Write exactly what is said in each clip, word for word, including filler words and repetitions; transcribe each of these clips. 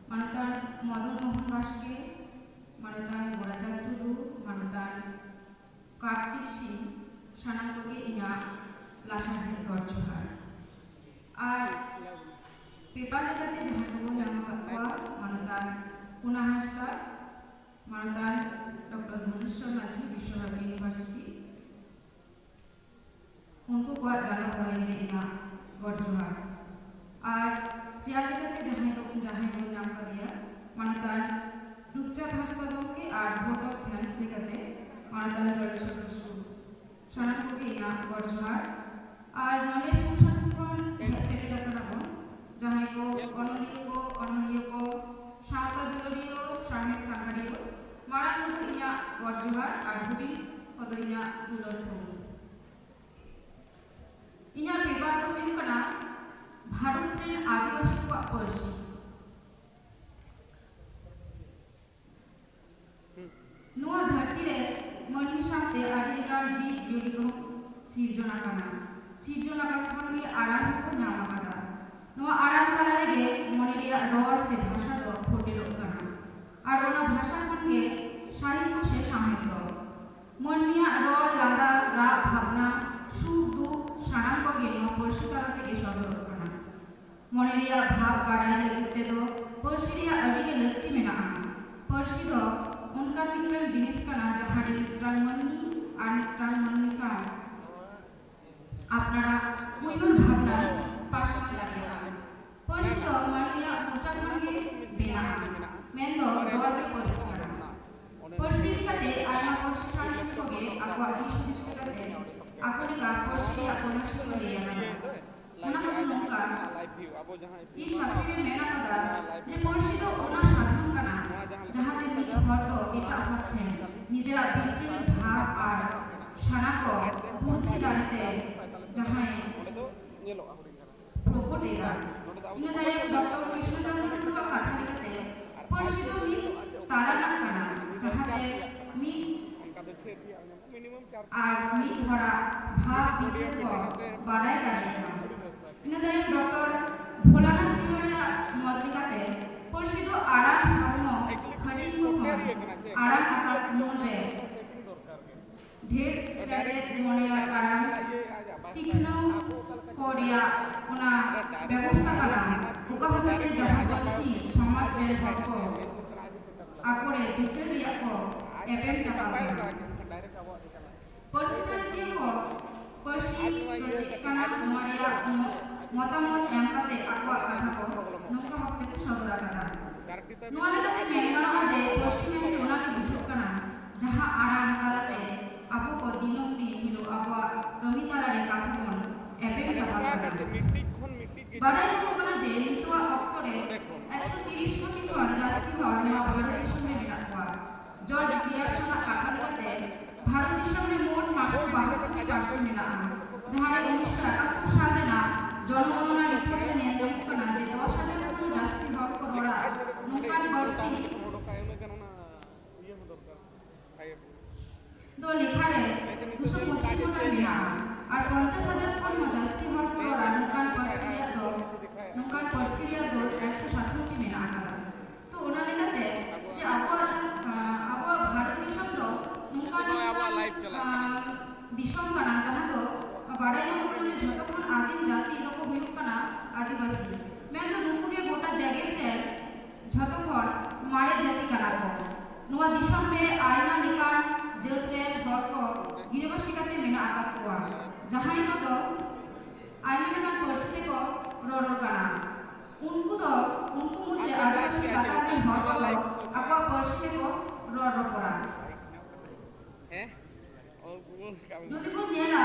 ᱢᱟᱱᱚᱛᱟᱱ ᱢᱚᱫᱚᱱ ᱢᱳᱦᱚᱱ ᱵᱟᱥᱠᱮ, ᱢᱟᱱᱚᱛᱟᱱ ᱜᱳᱨᱟᱪᱟᱸᱫᱽ ᱴᱩᱰᱩ, ᱢᱟᱱᱚᱛᱟᱱ ᱠᱟᱨᱛᱤᱠ ᱥᱤᱝ, ᱥᱟᱱᱟᱢ ᱠᱚᱜᱮ ᱤᱧᱟᱹᱜ ᱞᱟᱥᱟᱲᱦᱮᱫ ᱜᱚᱰ ᱡᱚᱦᱟᱨ᱾ ᱟᱨ ᱯᱮᱯᱟᱨ ᱞᱮᱠᱟᱛᱮ ᱡᱟᱦᱟᱸᱭ ᱠᱚᱵᱚᱱ ᱧᱟᱢ ᱟᱠᱟᱫ ᱠᱚᱣᱟ, ᱢᱟᱱᱚᱛᱟᱱ ᱯᱩᱱᱟ ᱦᱟᱸᱥᱫᱟ, ᱢᱟᱱᱚᱛᱟᱱ ᱰᱚᱠᱴᱚᱨ ᱫᱷᱚᱱᱮᱥᱣᱚᱨ ᱢᱟᱹᱡᱷᱤ, ᱵᱤᱥᱥᱚᱵᱷᱟᱨᱚᱛᱤ ᱤᱭᱩᱱᱤᱵᱷᱟᱨᱥᱤᱴᱤ, ᱩᱱᱠᱩ ᱠᱚᱣᱟᱜ ᱡᱟᱱᱟᱢ ᱢᱟᱦᱟ ᱨᱮ ᱤᱧᱟᱹᱜ ᱜᱚᱰ ᱡᱚᱦᱟᱨ᱾ ᱟᱨ ᱪᱮᱭᱟᱨ ᱞᱮᱠᱟᱛᱮ ᱡᱟᱦᱟᱸᱭ ᱫᱚ, ᱡᱟᱦᱟᱸᱭ ᱵᱚᱱ ᱧᱟᱢ ᱠᱟᱫᱮᱭᱟ, ᱢᱟᱱᱚᱛᱟᱱ ᱨᱩᱯᱪᱟᱸᱫᱽ ᱦᱟᱸᱥᱫᱟ ᱜᱚᱢᱠᱮ, ᱟᱨ vote of thanks ᱞᱮᱠᱟᱛᱮ ᱢᱟᱱᱚᱛᱟᱱ ᱡᱚᱲᱮᱥᱚᱨ ᱠᱤᱥᱠᱩ᱾ ᱥᱟᱱᱟᱢ ᱠᱚᱜᱮ ᱤᱧᱟᱹᱜ ᱜᱚᱰ ᱡᱚᱦᱟᱨ᱾ ᱟᱨ ᱱᱚᱰᱮ ᱥᱩᱨ ᱥᱟᱺᱜᱤᱧ ᱠᱷᱚᱱ ᱦᱮᱡ ᱥᱮᱴᱮᱨ ᱟᱠᱟᱱᱟ ᱵᱚᱱ, ᱡᱟᱦᱟᱸᱭ ᱠᱚ ᱚᱱᱚᱞᱤᱭᱟᱹ ᱠᱚ, ᱚᱱᱚᱞᱤᱭᱟᱹ ᱠᱚ, ᱥᱟᱶᱛᱟ ᱫᱩᱞᱟᱹᱲᱤᱭᱟᱹ, ᱥᱟᱶᱦᱮᱫ ᱥᱟᱸᱜᱷᱟᱨᱤᱭᱟᱹ, ᱢᱟᱲᱟᱝ ᱨᱮᱫᱚ ᱤᱧᱟᱹᱜ ᱜᱚᱰ ᱡᱚᱦᱟᱨ ᱟᱨ ᱦᱩᱰᱤᱧ ᱠᱚᱫᱚ ᱤᱧᱟᱹᱜ ᱫᱩᱞᱟᱹᱲ ᱛᱷᱩᱢ᱾ ᱤᱧᱟᱹᱜ ᱯᱮᱯᱟᱨ ᱫᱚ ᱦᱩᱭᱩᱜ ᱠᱟᱱᱟ ᱵᱷᱟᱨᱚᱛ ᱨᱮᱱ ᱟᱹᱫᱤᱵᱟᱹᱥᱤ ᱠᱚᱣᱟᱜ ᱯᱟᱹᱨᱥᱤ᱾ ᱱᱚᱣᱟ ᱫᱷᱟᱹᱨᱛᱤ ᱨᱮ ᱢᱟᱹᱱᱢᱤ ᱥᱟᱶᱛᱮ ᱟᱹᱰᱤ ᱞᱮᱠᱟᱱ ᱡᱤᱵᱽ ᱡᱤᱭᱟᱹᱞᱤ ᱠᱚᱦᱚᱸ ᱥᱤᱨᱡᱚᱱ ᱟᱠᱟᱱᱟ᱾ ᱥᱤᱨᱡᱚᱱ ᱟᱠᱟᱱ ᱠᱷᱚᱱ ᱜᱮ ᱟᱲᱟᱝ ᱦᱚᱸᱠᱚ ᱧᱟᱢ ᱟᱠᱟᱫᱟ᱾ ᱱᱚᱣᱟ ᱟᱲᱟᱝ ᱛᱟᱞᱟ ᱨᱮᱜᱮ ᱢᱚᱱᱮ ᱨᱮᱭᱟᱜ ᱨᱚᱲ ᱥᱮ ᱵᱷᱟᱥᱟ ᱫᱚ ᱯᱷᱚᱴᱮᱞᱚᱜ ᱠᱟᱱᱟ᱾ ᱟᱨ ᱚᱱᱟ ᱵᱷᱟᱥᱟ ᱠᱷᱚᱱ ᱜᱮ ᱥᱟᱦᱤᱛᱛᱚ ᱥᱮ ᱥᱟᱶᱦᱮᱫ ᱫᱚ᱾ ᱢᱟᱹᱱᱢᱤᱭᱟᱜ ᱨᱚᱲ, ᱞᱟᱸᱫᱟ, ᱨᱟᱜ, ᱵᱷᱟᱵᱽᱱᱟ, ᱥᱩᱠ, ᱫᱩᱠ ᱥᱟᱱᱟᱢ ᱠᱚᱜᱮ ᱱᱚᱣᱟ ᱯᱟᱹᱨᱥᱤ ᱛᱟᱞᱟ ᱛᱮᱜᱮ ᱥᱚᱫᱚᱨᱚᱜ ᱠᱟᱱᱟ᱾ ᱢᱚᱱᱮ ᱨᱮᱭᱟᱜ ᱵᱷᱟᱵᱽ ᱵᱟᱰᱟᱭ ᱞᱟᱹᱜᱤᱫ ᱛᱮᱫᱚ ᱯᱟᱹᱨᱥᱤ ᱨᱮᱭᱟᱜ ᱟᱹᱰᱤ ᱜᱮ ᱞᱟᱹᱠᱛᱤ ᱢᱮᱱᱟᱜᱼᱟ᱾ ᱯᱟᱹᱨᱥᱤ ᱫᱚ ᱚᱱᱠᱟᱱ ᱢᱤᱫᱴᱟᱝ ᱡᱤᱱᱤᱥ ᱠᱟᱱᱟ, ᱡᱟᱦᱟᱸ ᱨᱮ ᱢᱤᱫᱴᱟᱝ ᱢᱟᱹᱱᱢᱤ ᱟᱨ ᱢᱤᱫᱴᱟᱝ ᱢᱟᱹᱱᱢᱤ ᱥᱟᱶ ᱟᱯᱱᱟᱨᱟᱜ ᱩᱭᱦᱟᱹᱨ ᱵᱷᱟᱵᱽᱱᱟ ᱯᱟᱥᱱᱟᱣ ᱫᱟᱲᱮᱭᱟᱜᱼᱟ᱾ ᱯᱟᱹᱨᱥᱤ ᱫᱚ ᱢᱟᱹᱱᱢᱤᱭᱟᱜ ᱢᱚᱪᱟ ᱠᱷᱚᱱ ᱜᱮ ᱵᱮᱱᱟᱜᱼᱟ, ᱢᱮᱱᱫᱚ ᱨᱚᱲ ᱜᱮ ᱯᱟᱹᱨᱥᱤ ᱠᱟᱱᱟ᱾ ᱯᱟᱹᱨᱥᱤ ᱤᱫᱤ ᱠᱟᱛᱮ ᱟᱭᱢᱟ ᱯᱟᱹᱨᱥᱤ ᱥᱟᱬᱮᱥᱤᱭᱟᱹ ᱠᱚᱜᱮ ᱟᱠᱚᱣᱟᱜ ᱫᱤᱥ ᱦᱩᱫᱤᱥ ᱞᱮᱠᱟᱛᱮ ᱟᱠᱚ ᱞᱮᱠᱟ ᱯᱟᱹᱨᱥᱤ ᱨᱮᱭᱟᱜ ᱯᱚᱨᱤᱵᱷᱟᱥᱟ ᱠᱚ ᱞᱟᱹᱭ ᱟᱠᱟᱫᱟ᱾ ᱚᱱᱟ ᱠᱚᱫᱚ ᱱᱚᱝᱠᱟ, ᱤ ᱥᱟᱯᱷᱤ ᱨᱮ ᱢᱮᱱ ᱟᱠᱟᱫᱟ ᱡᱮ ᱯᱟᱹᱨᱥᱤ ᱫᱚ ᱚᱱᱟ ᱥᱟᱫᱷᱚᱱ ᱠᱟᱱᱟ, ᱡᱟᱦᱟᱸᱛᱮ ᱢᱤᱫ ᱦᱚᱲ ᱫᱚ ᱮᱴᱟᱜ ᱦᱚᱲ ᱴᱷᱮᱱ ᱱᱤᱡᱮᱨᱟᱜ ᱵᱤᱪᱟᱹᱨ ᱵᱷᱟᱵᱽ ᱟᱨ ᱥᱟᱱᱟ ᱠᱚ ᱵᱩᱫᱽᱫᱷᱤ ᱫᱟᱲᱮᱛᱮ ᱡᱟᱦᱟᱸᱭ ᱯᱨᱚᱠᱚᱴ ᱮᱫᱟ᱾ ᱤᱱᱟᱹ ᱛᱟᱭᱚᱢ ᱰᱚᱠᱴᱚᱨ ᱠᱨᱤᱥᱱᱚᱪᱚᱸᱫᱽᱨᱚ ᱴᱩᱰᱩᱣᱟᱜ ᱠᱟᱛᱷᱟ ᱞᱮᱠᱟᱛᱮ ᱯᱟᱹᱨᱥᱤ ᱫᱚ ᱢᱤᱫ ᱛᱟᱞᱟ ᱨᱮᱱᱟᱜ ᱠᱟᱱᱟ, ᱡᱟᱦᱟᱸᱛᱮ ᱢᱤᱫ ᱟᱨ ᱢᱤᱫ ᱦᱚᱲᱟᱜ ᱵᱷᱟᱵᱽ ᱵᱤᱪᱟᱹᱨ ᱠᱚ ᱵᱟᱰᱟᱭ ᱫᱟᱲᱮᱭᱟᱜᱼᱟ᱾ ᱤᱱᱟᱹ ᱛᱟᱭᱚᱢ ᱰᱚᱠᱴᱚᱨ ᱵᱷᱳᱞᱟᱱᱟᱛᱷ ᱡᱤᱣᱟᱹᱲᱟᱜ ᱢᱚᱛ ᱞᱮᱠᱟᱛᱮ ᱯᱟᱹᱨᱥᱤ ᱟᱲᱟᱝ ᱟᱠᱟᱫ ᱢᱩᱫᱽᱨᱮ ᱰᱷᱮᱨ ᱠᱟᱛᱮ ᱢᱚᱬᱮᱭᱟᱜ ᱟᱲᱟᱝ ᱪᱤᱠᱷᱱᱟᱹᱣ ᱠᱚ ᱨᱮᱭᱟᱜ ᱚᱱᱟ ᱵᱮᱵᱚᱥᱛᱟ ᱠᱟᱱᱟ, ᱚᱠᱟ ᱦᱚᱛᱮᱛᱮ ᱡᱟᱦᱟᱸ ᱯᱟᱹᱨᱥᱤ ᱥᱚᱢᱟᱡᱽ ᱨᱮᱱ ᱦᱚᱲ ᱠᱚ ᱟᱠᱚᱨᱮ ᱵᱤᱪᱟᱹᱨ ᱨᱮᱭᱟᱜ ᱠᱚ ᱮᱯᱮᱢ ᱪᱟᱯᱟᱞ ᱠᱟᱱᱟ᱾ ᱯᱟᱹᱨᱥᱤ ᱥᱟᱬᱮᱥᱤᱭᱟᱹ ᱠᱚ ᱯᱟᱹᱨᱥᱤ ᱫᱚ ᱪᱮᱫ ᱠᱟᱱᱟ, ᱱᱚᱣᱟ ᱨᱮᱭᱟᱜ ᱢᱚ-, ᱢᱚᱛᱟᱢᱚᱛ ᱮᱢ ᱠᱟᱛᱮ ᱟᱠᱚᱣᱟᱜ ᱠᱟᱛᱷᱟ ᱠᱚ ᱱᱚᱝᱠᱟ ᱵᱷᱟᱵ ᱛᱮᱠᱚ ᱥᱚᱫᱚᱨ ᱟᱠᱟᱫᱟ᱾ ᱱᱚᱣᱟ ᱞᱮᱠᱟᱛᱮ ᱢᱮᱱ ᱜᱟᱱᱚᱜᱼᱟ ᱡᱮ ᱯᱟᱹᱨᱥᱤ ᱢᱮᱱᱛᱮ ᱚᱱᱟ ᱜᱮ ᱵᱩᱡᱷᱟᱹᱜ ᱠᱟᱱᱟ, ᱡᱟᱦᱟᱸ ᱟᱲᱟᱝ ᱛᱟᱞᱟᱛᱮ ᱟᱵᱚ ᱠᱚ ᱫᱤᱱᱟᱹᱢ ᱫᱤᱱ ᱦᱤᱞᱳᱜ ᱟᱵᱚᱣᱟᱜ ᱠᱟᱹᱢᱤ ᱛᱟᱞᱟᱨᱮ ᱠᱟᱛᱷᱟ ᱵᱚᱱ ᱮᱯᱮᱢ ᱪᱟᱯᱟᱞ ᱠᱟᱱᱟ᱾ ᱵᱟᱰᱟᱭ ᱧᱟᱢᱚᱜ ᱠᱟᱱᱟ ᱡᱮ ᱱᱤᱛᱚᱜᱟᱜ ᱚᱠᱛᱚ ᱨᱮ ᱮᱠᱥᱚ ᱛᱤᱨᱤᱥ ᱠᱳᱴᱤ ᱠᱷᱚᱱ ᱡᱟᱹᱥᱛᱤ ᱦᱚᱲ ᱱᱚᱣᱟ ᱵᱷᱟᱨᱚᱛ ᱫᱤᱥᱚᱢ ᱨᱮ ᱢᱮᱱᱟᱜ ᱠᱚᱣᱟ᱾ ᱡᱚᱨᱡ ᱜᱤᱭᱟᱨᱥᱚᱱᱟᱜ ᱠᱟᱛᱷᱟ ᱞᱮᱠᱟᱛᱮ, ᱵᱷᱟᱨᱚᱛ ᱫᱤᱥᱚᱢ ᱨᱮ ᱢᱳᱴ ᱯᱟᱸᱪᱥᱚ ᱵᱟᱦᱟᱛᱛᱳᱨ ᱴᱤ ᱯᱟᱹᱨᱥᱤ ᱢᱮᱱᱟᱜᱼᱟ, ᱡᱟᱦᱟᱸ ᱨᱮ ᱩᱱᱤᱥᱥᱚ ᱮᱠᱟᱛᱛᱳᱨ ᱥᱟᱞ ᱨᱮᱱᱟᱜ ᱡᱚᱱᱚᱜᱚᱱᱚᱱᱟ ᱨᱤᱯᱳᱨᱴ ᱨᱮ ᱧᱮᱞ ᱧᱟᱢᱚᱜ ᱠᱟᱱᱟ ᱡᱮ ᱫᱚᱥ ᱦᱟᱡᱟᱨ ᱠᱷᱚᱱ ᱡᱟᱹᱥᱛᱤ ᱦᱚᱲ ᱠᱚ ᱨᱚᱲᱟ ᱱᱚᱝᱠᱟᱱ ᱯᱟᱹᱨᱥᱤ ᱫᱚ ᱞᱮᱠᱷᱟ ᱨᱮ ᱫᱩᱥᱚ ᱯᱚᱸᱪᱤᱥ ᱜᱚᱴᱟᱝ ᱢᱮᱱᱟᱜᱼᱟ᱾ ᱟᱨ ᱯᱚᱧᱪᱟᱥ ᱦᱟᱡᱟᱨ ᱠᱷᱚᱱ ᱦᱚᱸ ᱡᱟᱹᱥᱛᱤ ᱦᱚᱲ ᱠᱚ ᱨᱚᱲᱟ ᱱᱚᱝᱠᱟᱱ ᱯᱟᱹᱨᱥᱤ ᱨᱮᱭᱟᱜ ᱫᱚ, ᱱᱚᱝᱠᱟᱱ ᱯᱟᱹᱨᱥᱤ ᱨᱮᱭᱟᱜ ᱫᱚ ᱮᱠᱥᱚ ᱥᱟᱛᱥᱚᱴᱴᱤ ᱢᱮᱱᱟᱜ ᱟᱠᱟᱫᱟ᱾ ᱛᱚ ᱚᱱᱟ ᱞᱮᱠᱟᱛᱮ ᱡᱮ ᱟᱵᱚᱣᱟᱜ ᱫᱚ, ᱟᱸ, ᱟᱵᱚᱣᱟᱜ ᱵᱷᱟᱨᱚᱛ ᱫᱤᱥᱚᱢ ᱫᱚ ᱱᱚᱝᱠᱟᱱ ᱱᱚᱜᱼᱚᱭ ᱟᱵᱚᱣᱟᱜ ᱢᱤᱫᱴᱟᱝ, live ᱪᱟᱞᱟᱜ ᱠᱟᱱᱟ᱾ ᱟᱸ, ᱫᱤᱥᱚᱢ ᱠᱟᱱᱟ, ᱡᱟᱦᱟᱸ ᱫᱚ ᱵᱟᱰᱟᱭ ᱧᱟᱢᱚᱜ ᱠᱟᱱᱟ ᱡᱮ ᱡᱷᱚᱛᱚ ᱠᱷᱚᱱ ᱟᱹᱫᱤᱢ ᱡᱟᱹᱛᱤ ᱫᱚᱠᱚ ᱦᱩᱭᱩᱜ ᱠᱟᱱᱟ ᱟᱹᱫᱤᱵᱟᱹᱥᱤ᱾ ᱢᱮᱱᱫᱚ ᱱᱩᱠᱩ ᱜᱮ ᱜᱚᱴᱟ ᱡᱮᱜᱮᱛ ᱨᱮᱱ ᱡᱷᱚᱛᱚ ᱠᱷᱚᱱ ᱢᱟᱨᱮ ᱡᱟᱹᱛᱤ ᱠᱟᱱᱟ ᱠᱚ᱾ ᱱᱚᱣᱟ ᱫᱤᱥᱚᱢ ᱨᱮ ᱟᱭᱢᱟ ᱞᱮᱠᱟᱱ ᱡᱟᱹᱛ ᱨᱮᱱ ᱦᱚᱲ ᱠᱚ ᱜᱤᱨᱟᱹᱵᱟᱹᱥᱤ ᱠᱟᱛᱮ ᱢᱮᱱᱟᱜ ᱟᱠᱟᱫ ᱠᱚᱣᱟ, ᱡᱟᱦᱟᱸᱭ ᱠᱚᱫᱚ ᱟᱭᱢᱟ ᱞᱮᱠᱟᱱ ᱯᱟᱹᱨᱥᱤ ᱛᱮᱠᱚ ᱨᱚᱨᱚᱲ ᱠᱟᱱᱟ᱾ ᱩᱱᱠᱩ ᱫᱚ, ᱩᱱᱠᱩ ᱢᱩᱫᱽᱨᱮ ᱟᱹᱫᱤᱵᱟᱹᱥᱤ ᱜᱟᱛᱟᱠ ᱨᱮᱱ ᱦᱚᱲ ᱠᱚᱫᱚ ᱟᱠᱚᱣᱟᱜ ᱯᱟᱹᱨᱥᱤ ᱛᱮᱠᱚ ᱨᱚᱲ ᱨᱚᱯᱚᱲᱟ᱾ ᱦᱮᱸ? ᱡᱩᱫᱤ ᱵᱚᱱ ᱧᱮᱞᱟ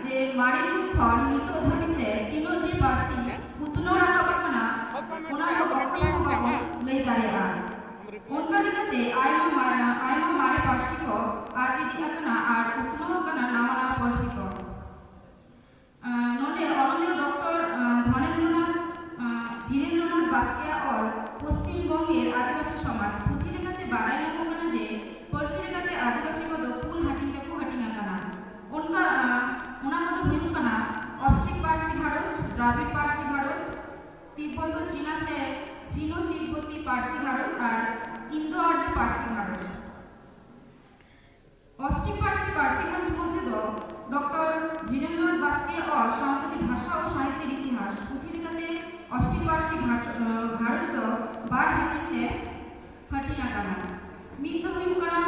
ᱡᱮ ᱢᱟᱨᱮ ᱡᱩᱜᱽ ᱠᱷᱚᱱ ᱱᱤᱛᱚᱜ ᱫᱷᱟᱹᱵᱤᱡ ᱛᱮ ᱛᱤᱱᱟᱹᱜ ᱡᱮ ᱯᱟᱹᱨᱥᱤ ᱩᱛᱱᱟᱹᱣ ᱨᱟᱠᱟᱵ ᱟᱠᱟᱱᱟ, ᱚᱱᱟ ᱫᱚ ᱚᱠᱚᱭ ᱦᱚᱸ ᱵᱟᱵᱚᱱ ᱞᱟᱹᱭ ᱫᱟᱲᱮᱭᱟᱜᱼᱟ᱾ ᱚᱱᱠᱟ ᱞᱮᱠᱟᱛᱮ ᱟᱭᱢᱟ ᱢᱟᱨ-, ᱟᱭᱢᱟ ᱢᱟᱨᱮ ᱯᱟᱹᱨᱥᱤ ᱠᱚ ᱟᱫ ᱤᱫᱤᱜ ᱟᱠᱟᱱᱟ ᱟᱨ ᱩᱛᱱᱟᱹᱣ ᱟᱠᱟᱱᱟ ᱱᱟᱣᱟ ᱱᱟᱣᱟ ᱯᱟᱹᱨᱥᱤ ᱠᱚ᱾ ᱟᱸ, ᱱᱚᱰᱮ ᱚᱱᱚᱞᱤᱭᱟᱹ ᱰᱚᱠᱴᱚᱨ, ᱟᱸ, ᱫᱷᱚᱱᱮᱱᱫᱨᱚᱱᱟᱛᱷ, ᱟᱸ, ᱫᱷᱤᱨᱮᱱᱫᱨᱚᱱᱟᱛᱷ ᱵᱟᱥᱠᱮᱭᱟᱜ ᱚᱞ ᱯᱚᱥᱪᱤᱢ ᱵᱚᱝᱜᱮᱨ ᱟᱹᱫᱤᱵᱟᱹᱥᱤ ᱥᱚᱢᱟᱡᱽ ᱯᱩᱛᱷᱤ ᱞᱮᱠᱟᱛᱮ ᱵᱟᱰᱟᱭ ᱧᱟᱢᱚᱜ ᱠᱟᱱᱟ ᱡᱮ ᱯᱟᱹᱨᱥᱤ ᱞᱮᱠᱟᱛᱮ ᱟᱹᱫᱤᱵᱟᱹᱥᱤ ᱠᱚᱫᱚ ᱯᱩᱱ ᱦᱟᱹᱴᱤᱧ ᱛᱮᱠᱚ ᱦᱟᱹᱴᱤᱧ ᱟᱠᱟᱱᱟ᱾ ᱚᱱᱠᱟ, ᱟᱸ, ᱚᱱᱟ ᱠᱚᱫᱚ ᱦᱩᱭᱩᱜ ᱠᱟᱱᱟ ᱚᱥᱴᱨᱤᱠ ᱯᱟᱹᱨᱥᱤ ᱜᱷᱟᱨᱚᱸᱡᱽ, ᱫᱨᱟᱵᱤᱲ ᱯᱟᱹᱨᱥᱤ ᱜᱷᱟᱨᱚᱸᱡᱽ, ᱛᱤᱵᱵᱚᱛᱚ ᱪᱤᱱᱟ ᱥᱮ ᱥᱤᱱᱳ ᱛᱤᱵᱵᱚᱛᱤ ᱯᱟᱹᱨᱥᱤ ᱜᱷᱟᱨᱚᱸᱡᱽ ᱟᱨ ᱤᱱᱫᱳ ᱟᱨᱡᱚ ᱯᱟᱹᱨᱥᱤ ᱜᱷᱟᱨᱚᱸᱡᱽ᱾ ᱚᱥᱴᱨᱤᱠ ᱯᱟᱹᱨᱥᱤ ᱯᱟᱹᱨᱥᱤ ᱜᱷᱟᱨᱚᱸᱡᱽ ᱢᱚᱫᱽᱫᱷᱮ ᱫᱚ ᱰᱚᱠᱴᱚᱨ ᱡᱤᱱᱮᱱᱫᱨᱚ ᱵᱟᱥᱠᱮᱭᱟᱜ ᱚᱞ ᱥᱟᱱᱛᱟᱲᱤ ᱵᱷᱟᱥᱟ ᱳ ᱥᱟᱦᱤᱛᱛᱚ ᱤᱛᱤᱦᱟᱥ ᱯᱩᱛᱷᱤ ᱞᱮᱠᱟᱛᱮ ᱚᱥᱴᱨᱤᱠ ᱯᱟᱹᱨᱥᱤ ᱜᱷᱟᱨ-, ᱜᱷᱟᱨᱚᱸᱡᱽ ᱫᱚ ᱵᱟᱨ ᱦᱟᱹᱴᱤᱧ ᱛᱮ ᱦᱟᱹᱴᱤᱧ ᱟᱠᱟᱱᱟ᱾ ᱢᱤᱫ ᱫᱚ ᱦᱩᱭᱩᱜ ᱠᱟᱱᱟ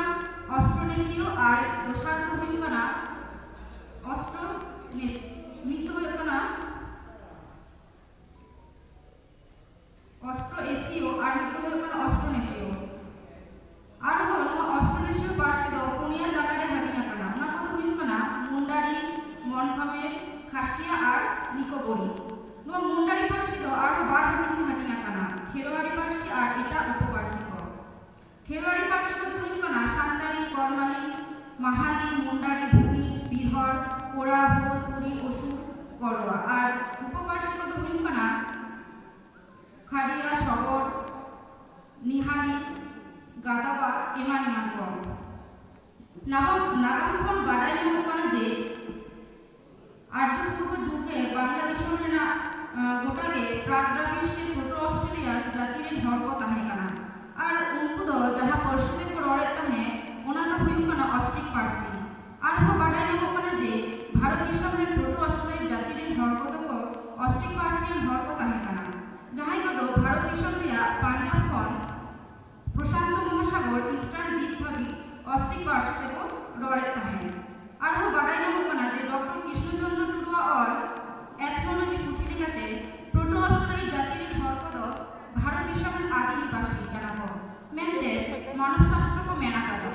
ᱚᱥᱴᱨᱳᱱᱮᱥᱤᱭᱚ ᱟᱨ ᱫᱚᱥᱟᱨ ᱫᱚ ᱦᱩᱭᱩᱜ ᱠᱟᱱᱟ ᱚᱥᱴᱨᱳᱱᱮᱥ-, ᱢᱤᱫ ᱫᱚ ᱦᱩᱭᱩᱜ ᱠᱟᱱᱟ ᱚᱥᱴᱨᱳ ᱮᱥᱤᱭᱚ ᱟᱨ ᱢᱤᱫ ᱫᱚ ᱦᱩᱭᱩᱜ ᱠᱟᱱᱟ ᱚᱥᱴᱨᱳᱱᱮᱥᱤᱭᱚ᱾ ᱟᱨᱦᱚᱸ ᱱᱚᱣᱟ ᱚᱥᱴᱨᱳᱱᱮᱥᱤᱭᱚ ᱯᱟᱹᱨᱥᱤ ᱫᱚ ᱯᱩᱱᱭᱟ ᱡᱟᱭᱜᱟ ᱨᱮ ᱦᱟᱹᱴᱤᱧ ᱟᱠᱟᱱᱟ᱾ ᱚᱱᱟ ᱠᱚᱫᱚ ᱦᱩᱭᱩᱜ ᱠᱟᱱᱟ ᱢᱩᱱᱰᱟᱨᱤ, ᱢᱚᱱᱠᱷᱟᱢᱮᱞ, ᱠᱷᱟᱥᱤᱭᱟ ᱟᱨ ᱱᱤᱠᱳᱵᱚᱨᱤ᱾ ᱱᱚᱣᱟ ᱢᱩᱱᱰᱟᱨᱤ ᱯᱟᱹᱨᱥᱤ ᱫᱚ ᱟᱨᱦᱚᱸ ᱵᱟᱨ ᱦᱟᱹᱴᱤᱧ ᱛᱮ ᱦᱟᱹᱴᱤᱧ ᱟᱠᱟᱱᱟ, ᱠᱷᱮᱨᱣᱟᱲᱤ ᱯᱟᱹᱨᱥᱤ ᱟᱨ ᱮᱴᱟᱜ ᱩᱯᱚᱯᱟᱹᱨᱥᱤ ᱠᱚ᱾ ᱠᱷᱮᱨᱣᱟᱲᱤ ᱯᱟᱹᱨᱥᱤ ᱠᱚᱫᱚ ᱦᱩᱭᱩᱜ ᱠᱟᱱᱟ ᱥᱟᱱᱛᱟᱲᱤ, ᱠᱚᱨᱢᱟᱞᱤ, ᱢᱟᱦᱟᱞᱤ, ᱢᱩᱱᱰᱟᱨᱤ, ᱵᱷᱩᱢᱤᱡᱽ, ᱵᱤᱦᱚᱨ, ᱠᱚᱲᱟ, ᱦᱳ, ᱛᱩᱲᱤ, ᱚᱥᱩᱨ, ᱠᱚᱨᱣᱟ᱾ ᱟᱨ ᱩᱯᱚᱯᱟᱹᱨᱥᱤ ᱠᱚᱫᱚ ᱦᱩᱭᱩᱜ ᱠᱟᱱᱟ ᱠᱷᱟᱰᱤᱭᱟ, ᱥᱚᱜᱚᱨ, ᱱᱤᱦᱟᱞᱤ, ᱜᱟᱫᱟᱵᱟ, ᱮᱢᱟᱱ ᱮᱢᱟᱱ ᱠᱚ᱾ ᱱᱟᱜᱟᱢ, ᱱᱟᱜᱟᱢ ᱠᱷᱚᱱ ᱵᱟᱰᱟᱭ ᱧᱟᱢᱚᱜ ᱠᱟᱱᱟ ᱡᱮ ᱟᱨᱡᱚ ᱯᱩᱨᱵᱚ ᱡᱩᱜᱽ ᱨᱮ ᱵᱟᱝᱞᱟ ᱫᱤᱥᱚᱢ ᱨᱮᱱᱟᱜ, ᱟᱸ, ᱜᱚᱴᱟ ᱜᱮ ᱯᱨᱟᱜᱽ ᱫᱨᱟᱵᱤᱲ ᱥᱮ ᱯᱨᱳᱴᱳ ᱚᱥᱴᱨᱮᱞᱤᱭᱟᱱ ᱡᱟᱹᱛᱤ ᱨᱮᱱ ᱦᱚᱲ ᱠᱚ ᱛᱟᱦᱮᱸ ᱠᱟᱱᱟ᱾ ᱟᱨ ᱩᱱᱠᱩ ᱫᱚ ᱡᱟᱦᱟᱸ ᱯᱟᱹᱨᱥᱤ ᱛᱮᱠᱚ ᱨᱚᱲᱮᱫ ᱛᱟᱦᱮᱸ, ᱚᱱᱟ ᱫᱚ ᱦᱩᱭᱩᱜ ᱠᱟᱱᱟ ᱚᱥᱴᱨᱤᱠ ᱯᱟᱹᱨᱥᱤ᱾ ᱟᱨᱦᱚᱸ ᱵᱟᱰᱟᱭ ᱧᱟᱢᱚᱜ ᱠᱟᱱᱟ ᱡᱮ ᱵᱷᱟᱨᱚᱛ ᱫᱤᱥᱚᱢ ᱨᱮᱱ ᱯᱨᱳᱴᱳ ᱚᱥᱴᱨᱮᱞᱤᱭᱟᱱ ᱡᱟᱹᱛᱤ ᱨᱮᱱ ᱦᱚᱲ ᱠᱚᱫᱚ ᱠᱚ ᱚᱥᱴᱨᱤᱠ ᱯᱟᱹᱨᱥᱤᱭᱟᱱ ᱦᱚᱲ ᱠᱚ ᱛᱟᱦᱮᱸ ᱠᱟᱱᱟ, ᱡᱟᱦᱟᱸᱭ ᱠᱚᱫᱚ ᱵᱷᱟᱨᱚᱛ ᱫᱤᱥᱚᱢ ᱨᱮᱭᱟᱜ ᱯᱟᱧᱡᱟᱵᱽ ᱠᱷᱚᱱ ᱯᱨᱚᱥᱟᱱᱛᱚ ᱢᱚᱦᱟᱥᱟᱜᱚᱨ ᱤᱥᱴᱟᱨᱱ ᱫᱤᱯ ᱫᱷᱟᱹᱵᱤᱡ ᱚᱥᱴᱨᱤᱠ ᱯᱟᱹᱨᱥᱤ ᱛᱮᱠᱚ ᱨᱚᱲᱮᱫ ᱛᱟᱦᱮᱸᱫ᱾ ᱟᱨᱦᱚᱸ ᱵᱟᱰᱟᱭ ᱧᱟᱢᱚᱜ ᱠᱟᱱᱟ ᱡᱮ ᱰᱚᱠᱴᱚᱨ ᱠᱨᱤᱥᱱᱚ ᱪᱚᱸᱫᱽᱨᱚ ᱴᱩᱰᱩᱣᱟᱜ ᱚᱞ ᱮᱛᱷᱱᱳᱞᱚᱡᱤ ᱯᱩᱛᱷᱤ ᱞᱮᱠᱟᱛᱮ ᱯᱨᱳᱴᱳ ᱚᱥᱴᱨᱤᱠ ᱡᱟᱹᱛᱤ ᱨᱮᱱ ᱦᱚᱲ ᱠᱚᱫᱚ ᱵᱷᱟᱨᱚᱛ ᱫᱤᱥᱚᱢ ᱨᱮᱱ ᱟᱹᱫᱤ ᱱᱤᱵᱟᱥᱤ ᱠᱟᱱᱟ ᱠᱚ ᱢᱮᱱᱛᱮ ᱢᱟᱱᱚᱵ ᱥᱟᱥᱛᱨᱚ ᱠᱚ ᱢᱮᱱ ᱟᱠᱟᱫᱟ,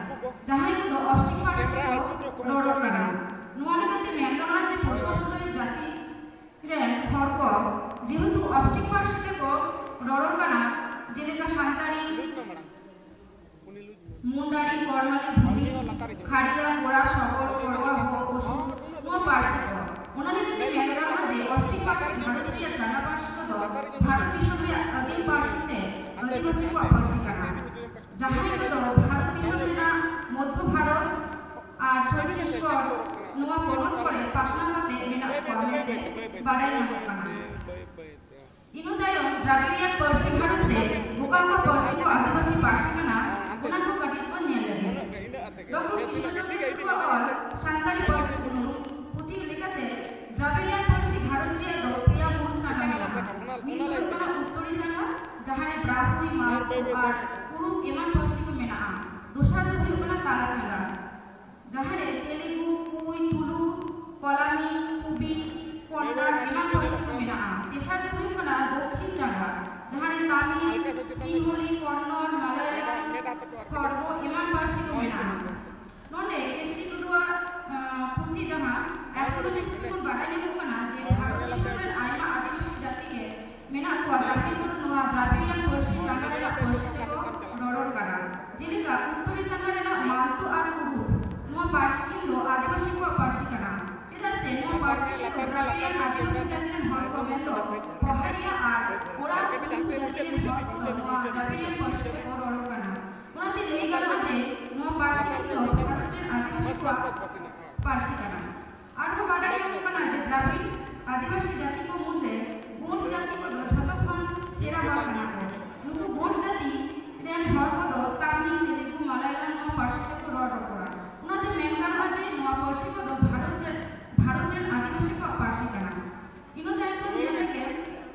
ᱡᱟᱦᱟᱸᱭ ᱠᱚᱫᱚ ᱚᱥᱴᱨᱤᱠ ᱯᱟᱹᱨᱥᱤ ᱛᱮᱠᱚ ᱨᱚᱨᱚᱲ ᱠᱟᱱᱟ᱾ ᱱᱚᱣᱟ ᱞᱮᱠᱟᱛᱮ ᱢᱮᱱ ᱜᱟᱱᱚᱜᱼᱟ ᱡᱮ ᱯᱨᱳᱴᱳ ᱚᱥᱴᱨᱤᱠ ᱡᱟᱹᱛᱤ ᱨᱮᱱ ᱦᱚᱲ ᱠᱚ ᱡᱮᱦᱮᱛᱩ ᱚᱥᱴᱨᱤᱠ ᱯᱟᱹᱨᱥᱤ ᱛᱮᱠᱚ ᱨᱚᱨᱚᱲ ᱠᱟᱱᱟ, ᱡᱮᱞᱮᱠᱟ ᱥᱟᱱᱛᱟᱲᱤ, ᱢᱩᱱᱰᱟᱨᱤ, ᱠᱚᱨᱢᱟᱞᱤ, ᱵᱷᱩᱢᱤᱡᱽ, ᱠᱷᱟᱰᱤᱭᱟ, ᱠᱚᱲᱟ, ᱥᱚᱜᱚᱲ, ᱠᱚᱲᱣᱟ, ᱦᱳ, ᱚᱥᱩᱨ, ᱱᱚᱣᱟ ᱯᱟᱹᱨᱥᱤ ᱠᱚ᱾ ᱚᱱᱟ ᱞᱟᱹᱜᱤᱫ ᱛᱮ ᱢᱮᱱ ᱜᱟᱱᱚᱜᱼᱟ ᱡᱮ ᱚᱥᱴᱨᱤᱠ ᱯᱟᱹᱨᱥᱤ ᱜᱷᱟᱨᱚᱸᱡᱽ ᱨᱮᱭᱟᱜ ᱡᱟᱱᱟᱢ ᱯᱟᱹᱨᱥᱤ ᱠᱚᱫᱚ ᱵᱷᱟᱨᱚᱛ ᱫᱤᱥᱚᱢ ᱨᱮᱭᱟᱜ ᱟᱹᱫᱤᱢ ᱯᱟᱹᱨᱥᱤ ᱥᱮ ᱟᱹᱫᱤᱵᱟᱹᱥᱤ ᱠᱚᱣᱟᱜ ᱯᱟᱹᱨᱥᱤ ᱠᱟᱱᱟ, ᱡᱟᱦᱟᱸᱭ ᱠᱚᱫᱚ ᱵᱷᱟᱨᱚᱛ ᱫᱤᱥᱚᱢ ᱨᱮᱱᱟᱜ ᱢᱚᱫᱽᱫᱷᱚ ᱵᱷᱟᱨᱚᱛ ᱟᱨ ᱪᱷᱚᱛᱛᱤᱥᱜᱚᱲ ᱱᱚᱣᱟ ᱯᱚᱱᱚᱛ ᱠᱚᱨᱮ ᱯᱟᱥᱱᱟᱣ ᱠᱟᱛᱮ ᱢᱮᱱᱟᱜ ᱠᱚᱣᱟ ᱢᱮᱱᱛᱮ ᱵᱟᱰᱟᱭ ᱧᱟᱢᱚᱜ ᱠᱟᱱᱟ᱾ ᱤᱱᱟᱹ ᱛᱟᱭᱚᱢ ᱫᱨᱟᱵᱤᱲᱤᱭᱟᱱ ᱯᱟᱹᱨᱥᱤ ᱜᱷᱟᱨᱚᱸᱡᱽ ᱨᱮ ᱚᱠᱟ ᱚᱠᱟ ᱯᱟᱹᱨᱥᱤ ᱠᱚ ᱟᱹᱫᱤᱵᱟᱹᱥᱤ ᱯᱟᱹᱨᱥᱤ ᱠᱟᱱᱟ, ᱚᱱᱟ ᱠᱚ ᱠᱟᱹᱴᱤᱡ ᱵᱚᱱ ᱧᱮᱞ ᱞᱮᱜᱮ᱾ ᱰᱚᱠᱴᱚᱨ ᱠᱨᱤᱥᱱᱚ ᱪᱚᱸᱫᱽᱨᱚ ᱴᱩᱰᱩᱣᱟᱜ ᱚᱞ ᱥᱟᱱᱛᱟᱲᱤ ᱯᱟᱹᱨᱥᱤ ᱩᱨᱩᱢ ᱯᱩᱛᱷᱤ ᱞᱮᱠᱟᱛᱮ ᱫᱨᱟᱵᱤᱲᱤᱭᱟᱱ ᱯᱟᱹᱨᱥᱤ ᱜᱷᱟᱨᱚᱸᱡᱽ ᱨᱮᱭᱟᱜ ᱫᱚ ᱯᱮᱭᱟ ᱢᱩᱬ ᱪᱟᱸᱜᱟ ᱢᱮᱱᱟᱜᱼᱟ᱾ ᱢᱤᱫ ᱫᱚ ᱦᱩᱭᱩᱜ ᱠᱟᱱᱟ ᱩᱛᱛᱚᱨᱤ ᱪᱟᱸᱜᱟ, ᱡᱟᱦᱟᱸ ᱨᱮ ᱵᱨᱟᱦᱩᱭ, ᱢᱟᱨᱛᱚ ᱟᱨ ᱠᱩᱨᱩᱠ ᱮᱢᱟᱱ ᱯᱟᱹᱨᱥᱤ ᱠᱚ ᱢᱮᱱᱟᱜᱼᱟ᱾ ᱫᱚᱥᱟᱨ ᱫᱚ ᱦᱩᱭᱩᱜ ᱠᱟᱱᱟ ᱛᱟᱞᱟ ᱪᱟᱸᱜᱟ, ᱡᱟᱦᱟᱸ ᱨᱮ ᱛᱮᱞᱮᱜᱩ, ᱠᱩᱭ, ᱛᱩᱞᱩ, ᱠᱚᱞᱟᱢᱤ, ᱠᱩᱵᱤ, ᱠᱚᱱᱱᱚᱲ ᱮᱢᱟᱱ ᱯᱟᱹᱨᱥᱤ ᱠᱚ ᱢᱮᱱᱟᱜᱼᱟ᱾ ᱛᱮᱥᱟᱨ ᱫᱚ ᱦᱩᱭᱩᱜ ᱠᱟᱱᱟ ᱫᱚᱠᱠᱷᱤᱱ ᱪᱟᱸᱜᱟ, ᱡᱟᱦᱟᱸ ᱨᱮ ᱛᱟᱢᱤᱞ, ᱥᱤᱝᱦᱚᱞᱤ, ᱠᱚᱱᱱᱚᱲ, ᱢᱟᱞᱟᱭᱟᱞᱟᱢ, ᱠᱷᱚᱲᱜᱚ ᱮᱢᱟᱱ ᱯᱟᱹᱨᱥᱤ ᱠᱚ ᱢᱮᱱᱟᱜᱼᱟ᱾ ᱱᱚᱰᱮ ᱮᱥ ᱥᱤ ᱴᱩᱰᱩᱣᱟᱜ, ᱟᱸ, ᱯᱩᱛᱷᱤ ᱡᱟᱦᱟᱸ ᱮᱛᱷᱱᱳᱞᱚᱡᱤ ᱯᱩᱛᱷᱤ ᱠᱷᱚᱱ ᱵᱟᱰᱟᱭ ᱧᱟᱢᱚᱜ ᱠᱟᱱᱟ ᱡᱮ ᱵᱷᱟᱨᱚᱛ ᱫᱤᱥᱚᱢ ᱨᱮᱱ ᱟᱭᱢᱟ ᱟᱹᱫᱤᱵᱟᱹᱥᱤ ᱡᱟᱹᱛᱤ ᱜᱮ ᱢᱮᱱᱟᱜ ᱠᱚᱣᱟ, ᱡᱟᱦᱟᱸᱭ ᱠᱚᱫᱚ ᱱᱚᱣᱟ ᱫᱨᱟᱵᱤᱲᱤᱭᱟᱱ ᱯᱟᱹᱨᱥᱤ ᱪᱟᱸᱜᱟ ᱨᱮᱱᱟᱜ ᱯᱟᱹᱨᱥᱤ ᱛᱮᱠᱚ ᱨᱚᱨᱚᱲ ᱠᱟᱱᱟ᱾ ᱡᱮᱞᱮᱠᱟ ᱩᱛᱛᱚᱨᱤ ᱪᱟᱸᱜᱟ ᱨᱮᱱᱟᱜ ᱢᱟᱞᱛᱳ ᱟᱨ ᱠᱩᱨᱩᱠ, ᱱᱚᱣᱟ ᱯᱟᱹᱨᱥᱤ ᱠᱤᱱ ᱫᱚ ᱟᱹᱫᱤᱵᱟᱹᱥᱤ ᱠᱚᱣᱟᱜ ᱯᱟᱹᱨᱥᱤ ᱠᱟᱱᱟ᱾ ᱪᱮᱫᱟᱜ ᱥᱮ ᱱᱚᱣᱟ ᱯᱟᱹᱨᱥᱤ ᱠᱤᱱ ᱫᱚ ᱫᱨᱟᱵᱤᱲᱤᱭᱟᱱ ᱟᱹᱫᱤᱵᱟᱹᱥᱤ ᱡᱟᱹᱛᱤ ᱨᱮᱱ ᱦᱚᱲ ᱠᱚ ᱢᱮᱱᱫᱚ ᱯᱚᱦᱟᱨᱤᱭᱟ ᱟᱨ ᱳᱨᱟᱣ ᱠᱩᱨᱩᱠ ᱡᱟᱹᱛᱤ ᱨᱮᱱ ᱦᱚᱲ ᱠᱚᱫᱚ ᱱᱚᱣᱟ ᱫᱨᱟᱵᱤᱲᱤᱭᱟᱱ ᱯᱟᱹᱨᱥᱤ ᱛᱮᱠᱚ ᱨᱚᱨᱚᱲ ᱠᱟᱱᱟ᱾ ᱚᱱᱟᱛᱮ ᱞᱟᱹᱭ ᱜᱟᱱᱚᱜᱼᱟ ᱡᱮ ᱱᱚᱣᱟ ᱯᱟᱹᱨᱥᱤ ᱠᱤᱱ ᱫᱚ ᱵᱷᱟᱨᱚᱛ ᱨᱮᱱ ᱟᱹᱫᱤᱵᱟᱹᱥᱤ ᱠᱚᱣᱟᱜ ᱯᱟᱹᱨᱥᱤ ᱠᱟᱱᱟ᱾ ᱟᱨᱦᱚᱸ ᱵᱟᱰᱟᱭ ᱧᱟᱢᱚᱜ ᱠᱟᱱᱟ ᱡᱮ ᱫᱨᱟᱵᱤᱲ ᱟᱹᱫᱤᱵᱟᱹᱥᱤ ᱡᱟᱹᱛᱤ ᱠᱚ ᱢᱩᱫᱽᱨᱮ ᱜᱳᱸᱰ ᱡᱟᱹᱛᱤ ᱠᱚᱫᱚ ᱡᱷᱚᱛᱚ ᱠᱷᱚᱱ ᱥᱮᱨᱟ ᱦᱚᱲ ᱠᱟᱱᱟ ᱠᱚ᱾ ᱱᱩᱠᱩ ᱜᱳᱸᱰ ᱡᱟᱹᱛᱤ ᱨᱮᱱ ᱦᱚᱲ ᱠᱚᱫᱚ ᱛᱟᱢᱤᱞ, ᱛᱮᱞᱮᱜᱩ, ᱢᱟᱞᱟᱭᱟᱞᱟᱢ ᱱᱚᱣᱟ ᱯᱟᱹᱨᱥᱤ ᱛᱮᱠᱚ ᱨᱚᱲ ᱨᱚᱯᱚᱲᱟ᱾ ᱚᱱᱟᱛᱮ ᱢᱮᱱ ᱜᱟᱱᱚᱜᱼᱟ ᱡᱮ ᱱᱚᱣᱟ ᱯᱟᱹᱨᱥᱤ ᱠᱚᱫᱚ ᱵᱷᱟᱨᱚᱛ ᱨᱮ, ᱵᱷᱟᱨᱚᱛ ᱨᱮᱱ ᱟᱹᱫᱤᱵᱟᱹᱥᱤ ᱠᱚᱣᱟᱜ ᱯᱟᱹᱨᱥᱤ ᱠᱟᱱᱟ᱾ ᱤᱱᱟᱹ ᱛᱟᱭᱚᱢ ᱵᱚᱱ ᱧᱮᱞ ᱞᱮᱜᱮ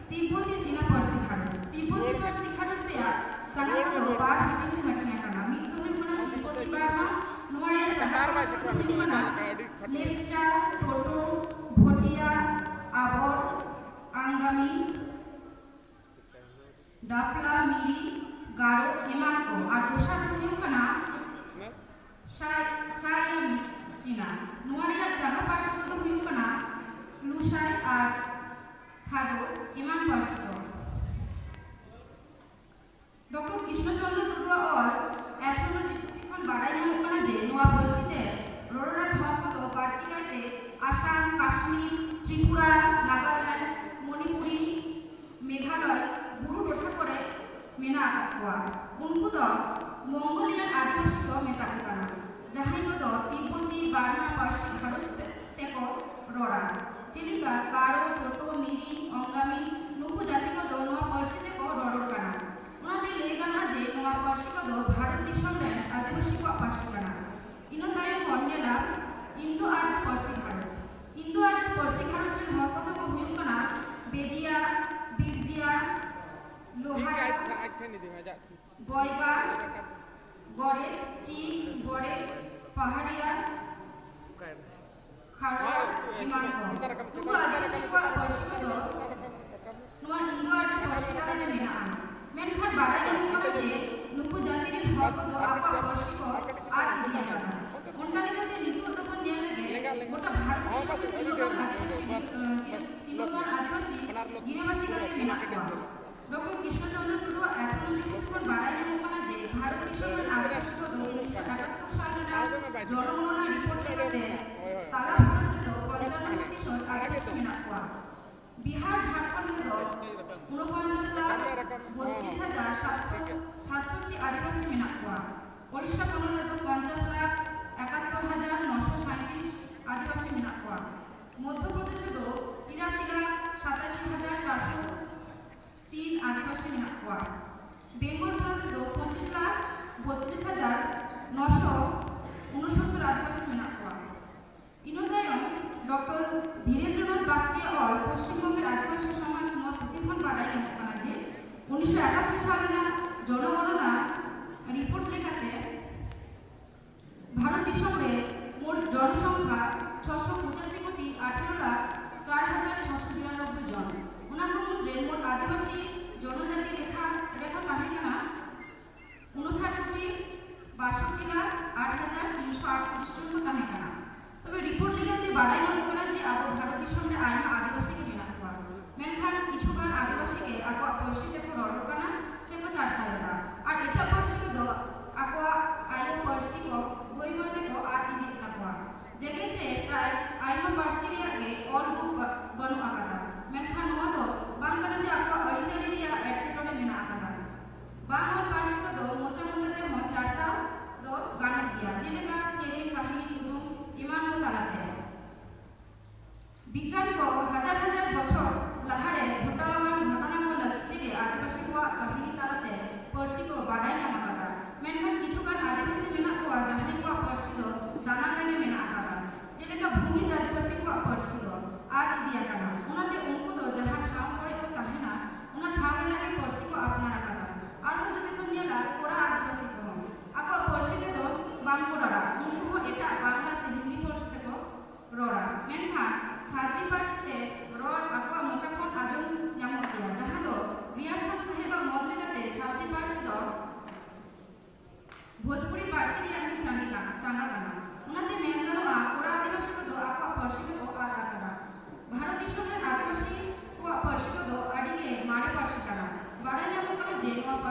ᱛᱤᱵᱵᱚᱛᱤ ᱪᱤᱱᱟ ᱯᱟᱹᱨᱥᱤ ᱜᱷᱟᱨᱚᱸᱡᱽ᱾ ᱛᱤᱵᱵᱚᱛᱤ ᱯᱟᱹᱨᱥᱤ ᱜᱷᱟᱨᱚᱸᱡᱽ ᱨᱮᱭᱟᱜ ᱪᱟᱸᱜᱟ ᱠᱚᱫᱚ ᱵᱟᱨ ᱦᱟᱹᱴᱤᱧ ᱨᱮ ᱦᱟᱹᱴᱤᱧ ᱟᱠᱟᱱᱟ᱾ ᱢᱤᱫ ᱫᱚ ᱦᱩᱭᱩᱜ ᱠᱟᱱᱟ ᱛᱤᱵᱵᱚᱛᱤ ᱵᱟᱨᱢᱟ᱾ ᱱᱚᱣᱟ ᱨᱮᱭᱟᱜ ᱪᱟᱸᱜᱟ ᱯᱟᱹᱨᱥᱤ ᱠᱚᱫᱚ ᱦᱩᱭᱩᱜ ᱠᱟᱱᱟ ᱞᱮᱯᱪᱟ, ᱴᱳᱴᱳ, ᱵᱷᱚᱴᱤᱭᱟ, ᱟᱵᱚᱨ, ᱟᱝᱜᱟᱢᱤ, ᱰᱟᱯᱞᱟ, ᱢᱤᱨᱤ, ᱜᱟᱨᱳ ᱮᱢᱟᱱ ᱠᱚ᱾ ᱟᱨ ᱫᱚᱥᱟᱨ ᱫᱚ ᱦᱩᱭᱩᱜ ᱠᱟᱱᱟ ᱥᱟᱭ-, ᱥᱟᱭᱟᱢᱤᱥ ᱪᱤᱱᱟ᱾ ᱱᱚᱣᱟ ᱨᱮᱭᱟᱜ ᱪᱟᱸᱜᱟ ᱯᱟᱹᱨᱥᱤ ᱠᱚᱫᱚ ᱦᱩᱭᱩᱜ ᱠᱟᱱᱟ ᱞᱩᱥᱟᱭ ᱟᱨ ᱛᱷᱟᱰᱳ ᱮᱢᱟᱱ ᱯᱟᱹᱨᱥᱤ ᱠᱚ᱾ ᱰᱚᱠᱴᱚᱨ ᱠᱨᱤᱥᱱᱚ ᱪᱚᱸᱫᱽᱨᱚ ᱴᱩᱰᱩᱣᱟᱜ ᱚᱞ ᱮᱛᱷᱱᱳᱞᱚᱡᱤ ᱯᱩᱛᱷᱤ ᱠᱷᱚᱱ ᱵᱟᱰᱟᱭ ᱧᱟᱢᱚᱜ ᱠᱟᱱᱟ ᱡᱮ ᱱᱚᱣᱟ ᱯᱟᱹᱨᱥᱤ ᱛᱮ ᱨᱚᱨᱚᱲᱟᱱ ᱦᱚᱲ ᱠᱚᱫᱚ ᱵᱟᱹᱲᱛᱤ ᱠᱟᱭᱛᱮ ᱟᱥᱟᱢ, ᱠᱟᱥᱢᱤᱨ, ᱛᱨᱤᱯᱩᱨᱟ, ᱱᱟᱜᱟᱞᱮᱱᱰ, ᱢᱚᱱᱤᱯᱩᱨᱤ, ᱢᱮᱜᱷᱟᱞᱚᱭ, ᱵᱩᱨᱩ ᱴᱚᱴᱷᱟ ᱠᱚᱨᱮ ᱢᱮᱱᱟᱜ ᱟᱠᱟᱫ ᱠᱚᱣᱟ᱾ ᱩᱱᱠᱩ ᱫᱚ ᱢᱚᱝᱜᱳᱞᱤᱭᱟᱱ ᱟᱹᱫᱤᱵᱟᱹᱥᱤ ᱠᱚ ᱢᱮᱛᱟ ᱠᱚ ᱠᱟᱱᱟ, ᱡᱟᱦᱟᱸᱭ ᱠᱚᱫᱚ ᱛᱤᱵᱵᱚᱛᱤ ᱵᱟᱨᱢᱟ ᱯᱟᱹᱨᱥᱤ ᱜᱷᱟᱨᱚᱸᱡᱽ ᱛᱮ-, ᱛᱮᱠᱚ ᱨᱚᱲᱟ, ᱡᱮᱞᱮᱠᱟ ᱜᱟᱨᱳ, ᱴᱳᱴᱳ, ᱢᱤᱨᱤ, ᱚᱝᱜᱟᱢᱤ᱾ ᱱᱩᱠᱩ ᱡᱟᱹᱛᱤ ᱠᱚᱫᱚ ᱱᱚᱣᱟ ᱯᱟᱹᱨᱥᱤ ᱛᱮᱠᱚ ᱨᱚᱨᱚᱲ ᱠᱟᱱᱟ᱾ ᱚᱱᱟᱛᱮ ᱞᱟᱹᱭ ᱜᱟᱱᱚᱜᱼᱟ ᱡᱮ ᱱᱚᱣᱟ ᱯᱟᱹᱨᱥᱤ ᱠᱚᱫᱚ ᱵᱷᱟᱨᱚᱛ ᱫᱤᱥᱚᱢ ᱨᱮᱱ ᱟᱹᱫᱤᱵᱟᱹᱥᱤ ᱠᱚᱣᱟᱜ ᱯᱟᱹᱨᱥᱤ ᱠᱟᱱᱟ᱾ ᱵᱚᱭᱜᱟ, ᱜᱚᱰᱮᱛ, ᱪᱤᱝ, ᱵᱚᱰᱮ, ᱯᱟᱦᱟᱲᱤᱭᱟ, ᱠᱷᱟᱲᱣᱟ, ᱮᱢᱟᱱ ᱠᱚ᱾ ᱱᱩᱠᱩ ᱟᱹᱫᱤᱵᱟᱹᱥᱤ ᱠᱚᱣᱟᱜ ᱯᱟᱹᱨᱥᱤ ᱠᱚᱫᱚ ᱱᱚᱣᱟ ᱤᱱᱫᱳ ᱟᱨᱡᱚ ᱯᱟᱹᱨᱥᱤ ᱛᱟᱞᱟ ᱨᱮ ᱢᱮᱱᱟᱜᱼᱟ᱾ ᱢᱮᱱᱠᱷᱟᱱ ᱵᱟᱰᱟᱭ ᱧᱟᱢᱚᱜ ᱠᱟᱱᱟ ᱡᱮ ᱱᱩᱠᱩ ᱡᱟᱹᱛᱤ ᱨᱮᱱ ᱦᱚᱲ ᱠᱚᱫᱚ ᱟᱠᱚᱣᱟᱜ ᱯᱟᱹᱨᱥᱤ ᱠᱚ ᱟᱫ ᱤᱫᱤ ᱟᱠᱟᱫᱟ᱾ ᱚᱱᱠᱟ ᱞᱮᱠᱟᱛᱮ ᱱᱤᱛᱚᱜ ᱫᱚᱵᱚᱱ ᱧᱮᱞ ᱞᱮᱜᱮ ᱜᱚᱴᱟ ᱵᱷᱟᱨᱚᱛ ᱫᱤᱥᱚᱢ ᱨᱮ ᱛᱤᱱᱟᱹᱜ ᱜᱟᱱ ᱟᱹᱫᱤᱵᱟᱹᱥᱤ, ᱛᱤᱱᱟᱹᱜ ᱜᱟᱱ ᱟᱹᱫᱤᱵᱟᱹᱥᱤ ᱜᱤᱨᱟᱹᱵᱟᱹᱥᱤ ᱠᱟᱛᱮ ᱢᱮᱱᱟᱜ ᱠᱚᱣᱟ᱾ ᱰᱚᱠᱴᱚᱨ ᱠᱨᱤᱥᱱᱚ ᱪᱚᱸᱫᱽᱨᱚ ᱴᱩᱰᱩᱣᱟᱜ ethnography ᱠᱷᱚᱱ ᱵᱟᱰᱟᱭ ᱧᱟᱢᱚᱜ ᱠᱟᱱᱟ ᱡᱮ ᱵᱷᱟᱨᱚᱛ ᱫᱤᱥᱚᱢ ᱨᱮᱱ ᱟᱹᱫᱤᱵᱟᱹᱥᱤ ᱠᱚᱫᱚ ᱩᱱᱤᱥᱥᱚ ᱮᱠᱟᱛᱛᱳᱨ ᱥᱟᱞ ᱨᱮᱱᱟᱜ ᱡᱚᱱᱚᱜᱚᱬᱱᱟ report ᱞᱮᱠᱟᱛᱮ ᱛᱟᱞᱟ ᱵᱷᱟᱨᱚᱛ ᱨᱮᱫᱚ ᱯᱚᱧᱪᱟᱱᱱᱚ ᱯᱨᱚᱛᱤᱥᱚᱛ ᱟᱹᱫᱤᱵᱟᱹᱥᱤ ᱢᱮᱱᱟᱜ ᱠᱚᱣᱟ᱾ ᱵᱤᱦᱟᱨ, ᱡᱷᱟᱲᱠᱷᱚᱸᱰ ᱨᱮᱫᱚ ᱩᱱᱯᱚᱧᱪᱟᱥ ᱞᱟᱠᱷ ᱵᱚᱛᱨᱤᱥ ᱦᱟᱡᱟᱨ ᱥᱟᱛᱥᱚ ᱥᱟᱛᱥᱚᱴᱴᱤ ᱟᱹᱫᱤᱵᱟᱹᱥᱤ ᱢᱮᱱᱟᱜ ᱠᱚᱣᱟ᱾ ᱳᱰᱤᱥᱟ ᱯᱚᱱᱚᱛ ᱨᱮᱫᱚ ᱯᱚᱧᱪᱟᱥ ᱞᱟᱠᱷ ᱮᱠᱟᱛᱛᱳᱨ ᱦᱟᱡᱟᱨ ᱱᱚᱥᱚ ᱥᱟᱸᱭᱛᱨᱤᱥ ᱟᱹᱫᱤᱵᱟᱹᱥᱤ ᱢᱮᱱᱟᱜ ᱠᱚᱣᱟ᱾ ᱢᱚᱫᱽᱫᱷᱚ ᱯᱨᱚᱫᱮᱥ ᱨᱮᱫᱚ ᱛᱤᱨᱟᱥᱤ ᱞᱟᱠᱷ ᱥᱟᱛᱟᱥᱤ ᱦᱟᱡᱟᱨ ᱪᱟᱨᱥᱚ ᱛᱤᱱ ᱟᱹᱫᱤᱵᱟᱹᱥᱤ ᱢᱮᱱᱟᱜ ᱠᱚᱣᱟ᱾ ᱵᱮᱝᱜᱚᱞ ᱯᱚᱱᱚᱛ ᱨᱮᱫᱚ ᱯᱚᱸᱪᱤᱥ ᱞᱟᱠᱷ ᱵᱚᱛᱨᱤᱥ ᱦᱟᱡᱟᱨ ᱱᱚᱥᱚ ᱩᱱᱚᱥᱚᱛᱛᱚᱨ ᱟᱹᱫᱤᱵᱟᱹᱥᱤ ᱢᱮᱱᱟᱜ ᱠᱚᱣᱟ᱾ ᱤᱱᱟᱹ ᱛᱟᱭᱚᱢ ᱰᱚᱠᱴᱚᱨ ᱫᱷᱤᱨᱮᱱᱫᱨᱚᱱᱟᱛᱷ ᱵᱟᱥᱠᱮᱭᱟᱜ ᱚᱞ ᱯᱚᱥᱪᱤᱢ ᱵᱚᱝᱜᱮᱨ ᱟᱹᱫᱤᱵᱟᱹᱥᱤ ᱥᱚᱢᱟᱡᱽ ᱱᱚᱣᱟ ᱯᱩᱛᱷᱤ ᱠᱷᱚᱱ ᱵᱟᱰᱟᱭ ᱧᱟᱢᱚᱜ ᱠᱟᱱᱟ ᱡᱮ ᱩᱱᱤᱥᱥᱚ ᱮᱠᱟᱥᱤ ᱥᱟᱞ ᱨᱮᱱᱟᱜ ᱡᱚᱱᱚᱜᱚᱬᱱᱟ report ᱞᱮᱠᱟᱛᱮ ᱵᱷᱟᱨᱚᱛ ᱫᱤᱥᱚᱢ ᱨᱮ ᱢᱳᱴ ᱡᱚᱱᱚᱥᱚᱝᱠᱷᱟ ᱪᱷᱚᱥᱚ ᱯᱚᱸᱪᱟᱥᱤ ᱠᱳᱴᱤ ᱟᱴᱷᱮᱨᱚ ᱞᱟᱠᱷ ᱪᱟᱨ ᱦᱟᱡᱟᱨ ᱪᱷᱚᱥᱚ ᱵᱤᱨᱟᱱᱚᱵᱵᱳᱭ ᱡᱚᱱ᱾ ᱚᱱᱟ ᱠᱚ ᱢᱩᱫᱽᱨᱮ ᱢᱳᱴ ᱟᱹᱫᱤᱵᱟᱹᱥᱤ ᱡᱚᱱᱚᱡᱟᱹᱛᱤ ᱞᱮᱠᱷᱟ ᱨᱮᱠᱚ ᱛᱟᱦᱮᱸ ᱠᱟᱱᱟ ᱩᱱᱩᱥᱟᱴ ᱠᱳᱴᱤ ᱵᱟᱥᱚᱴᱴᱤ ᱞᱟᱠᱷ ᱟᱴ ᱦᱟᱡᱟᱨ ᱛᱤᱱᱥᱚ ᱟᱴᱛᱨᱤᱥ ᱡᱚᱱ ᱠᱚ ᱛᱟᱦᱮᱸ ᱠᱟᱱᱟ᱾ ᱛᱚᱵᱮ report ᱞᱮᱠᱟᱛᱮ ᱵᱟᱰᱟᱭ ᱧᱟᱢᱚᱜ ᱠᱟᱱᱟ ᱡᱮ ᱟᱵᱚ ᱵᱷᱟᱨᱚᱛ ᱫᱤᱥᱚᱢ ᱨᱮ ᱟᱭᱢᱟ ᱟᱹᱫᱤᱵᱟᱹᱥᱤ ᱜᱮ ᱢᱮᱱᱟᱜ ᱠᱚᱣᱟ, ᱢᱮᱱᱠᱷᱟᱱ ᱠᱤᱪᱷᱩ ᱜᱟᱱ ᱟᱹᱫᱤᱵᱟᱹᱥᱤ ᱜᱮ ᱟᱠᱚᱣᱟᱜ ᱯᱟᱹᱨᱥᱤ ᱛᱮᱠᱚ ᱨᱚᱲ ᱠᱟᱱᱟ ᱥᱮᱠᱚ ᱪᱟᱨᱪᱟᱣ ᱮᱫᱟ, ᱟᱨ ᱮᱴᱟᱜ ᱯᱟᱹᱨᱥᱤ ᱨᱮᱫᱚ ᱟᱠᱚᱣᱟᱜ ᱟᱭᱳ ᱯᱟᱹᱨᱥᱤ ᱠᱚ ᱵᱟᱹᱭ ᱵᱟᱹᱭ ᱛᱮᱠᱚ ᱟᱫ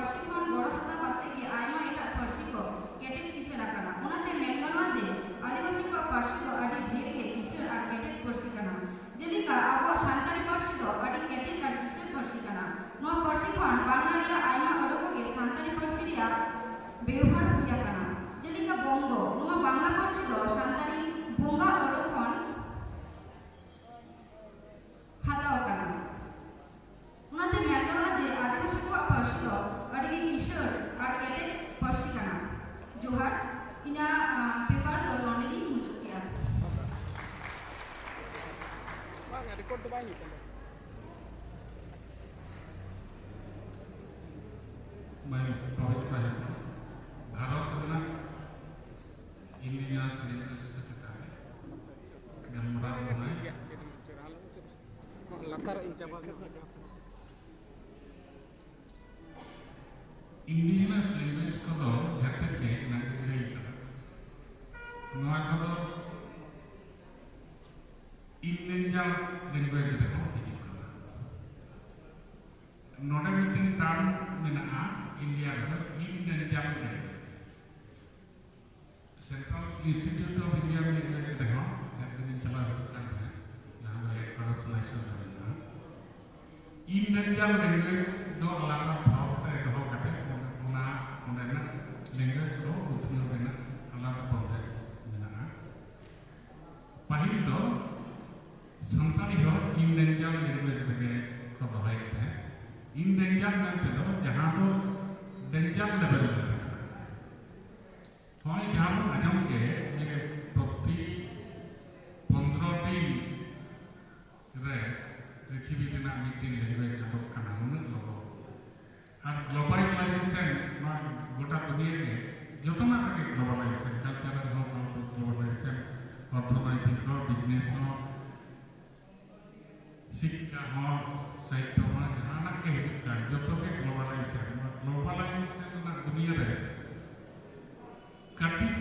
ᱯᱟᱹᱨᱥᱤ ᱠᱷᱚᱱ ᱜᱚᱲᱚ ᱦᱟᱛᱟᱣ ᱠᱟᱛᱮ ᱜᱮ ᱟᱭᱢᱟ ᱮᱴᱟᱜ ᱯᱟᱹᱨᱥᱤ ᱠᱚ ᱠᱮᱴᱮᱡ ᱠᱤᱥᱟᱹᱬ ᱟᱠᱟᱱᱟ᱾ ᱚᱱᱟᱛᱮ ᱢᱮᱱ ᱜᱟᱱᱚᱜᱼᱟ ᱡᱮ ᱟᱹᱫᱤᱵᱟᱹᱥᱤ ᱠᱚᱣᱟᱜ ᱯᱟᱹᱨᱥᱤ ᱫᱚ ᱟᱹᱰᱤ ᱰᱷᱮᱨ ᱜᱮ ᱠᱤᱥᱟᱹᱬ ᱟᱨ ᱠᱮᱴᱮᱡ ᱯᱟᱹᱨᱥᱤ ᱠᱟᱱᱟ᱾ ᱡᱮᱞᱮᱠᱟ ᱟᱵᱚᱣᱟᱜ ᱥᱟᱱᱛᱟᱲᱤ ᱯᱟᱹᱨᱥᱤ ᱫᱚ ᱟᱹᱰᱤ ᱠᱮᱴᱮᱡ ᱟᱨ ᱠᱤᱥᱟᱹᱬ ᱯᱟᱹᱨᱥᱤ ᱠᱟᱱᱟ᱾ ᱱᱚᱣᱟ ᱯᱟᱹᱨᱥᱤ ᱠᱷᱚᱱ ᱵᱟᱝᱞᱟ ᱨᱮᱭᱟᱜ ᱟᱭᱢᱟ ᱚᱰᱚᱠ ᱜᱮ ᱥᱟᱱᱛᱟᱲᱤ ᱯᱟᱹᱨᱥᱤ ᱨᱮᱭᱟᱜ ᱵᱮᱣᱦᱟᱨ ᱦᱩᱭ ᱟᱠᱟᱱᱟ᱾ ᱡᱮᱞᱮᱠᱟ ᱵᱚᱝᱜᱚ, ᱱᱚᱣᱟ ᱵᱟᱝᱞᱟ ᱯᱟᱹᱨᱥᱤ ᱫᱚ ᱥᱟᱱᱛᱟᱲᱤ ᱵᱚᱸᱜᱟ ᱚᱰᱚᱠ ᱠᱷᱚᱱ ᱦᱟᱛᱟᱣ ᱟᱠᱟᱱᱟ᱾ ᱚᱱᱟᱛᱮ ᱢᱮᱱ ᱜᱟᱱᱚᱜᱼᱟ ᱡᱮ ᱟᱹᱫᱤᱵᱟᱹᱥᱤ ᱠᱚᱣᱟᱜ ᱯᱟᱹᱨᱥᱤ ᱫᱚ ᱟᱹᱰᱤ ᱜᱮ ᱠᱤᱥᱟᱹᱬ ᱟᱨ ᱠᱮᱴᱮᱡ ᱯᱟᱹᱨᱥᱤ ᱠᱟᱱᱟ᱾ ᱡᱚᱦᱟᱨ, ᱤᱧᱟᱹᱜ, ᱟᱸ, ᱯᱮᱯᱟᱨ ᱫᱚ ᱱᱚᱰᱮ ᱜᱤᱧ ᱢᱩᱪᱟᱹᱫ ᱠᱮᱫᱟ᱾ ᱵᱟᱝᱟ, ᱨᱮᱠᱚᱨᱰ ᱫᱚ ᱵᱟᱭ ᱦᱩᱭᱩᱜ ᱠᱟᱱᱟ᱾ ᱢᱟᱹᱭ ᱯᱚᱵᱤᱛᱨᱟ ᱦᱮᱢᱵᱨᱚᱢ, ᱵᱷᱟᱨᱚᱛ ᱨᱮᱱᱟᱜ ᱤᱱᱰᱤᱡᱤᱱᱟᱥ ᱞᱮᱝᱜᱩᱭᱮᱡᱽ ᱠᱚ ᱪᱮᱛᱟᱱ ᱨᱮ ᱜᱟᱞᱢᱟᱨᱟᱣ ᱠᱟᱱᱟᱭ᱾ ᱞᱟᱛᱟᱨ ᱤᱧ ᱪᱟᱵᱟ ᱠᱮᱫᱟ᱾ ᱤᱱᱰᱤᱡᱤᱱᱟᱥ ᱞᱮᱝᱜᱩᱭᱮᱡᱽ ᱠᱚᱫᱚ ᱡᱟᱦᱟᱸ ᱛᱤᱱᱟᱹᱜ ᱜᱮ ᱮᱱᱟᱝ ᱤᱧ ᱞᱟᱹᱭ ᱠᱟᱫᱟ, ᱱᱚᱣᱟ ᱠᱚᱫᱚ ᱤᱱᱰᱮᱱᱡᱟᱨ ᱞᱮᱝᱜᱩᱭᱮᱡᱽ ᱨᱮᱦᱚᱸ ᱦᱤᱡᱩᱜ ᱠᱟᱱᱟ᱾ ᱱᱚᱰᱮ ᱢᱤᱫᱴᱮᱱ ᱴᱟᱨᱢ ᱢᱮᱱᱟᱜᱼᱟ ᱤᱱᱰᱤᱭᱟ ᱨᱮᱫᱚ, endangered languages. Central institute of Indian languages ᱨᱮᱦᱚᱸ ᱮᱠᱫᱤᱱᱤᱧ ᱪᱟᱞᱟᱣ ᱦᱤᱡᱩᱜ ᱠᱟᱱ ᱛᱟᱦᱮᱸᱫ, ᱡᱟᱦᱟᱸ ᱫᱚ ᱦᱮᱰᱠᱣᱟᱨᱴᱟᱨᱥ ᱢᱟᱭᱥᱳᱨ ᱨᱮ ᱢᱮᱱᱟᱜᱼᱟ᱾ ᱤᱱᱰᱮᱱᱡᱟᱨ ᱞᱮᱝᱜᱩᱭᱮᱡᱽ ᱫᱚ ᱟᱞᱟᱫᱟ ᱛᱷᱚᱠ ᱨᱮ ᱫᱚᱦᱚ ᱠᱟᱛᱮ ᱚᱱᱟ, ᱚᱸᱰᱮᱱᱟᱜ ᱞᱮᱝᱜᱩᱭᱮᱡᱽ ᱫᱚ ᱩᱛᱱᱟᱹᱣ ᱨᱮᱱᱟᱜ ᱟᱞᱟᱫᱟ ᱯᱨᱚᱡᱮᱠᱴ ᱢᱮᱱᱟᱜᱼᱟ᱾ ᱯᱟᱹᱦᱤᱞ ᱫᱚ ᱥᱟᱱᱛᱟᱲᱤ ᱦᱚᱸ ᱤᱱᱰᱮᱱᱡᱟᱨ ᱞᱮᱝᱜᱩᱭᱮᱡᱽ ᱨᱮᱜᱮ ᱠᱚ ᱫᱚᱦᱚᱭᱮᱫ ᱛᱟᱦᱮᱸᱫ᱾ ᱤᱱᱰᱮᱱᱡᱟᱨ ᱢᱮᱱᱛᱮ ᱫᱚ ᱡᱟᱦᱟᱸ ᱫᱚ ᱰᱮᱱᱡᱟᱨ ᱞᱮᱵᱮᱞ ᱨᱮ ᱢᱮᱱᱟᱜᱼᱟ᱾ ᱱᱚᱜᱼᱚᱭ ᱡᱟᱦᱟᱸ ᱵᱚᱱ ᱟᱸᱡᱚᱢ ᱠᱮᱫ ᱡᱮ ᱯᱨᱚᱛᱤ ᱯᱚᱱᱫᱽᱨᱚ ᱫᱤᱱ ᱨᱮ ᱯᱨᱤᱛᱷᱤᱵᱤ ᱨᱮᱱᱟᱜ ᱢᱤᱫᱴᱮᱱ ᱞᱮᱝᱜᱩᱭᱮᱡᱽ ᱟᱫᱚᱜ ᱠᱟᱱᱟ, ᱩᱱᱟᱹᱜ ᱞᱚᱜᱚᱱ᱾ ᱟᱨ ᱜᱞᱳᱵᱟᱞᱟᱭᱡᱮᱥᱚᱱ, ᱱᱚᱣᱟ ᱜᱚᱴᱟ ᱫᱩᱱᱤᱭᱟᱹ ᱜᱮ ᱡᱚᱛᱚᱱᱟᱜ ᱨᱮᱜᱮ ᱜᱞᱳᱵᱟᱞᱟᱭᱡᱮᱥᱚᱱ, ᱠᱟᱞᱪᱟᱨᱟᱞ ᱦᱚᱸ ᱜᱞᱳᱵᱟᱞᱟᱭᱡᱮᱥᱚᱱ, ᱚᱨᱛᱷᱚᱱᱳᱭᱛᱤᱠ ᱦᱚᱸ, ᱵᱤᱡᱽᱱᱮᱥ ᱦᱚᱸ, ᱥᱤᱠᱠᱷᱟ ᱦᱚᱸ, ᱥᱟᱦᱤᱛᱛᱚ ᱦᱚᱸ, ᱡᱟᱦᱟᱱᱟᱜ ᱜᱮ ᱦᱤᱡᱩᱜ ᱠᱟᱱ, ᱡᱚᱛᱚ ᱜᱮ ᱜᱞᱳᱵᱟᱞᱟᱭᱡᱮᱥᱚᱱ᱾ ᱱᱚᱣᱟ ᱜᱞᱳᱵᱟᱞᱟᱭᱡᱮᱥᱚᱱ ᱨᱮᱱᱟᱜ ᱫᱩᱱᱤᱭᱟᱹ ᱨᱮ ᱠᱟᱹᱴᱤᱡ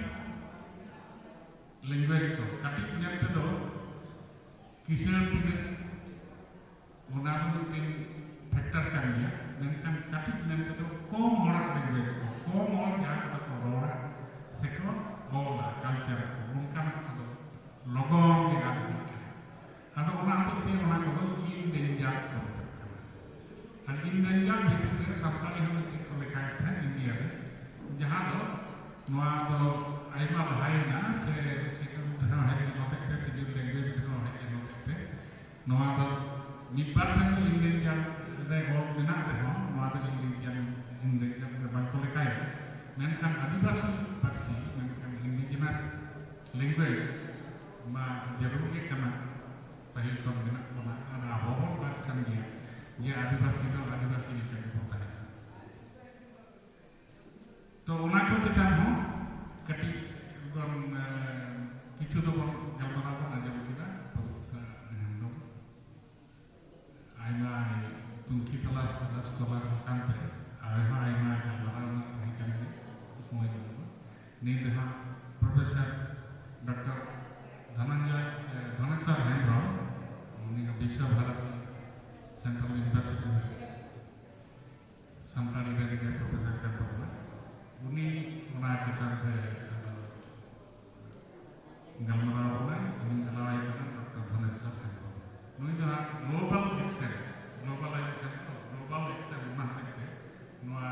ᱞᱮᱝᱜᱩᱭᱮᱡᱽ ᱫᱚ, ᱠᱟᱹᱴᱤᱡ ᱢᱮᱱ ᱛᱮᱫᱚ ᱠᱤᱥᱟᱹᱬ ᱛᱤᱱᱟᱹᱜ, ᱚᱱᱟ ᱫᱚ ᱢᱤᱫᱴᱮᱱ ᱯᱷᱮᱠᱴᱟᱨ ᱠᱟᱱ ᱜᱮᱭᱟ, ᱢᱮᱱᱠᱷᱟᱱ ᱠᱟᱹᱴᱤᱡ ᱢᱮᱱ ᱛᱮᱫᱚ ᱠᱚᱢ ᱥᱟᱱᱛᱟᱲᱤ ᱦᱚᱸ ᱢᱤᱫᱴᱮᱱ ᱠᱚ ᱞᱮᱠᱷᱟᱭᱮᱫ ᱛᱟᱦᱮᱸᱫ ᱤᱱᱰᱤᱭᱟ ᱨᱮ, ᱡᱟᱦᱟᱸ ᱫᱚ ᱱᱚᱣᱟ ᱫᱚ ᱟᱭᱢᱟ ᱞᱟᱦᱟᱭᱮᱱᱟ, ᱥᱮ ᱥᱮᱠᱩᱞ ᱨᱮᱦᱚᱸ ᱦᱮᱡ ᱮᱱ ᱦᱚᱛᱮᱡ ᱛᱮ, ᱥᱤᱰᱩᱞ ᱞᱮᱝᱜᱩᱭᱮᱡᱽ ᱨᱮᱦᱚᱸ ᱦᱮᱡ ᱮᱱ ᱦᱚᱛᱮᱡ ᱛᱮ, ᱱᱚᱣᱟ ᱫᱚ ᱢᱤᱫ ᱵᱟᱨ ᱴᱷᱮᱱ ᱫᱚ ᱤᱱᱰᱮᱱᱡᱟᱨ ᱨᱮ ᱚᱞ ᱢᱮᱱᱟᱜ ᱨᱮᱦᱚᱸ, ᱱᱚᱣᱟ ᱫᱚ ᱤᱱᱰᱮᱱᱡᱟᱨ, ᱤᱱᱰᱮᱱᱡᱟᱨ ᱨᱮ ᱵᱟᱝᱠᱚ ᱞᱮᱠᱷᱟᱭᱟ᱾ ᱢᱮᱱᱠᱷᱟᱱ ᱟᱹᱫᱤᱵᱟᱹᱥᱤ ᱯᱟᱹᱨᱥᱤ, ᱢᱮᱱᱠᱷᱟᱱ ᱤᱱᱰᱤᱡᱤᱱᱟᱥ ᱞᱮᱝᱜᱩᱭᱮᱡᱽ ᱢᱟ ᱡᱟᱹᱨᱩᱲ ᱜᱮ ᱠᱟᱱᱟ᱾ ᱯᱟᱹᱦᱤᱞ ᱠᱷᱚᱱ ᱢᱮᱱᱟᱜ ᱵᱚᱱᱟ ᱟᱨ ᱟᱵᱚ ᱦᱚᱸ ᱚᱱᱠᱟ ᱠᱟᱱ ᱜᱮᱭᱟ ᱡᱮ ᱟᱹᱫᱤᱵᱟᱹᱥᱤ ᱫᱚ ᱟᱹᱫᱤᱵᱟᱹᱥᱤ ᱞᱮᱠᱟ ᱜᱮᱵᱚᱱ ᱛᱟᱦᱮᱱᱟ᱾ ᱛᱚ ᱚᱱᱟ ᱠᱚ ᱪᱮᱛᱟᱱ ᱦᱚᱸ ᱠᱟᱹᱴᱤᱡ ᱵᱚᱱ, ᱮ, ᱠᱤᱪᱷᱩ ᱫᱚᱵᱚᱱ ᱜᱟᱞᱢᱟᱨᱟᱣ ᱵᱚᱱ ᱟᱸᱡᱚᱢ ᱠᱮᱫᱟ ᱯᱨᱚᱯᱷᱮᱥᱚᱨ ᱦᱮᱢᱵᱨᱚᱢ᱾ ᱟᱭᱢᱟ ᱛᱩᱝᱠᱷᱤ ᱛᱚᱞᱟᱥ ᱠᱟᱫᱟ ᱥᱠᱚᱞᱟᱨ ᱠᱟᱱᱛᱮ ᱟᱭᱢᱟ ᱟᱭᱢᱟ ᱜᱟᱞᱢᱟᱨᱟᱣ ᱨᱮᱱᱟᱜ ᱛᱟᱦᱮᱸ ᱠᱟᱱ ᱜᱮᱭᱟ ᱥᱚᱢᱚᱭ ᱨᱮ᱾ ᱱᱤᱛ ᱫᱚ ᱦᱟᱸᱜ ᱯᱨᱚᱯᱷᱮᱥᱚᱨ ᱰᱚᱠᱴᱚᱨ ᱫᱷᱚᱱᱚᱱᱡᱚᱭ, ᱮ, ᱫᱷᱚᱱᱮᱥᱚᱨ ᱦᱮᱢᱵᱨᱚᱢ, ᱩᱱᱤ ᱦᱚᱸ ᱵᱤᱥᱥᱚ ᱵᱷᱟᱨᱚᱛᱤ ᱥᱮᱱᱴᱨᱟᱞ ᱤᱭᱩᱱᱤᱵᱷᱟᱨᱥᱤᱴᱤ ᱨᱮ ᱥᱟᱱᱛᱟᱲᱤ ᱨᱮᱱ ᱜᱮ ᱯᱨᱚᱯᱷᱮᱥᱚᱨ ᱠᱟᱱ ᱛᱟᱵᱚᱱᱟ᱾ ᱩᱱᱤ ᱚᱱᱟ ᱪᱮᱛᱟᱱ ᱨᱮ, ᱟᱫᱚ, ᱜᱟᱞᱢᱟᱨᱟᱣ ᱵᱚᱱᱟᱭ᱾ ᱩᱱᱤ ᱪᱟᱞᱟᱣ ᱟᱭ ᱠᱟᱱᱟ ᱰᱚᱠᱴᱚᱨ ᱫᱷᱚᱱᱮᱥᱚᱨ ᱦᱮᱢᱵᱨᱚᱢ᱾ ᱱᱩᱭ ᱫᱚ ᱦᱟᱸᱜ ᱜᱞᱳᱵᱟᱞ ᱮᱠᱥᱮᱱ, ᱜᱞᱳᱵᱟᱞᱟᱭᱡᱮᱥᱚᱱ ᱛᱚ, ᱜᱞᱳᱵᱟᱞ ᱮᱠᱥᱮᱱ ᱚᱱᱟ ᱦᱚᱛᱮᱡ ᱛᱮ ᱱᱚᱣᱟ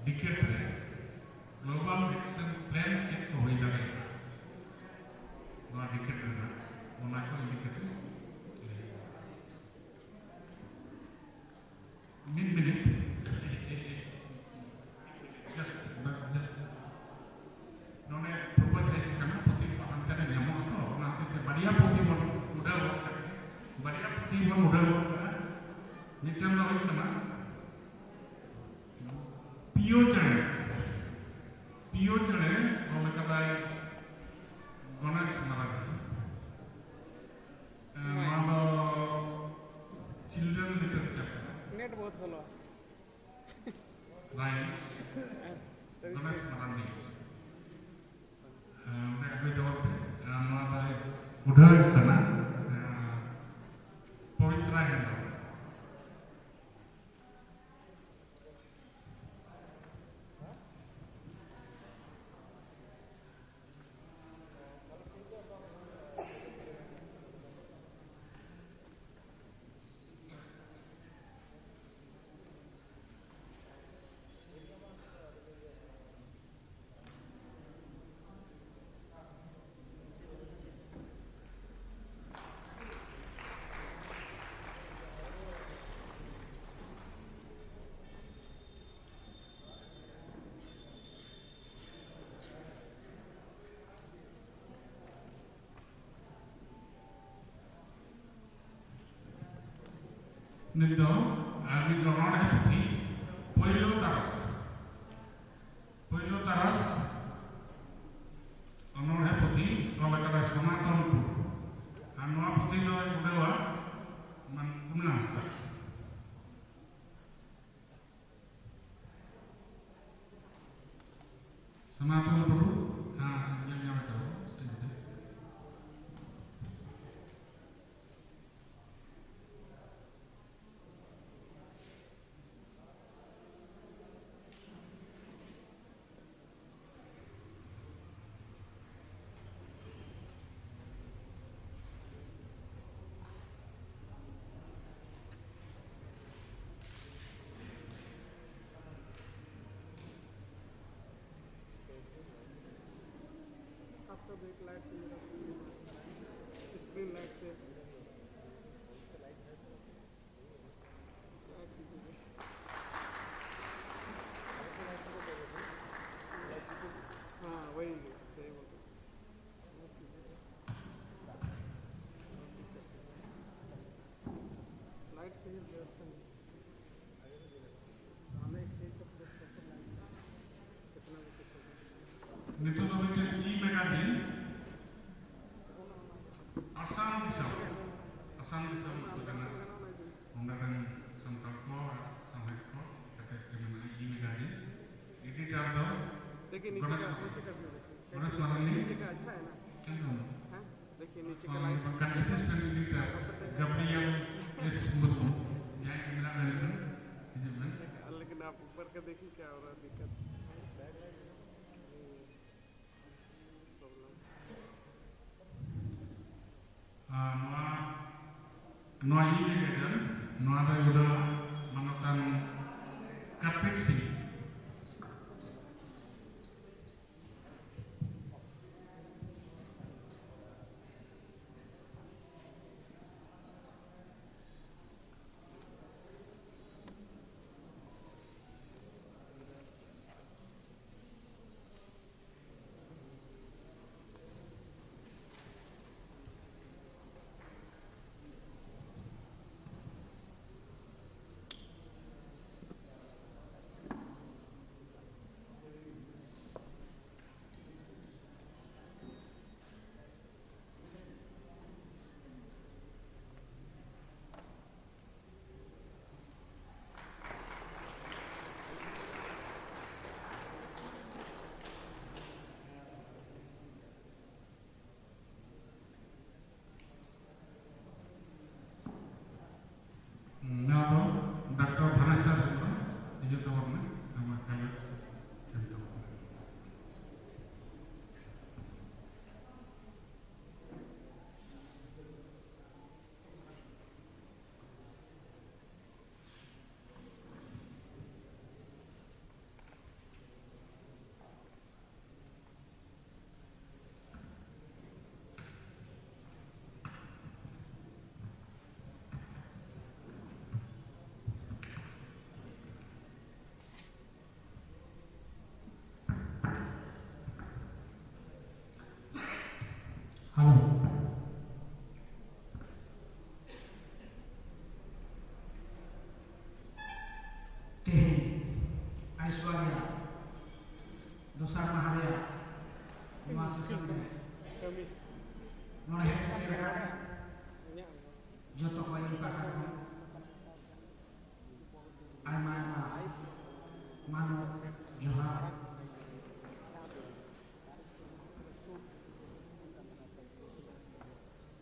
ᱰᱤᱠᱮᱰ ᱨᱮ ᱜᱞᱳᱵᱟᱞ ᱮᱠᱥᱮᱱ ᱯᱞᱮᱱ ᱪᱮᱫ ᱠᱚ ᱦᱩᱭ ᱫᱟᱲᱮᱭᱟᱜᱼᱟ ᱱᱚᱣᱟ ᱰᱤᱠᱮᱰ ᱨᱮᱱᱟᱜ, ᱚᱱᱟ ᱠᱚ ᱤᱫᱤ ᱠᱟᱛᱮ ᱞᱟᱹᱭ᱾ ᱢᱤᱫ ᱢᱤᱱᱤᱴ, just, just, ᱱᱚᱰᱮ ᱯᱨᱚᱯᱳᱡᱽ ᱦᱮᱡ ᱟᱠᱟᱱᱟ, ᱯᱩᱛᱷᱤ ᱠᱚ ᱦᱟᱱᱛᱮ ᱨᱮ ᱧᱟᱢᱚᱜᱼᱟ ᱛᱚ, ᱚᱱᱟ ᱦᱚᱛᱮᱡ ᱛᱮ ᱵᱟᱨᱭᱟ ᱯᱩᱛᱷᱤ ᱵᱚᱱ ᱩᱰᱷᱟᱹᱣ ᱜᱚᱫ ᱠᱟᱜ ᱜᱮ᱾ ᱵᱟᱨᱭᱟ ᱯᱩᱛᱷᱤ ᱵᱚᱱ ᱩᱰᱷᱟᱹᱣ ᱜᱚᱫ ᱠᱟᱜᱼᱟ᱾ ᱢᱤᱫᱴᱟᱝ ᱫᱚ ᱦᱩᱭᱩᱜ ᱠᱟᱱᱟ ᱯᱤᱭᱳ ᱪᱮᱬᱮ, ᱯᱤᱭᱳ ᱪᱮᱬᱮ ᱚᱞ ᱠᱟᱫᱟᱭ ᱜᱚᱱᱮᱥ ᱢᱟᱨᱟᱱᱰᱤ᱾ ᱮᱸ, ᱱᱚᱣᱟ ᱫᱚ children literature ᱠᱟᱱᱟ᱾ नेट बहुत स्लो। Rhymes, ᱜᱚᱱᱮᱥ ᱢᱟᱨᱟᱱᱰᱤ᱾ ᱮᱸ, ᱚᱸᱰᱮ ᱟᱹᱜᱩᱭ ᱛᱟᱵᱚᱱ ᱯᱮ᱾ ᱮᱸ, ᱱᱚᱣᱟ ᱫᱚᱭ ᱩᱰᱷᱟᱹᱣ ᱠᱟᱱᱟ, ᱮᱸ, ᱯᱚᱵᱤᱛᱨᱟ ᱦᱮᱢᱵᱨᱚᱢ᱾ ᱱᱤᱛ ᱫᱚ ᱟᱨ ᱢᱤᱫ ᱚᱱᱚᱬᱦᱮ ᱯᱩᱛᱷᱤ, ᱯᱳᱭᱞᱳ ᱛᱟᱨᱟᱥ᱾ ᱯᱳᱭᱞᱳ ᱛᱟᱨᱟᱥ ᱚᱱᱚᱬᱦᱮ ᱯᱩᱛᱷᱤ ᱚᱞ ᱟᱠᱟᱫᱟᱭ ᱥᱚᱱᱟᱛᱚᱱ ᱴᱩᱰᱩ᱾ ᱟᱨ ᱱᱚᱣᱟ ᱯᱩᱛᱷᱤ ᱫᱚᱭ ᱩᱰᱟᱹᱣᱟ ᱢᱟᱱ ᱠᱩᱱᱟᱹ ᱦᱟᱸᱥᱫᱟ᱾ ᱥᱚᱱᱟᱛᱚᱱ ᱴᱩᱰᱩ, ᱦᱮᱸ, ᱧᱮᱞ ᱧᱟᱢᱮ ᱛᱟᱵᱚᱱ stage ᱨᱮ᱾ आपका बैक लाइट से मेरा स्क्रीन लाइट से क्या कीजिएगा? हाँ, वही, सही बोल रहे। लाइट से ही व्यवस्था नहीं। ᱱᱤᱛᱚᱜ ᱫᱚ ᱢᱤᱫᱴᱮᱱ ᱤ ᱢᱮᱜᱟᱡᱤᱱ ᱟᱥᱟᱢ ᱫᱤᱥᱚᱢ, ᱟᱥᱟᱢ ᱫᱤᱥᱚᱢ ᱨᱮᱱᱟᱜ ᱚᱸᱰᱮ ᱨᱮᱱ ᱥᱟᱱᱛᱟᱲ ᱠᱚ ᱟᱨ ᱥᱟᱶᱦᱮᱫ ᱠᱚ ᱠᱟᱛᱮ ᱜᱮ ᱢᱮᱱᱟᱜᱼᱟ ᱤ ᱢᱮᱜᱟᱡᱤᱱ᱾ ᱮᱰᱤᱴᱚᱨ ᱫᱚ ᱜᱚᱱᱮᱥ ᱢᱟᱨᱟᱱᱰᱤ᱾ ᱜᱚᱱᱮᱥ ᱢᱟᱨᱟᱱᱰᱤ᱾ ᱱᱤᱪᱮ ᱠᱟ ᱟᱪᱪᱷᱟ ᱦᱮ ᱱᱟ? ᱮᱠᱫᱚᱢ᱾ ᱦᱮᱸ? देखिए नीचे का लाइट। ᱵᱟᱝᱠᱷᱟᱱ ᱮᱥᱤᱥᱴᱮᱱᱴ ᱮᱰᱤᱴᱚᱨ ᱜᱟᱵᱨᱤᱭᱮᱞ ᱮᱥ ᱢᱩᱨᱢᱩ, ᱡᱟᱦᱟᱸᱭ ᱜᱮ ᱢᱮᱱᱟᱜ ᱵᱮᱱ ᱠᱷᱟᱱ ᱦᱤᱡᱩᱜ ᱵᱮᱱ᱾ लेकिन आप ऊपर का देखिए क्या हो रहा है दिक्कत। प्रॉब्लम। ᱟᱨ ᱱᱚᱣᱟ, ᱱᱚᱣᱟ ᱤᱧ ᱞᱟᱹᱭ ᱠᱮᱫᱟ, ᱱᱚᱣᱟ ᱫᱚᱭ ᱩᱰᱟᱹᱣᱟ ᱢᱟᱱᱚᱛᱟᱱ ᱠᱟᱨᱯᱤᱠ ᱥᱤᱝ᱾ ᱟᱭᱥᱣᱟᱨᱭᱟ ᱫᱚᱥᱟᱨ ᱢᱟᱦᱟ ᱨᱮᱭᱟᱜ ᱱᱚᱣᱟ ᱥᱮᱥᱚᱱ ᱨᱮ ᱱᱚᱰᱮ ᱦᱮᱡ ᱥᱮᱴᱮᱨ ᱟᱠᱟᱱ ᱡᱚᱛᱚ ᱠᱚ ᱤᱧ ᱯᱟᱦᱴᱟ ᱠᱷᱚᱱ ᱟᱭᱢᱟ ᱟᱭᱢᱟ ᱢᱟᱱᱚᱛ ᱡᱚᱦᱟᱨ᱾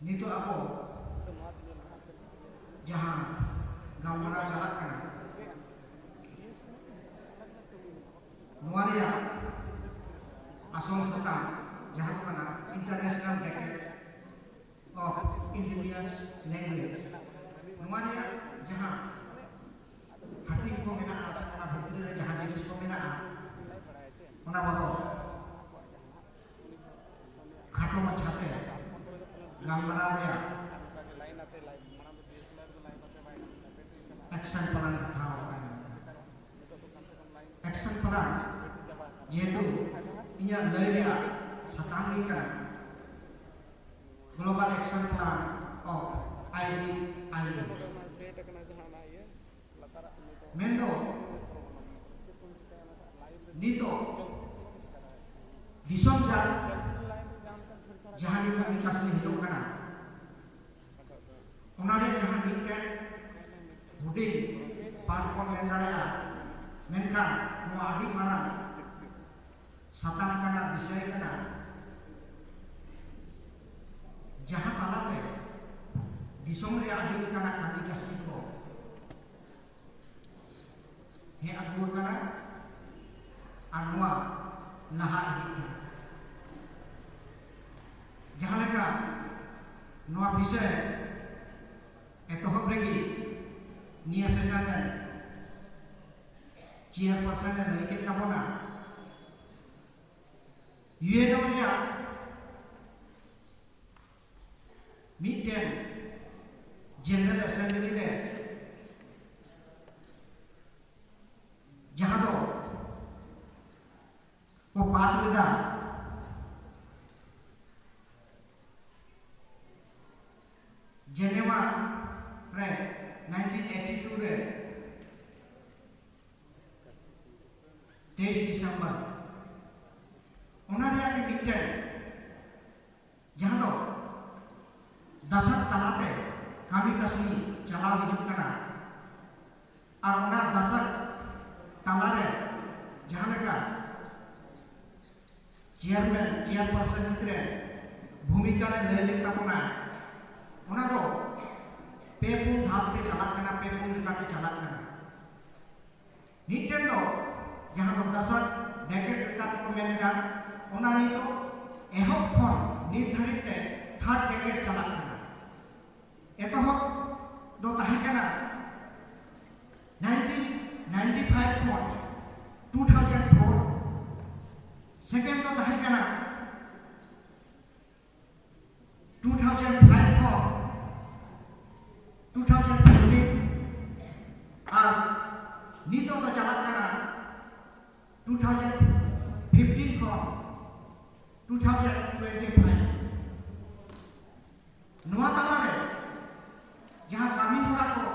ᱱᱤᱛᱚᱜ ᱟᱵᱚ ᱡᱟᱦᱟᱸ ᱜᱟᱞᱢᱟᱨᱟᱣ ᱪᱟᱞᱟᱜ ᱠᱟᱱᱟ, ᱱᱚᱣᱟ ᱨᱮᱭᱟᱜ ᱟᱥᱚᱞ ᱥᱟᱛᱟᱢ ᱡᱟᱦᱟᱸ ᱫᱚ ᱠᱟᱱᱟ International Decade of Indigenous Language, ᱱᱚᱣᱟ ᱨᱮᱭᱟᱜ ᱡᱟᱦᱟᱸ ᱦᱟᱹᱴᱤᱧ ᱠᱚ ᱢᱮᱱᱟᱜᱼᱟ ᱥᱮ ᱚᱱᱟ ᱵᱷᱤᱛᱨᱤ ᱨᱮ ᱡᱟᱦᱟᱸ ᱡᱤᱱᱤᱥ ᱠᱚ ᱢᱮᱱᱟᱜᱼᱟ, ᱚᱱᱟ ᱵᱟᱵᱚᱫ ᱠᱷᱟᱴᱚ ᱢᱟᱪᱷᱟᱛᱮ ᱜᱟᱞᱢᱟᱨᱟᱣ ᱨᱮᱭᱟᱜ ᱮᱠᱥᱚᱱ ᱯᱞᱟᱱ ᱦᱟᱛᱟᱣ ᱟᱠᱟᱱᱟ᱾ ᱮᱠᱥᱚᱱ ᱯᱞᱟᱱ ᱡᱮᱦᱮᱛᱩ ᱤᱧᱟᱹᱜ ᱞᱟᱹᱭ ᱨᱮᱭᱟᱜ ᱥᱟᱛᱟᱢ ᱜᱮ ᱠᱟᱱᱟ Global Action Plan of I D I A, ᱢᱮᱱᱫᱚ ᱱᱤᱛᱚᱜ ᱫᱤᱥᱚᱢ ᱡᱟᱠ ᱡᱟᱦᱟᱸ ᱜᱮ ᱠᱟᱹᱢᱤ ᱠᱟᱹᱥᱱᱤ ᱦᱩᱭᱩᱜ ᱠᱟᱱᱟ, ᱚᱱᱟ ᱨᱮᱭᱟᱜ ᱡᱟᱦᱟᱸ ᱢᱤᱫᱴᱮᱱ ᱦᱩᱰᱤᱧ ᱯᱟᱨᱴ ᱵᱚᱱ ᱢᱮᱱ ᱫᱟᱲᱮᱭᱟᱜᱼᱟ, ᱢᱮᱱᱠᱷᱟᱱ ᱱᱚᱣᱟ ᱟᱹᱰᱤ ᱢᱟᱨᱟᱝ ᱥᱟᱛᱟᱢ ᱠᱟᱱᱟ, ᱵᱤᱥᱚᱭ ᱠᱟᱱᱟ, ᱡᱟᱦᱟᱸ ᱛᱟᱞᱟᱛᱮ ᱫᱤᱥᱚᱢ ᱨᱮᱭᱟᱜ ᱟᱹᱰᱤ ᱞᱮᱠᱟᱱᱟᱜ ᱠᱟᱹᱢᱤ ᱠᱟᱹᱥᱱᱤ ᱠᱚ ᱦᱮᱡ ᱟᱹᱜᱩ ᱟᱠᱟᱱᱟ ᱟᱨ ᱱᱚᱣᱟ ᱞᱟᱦᱟ ᱤᱫᱤᱜ ᱠᱟᱱᱟ᱾ ᱡᱟᱦᱟᱸ ᱞᱮᱠᱟ ᱱᱚᱣᱟ ᱵᱤᱥᱚᱭ ᱮᱛᱚᱦᱚᱵ ᱨᱮᱜᱮ ᱱᱤᱭᱟᱹ ᱥᱮᱥᱚᱱ ᱨᱮᱱ ᱪᱮᱭᱟᱨᱯᱟᱨᱥᱚᱱ ᱮ ᱞᱟᱹᱭ ᱠᱮᱫ ᱛᱟᱵᱚᱱᱟ, ᱤᱭᱩ ᱮᱱ ᱳ ᱨᱮᱭᱟᱜ ᱢᱤᱫᱴᱮᱱ ᱡᱮᱱᱟᱨᱮᱞ ᱮᱥᱮᱢᱵᱞᱤ ᱨᱮ ᱡᱟᱦᱟᱸ ᱫᱚ ᱠᱚ ᱯᱟᱥ ᱞᱮᱫᱟ ᱡᱮᱱᱮᱣᱟ ᱨᱮ nineteen eighty two ᱨᱮ, ᱛᱮᱭᱤᱥ ᱰᱤᱥᱮᱢᱵᱚᱨ, ᱚᱱᱟ ᱨᱮᱭᱟᱜ ᱜᱮ ᱢᱤᱫᱴᱮᱱ, ᱡᱟᱦᱟᱸ ᱫᱚ ᱫᱟᱥᱟᱫ ᱛᱟᱞᱟᱛᱮ ᱠᱟᱹᱢᱤ ᱠᱟᱹᱥᱱᱤ ᱪᱟᱞᱟᱣ ᱦᱤᱡᱩᱜ ᱠᱟᱱᱟ᱾ ᱟᱨ ᱚᱱᱟ ᱫᱟᱥᱟᱫ ᱛᱟᱞᱟᱨᱮ ᱡᱟᱦᱟᱸ ᱞᱮᱠᱟ ᱪᱮᱭᱟᱨᱢᱮᱱ, ᱪᱮᱭᱟᱨᱯᱟᱨᱥᱚᱱ ᱨᱮ ᱵᱷᱩᱢᱤᱠᱟ ᱨᱮ ᱞᱟᱹᱭ ᱞᱮᱫ ᱛᱟᱵᱚᱱᱟ, ᱚᱱᱟ ᱫᱚ ᱯᱮ ᱯᱩᱱ ᱫᱷᱟᱯ ᱛᱮ ᱪᱟᱞᱟᱜ ᱠᱟᱱᱟ, ᱯᱮ ᱯᱩᱱ ᱞᱮᱠᱟᱛᱮ ᱪᱟᱞᱟᱜ ᱠᱟᱱᱟ᱾ ᱢᱤᱫᱴᱮᱱ ᱫᱚ ᱡᱟᱦᱟᱸ ᱫᱚ ᱫᱟᱥᱟᱫ ᱰᱮᱠᱮᱴ ᱞᱮᱠᱟ ᱛᱮᱠᱚ ᱢᱮᱱ ᱮᱫᱟ, ᱚᱱᱟ ᱱᱤᱛᱚᱜ ᱮᱦᱚᱵ ᱠᱷᱚᱱ ᱱᱤᱛ ᱫᱷᱟᱹᱨᱤᱡ ᱛᱮ ᱛᱷᱟᱨᱰ ᱰᱮᱠᱮᱴ ᱪᱟᱞᱟᱜ ᱠᱟᱱᱟ᱾ ᱮᱛᱚᱦᱚᱵ ᱫᱚ ᱛᱟᱦᱮᱸ ᱠᱟᱱᱟ nineteen ninety five ᱠᱷᱚᱱ two thousand four, ᱥᱮᱠᱮᱱᱰ ᱫᱚ ᱛᱟᱦᱮᱸ ᱠᱟᱱᱟ two thousand five ᱠᱷᱚᱱ two thousand fifteen, ᱟᱨ ᱱᱤᱛᱚᱜ ᱫᱚ ᱪᱟᱞᱟᱜ ᱠᱟᱱᱟ two thousand fifteen ᱠᱷᱚᱱ two thousand twenty five᱾ ᱱᱚᱣᱟ ᱛᱟᱞᱟᱨᱮ ᱡᱟᱦᱟᱸ ᱠᱟᱹᱢᱤ ᱦᱚᱨᱟ ᱠᱚ,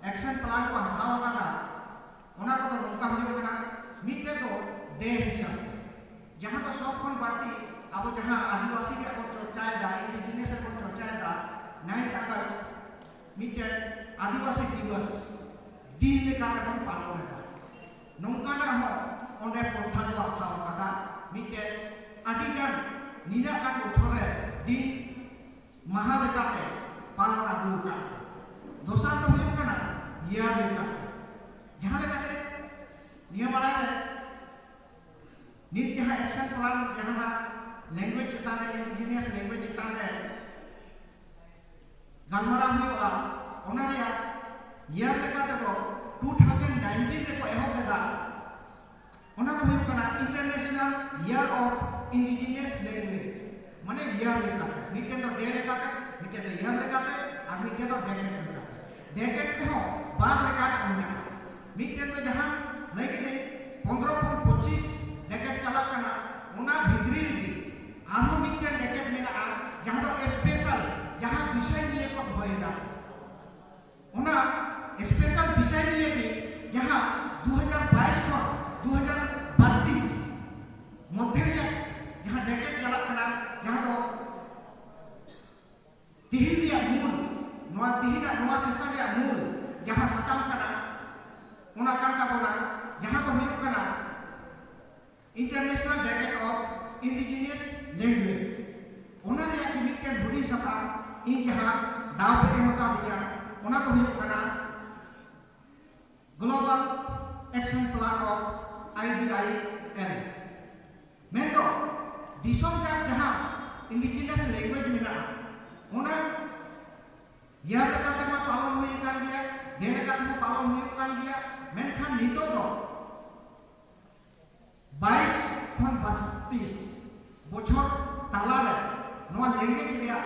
ᱮᱠᱥᱮᱱ ᱯᱞᱟᱱ ᱠᱚ ᱦᱟᱛᱟᱣ ᱟᱠᱟᱫᱟ, ᱚᱱᱟ ᱠᱚᱫᱚ ᱱᱚᱝᱠᱟ ᱦᱩᱭᱩᱜ ᱠᱟᱱᱟ᱾ ᱢᱤᱫᱴᱮᱡ ᱫᱚ ᱰᱮ ᱦᱤᱥᱟᱹᱵ, ᱡᱟᱦᱟᱸ ᱫᱚ ᱥᱚᱵ ᱠᱷᱚᱱ ᱵᱟᱹᱲᱛᱤ ᱟᱵᱚ ᱡᱟᱦᱟᱸ ᱟᱹᱫᱤᱵᱟᱹᱥᱤ ᱨᱮᱭᱟᱜ ᱵᱚᱱ ᱪᱚᱨᱪᱟᱭᱮᱫᱟ, ᱤᱱᱰᱤᱡᱤᱱᱤᱭᱟᱥ ᱨᱮᱵᱚᱱ ᱪᱚᱨᱪᱟᱭᱮᱫᱟ, ᱱᱟᱭᱤᱱᱛᱷ ᱟᱜᱚᱥᱴ ᱢᱤᱫᱴᱮᱱ ᱟᱹᱫᱤᱵᱟᱹᱥᱤ ᱫᱤᱵᱚᱥ ᱫᱤᱱ ᱞᱮᱠᱟᱛᱮ ᱵᱚᱱ ᱯᱟᱞᱚᱱ ᱮᱫᱟ᱾ ᱱᱚᱝᱠᱟᱱᱟᱜ ᱦᱚᱸ ᱚᱸᱰᱮ ᱯᱚᱱᱛᱷᱟ ᱠᱚ ᱦᱟᱛᱟᱣ ᱟᱠᱟᱫᱟ᱾ ᱢᱤᱫᱴᱮᱱ ᱟᱹᱰᱤ ᱜᱟᱱ, ᱱᱤᱱᱟᱹᱜ ᱜᱟᱱ ᱵᱚᱪᱷᱚᱨ ᱨᱮ ᱫᱤᱱ ᱢᱟᱦᱟ ᱞᱮᱠᱟᱛᱮ ᱯᱟᱞᱚᱱ ᱟᱹᱜᱩ ᱟᱠᱟᱫ᱾ ᱫᱚᱥᱟᱨ ᱫᱚ ᱦᱩᱭᱩᱜ ᱠᱟᱱᱟ ᱤᱭᱟᱨ ᱞᱮᱠᱟᱛᱮ᱾ ᱡᱟᱦᱟᱸ ᱞᱮᱠᱟᱛᱮ ᱱᱤᱭᱟᱹ ᱵᱟᱲᱟᱭ ᱨᱮ ᱱᱤᱛ ᱡᱟᱦᱟᱸ ᱮᱠᱥᱮᱱ ᱯᱞᱟᱱ, ᱡᱟᱦᱟᱸ ᱞᱮᱝᱜᱩᱭᱮᱡᱽ ᱪᱮᱛᱟᱱ ᱨᱮ, ᱤᱱᱰᱤᱡᱤᱱᱤᱭᱟᱥ ᱞᱮᱝᱜᱩᱭᱮᱡᱽ ᱪᱮᱛᱟᱱ ᱨᱮ ᱜᱟᱞᱢᱟᱨᱟᱣ ᱦᱩᱭᱩᱜᱼᱟ, ᱚᱱᱟ ᱨᱮᱭᱟᱜ ᱤᱭᱟᱨ ᱞᱮᱠᱟ ᱛᱮᱫᱚ two thousand nineteen ᱨᱮᱠᱚ ᱮᱦᱚᱵ ᱞᱮᱫᱟ᱾ ᱚᱱᱟ ᱫᱚ ᱦᱩᱭᱩᱜ ᱠᱟᱱᱟ International Year of Indigenous Language, ᱢᱟᱱᱮ ᱤᱭᱟᱨ ᱞᱮᱠᱟᱛᱮ, ᱢᱤᱫᱴᱮᱱ ᱫᱚ ᱰᱮ ᱞᱮᱠᱟᱛᱮ, ᱢᱤᱫᱴᱮᱱ ᱫᱚ ᱤᱭᱟᱨ ᱞᱮᱠᱟᱛᱮ, ᱟᱨ ᱢᱤᱫᱴᱮᱱ ᱫᱚ ᱰᱮᱠᱮᱴ ᱞᱮᱠᱟᱛᱮ᱾ ᱰᱮᱠᱮᱴ ᱨᱮᱦᱚᱸ ᱵᱟᱨ ᱞᱮᱠᱟᱱᱟᱜ ᱢᱮᱱᱟᱜᱼᱟ᱾ ᱢᱤᱫᱴᱮᱱ ᱫᱚ ᱡᱟᱦᱟᱸ ᱞᱟᱹᱭ ᱠᱤᱫᱟᱹᱧ ᱯᱚᱱᱫᱽᱨᱚ ᱠᱷᱚᱱ ᱯᱚᱸᱪᱤᱥ ᱰᱮᱠᱮᱴ ᱪᱟᱞᱟᱜ ᱠᱟᱱᱟ, ᱚᱱᱟ ᱵᱷᱤᱛᱨᱤ ᱨᱮᱜᱮ ᱟᱨᱦᱚᱸ ᱢᱤᱫᱴᱮᱱ ᱰᱮᱠᱮᱴ ᱢᱮᱱᱟᱜᱼᱟ, ᱡᱟᱦᱟᱸ ᱫᱚ ᱥᱯᱮᱥᱟᱞ, ᱡᱟᱦᱟᱸ ᱵᱤᱥᱚᱭ ᱱᱤᱭᱮ ᱠᱚ ᱫᱚᱦᱚᱭᱮᱫᱟ᱾ ᱚᱱᱟ ᱥᱯᱮᱥᱟᱞ ᱵᱤᱥᱚᱭ ᱱᱤᱭᱮ ᱜᱮ ᱡᱟᱦᱟᱸ ᱫᱩ ᱦᱟᱡᱟᱨ ᱵᱟᱭᱤᱥ ᱠᱷᱚᱱ ᱫᱩ ᱦᱟᱡᱟᱨ ᱛᱤᱦᱤᱧ ᱨᱮᱭᱟᱜ ᱢᱩᱞ, ᱱᱚᱣᱟ ᱛᱤᱦᱤᱧᱟᱜ ᱱᱚᱣᱟ ᱥᱮᱥᱚᱱ ᱨᱮᱭᱟᱜ ᱢᱩᱞ ᱡᱟᱦᱟᱸ ᱥᱟᱛᱟᱢ ᱠᱟᱱᱟ, ᱚᱱᱟ ᱠᱟᱱ ᱛᱟᱵᱚᱱᱟ, ᱡᱟᱦᱟᱸ ᱫᱚ ᱦᱩᱭᱩᱜ ᱠᱟᱱᱟ International Decade of Indigenous Language᱾ ᱚᱱᱟ ᱨᱮᱭᱟᱜ ᱜᱮ ᱢᱤᱫᱴᱮᱱ ᱦᱩᱰᱤᱧ ᱥᱟᱛᱟᱢ ᱤᱧ ᱡᱟᱦᱟᱸ ᱫᱟᱣ ᱯᱮ ᱮᱢ ᱟᱠᱟᱫᱤᱧᱟ, ᱚᱱᱟ ᱫᱚ ᱦᱩᱭᱩᱜ ᱠᱟᱱᱟ Global Action Plan of I D I L, ᱢᱮᱱᱫᱚ ᱫᱤᱥᱚᱢ ᱡᱟᱠ ᱡᱟᱦᱟᱸ indigenous language ᱢᱮᱱᱟᱜᱼᱟ, ᱚᱱᱟ ᱤᱭᱟᱹ ᱞᱮᱠᱟᱛᱮ ᱢᱟ ᱯᱟᱞᱚᱱ ᱦᱩᱭ ᱟᱠᱟᱱ ᱜᱮᱭᱟ, ᱵᱮ ᱞᱮᱠᱟᱛᱮ ᱢᱟ ᱯᱟᱞᱚᱱ ᱦᱩᱭᱩᱜ ᱠᱟᱱ ᱜᱮᱭᱟ, ᱢᱮᱱᱠᱷᱟᱱ ᱱᱤᱛᱚᱜ ᱫᱚ ᱵᱟᱭᱤᱥ ᱠᱷᱚᱱ ᱵᱟᱛᱤᱥ ᱵᱚᱪᱷᱚᱨ ᱛᱟᱞᱟᱨᱮ ᱱᱚᱣᱟ language ᱨᱮᱭᱟᱜ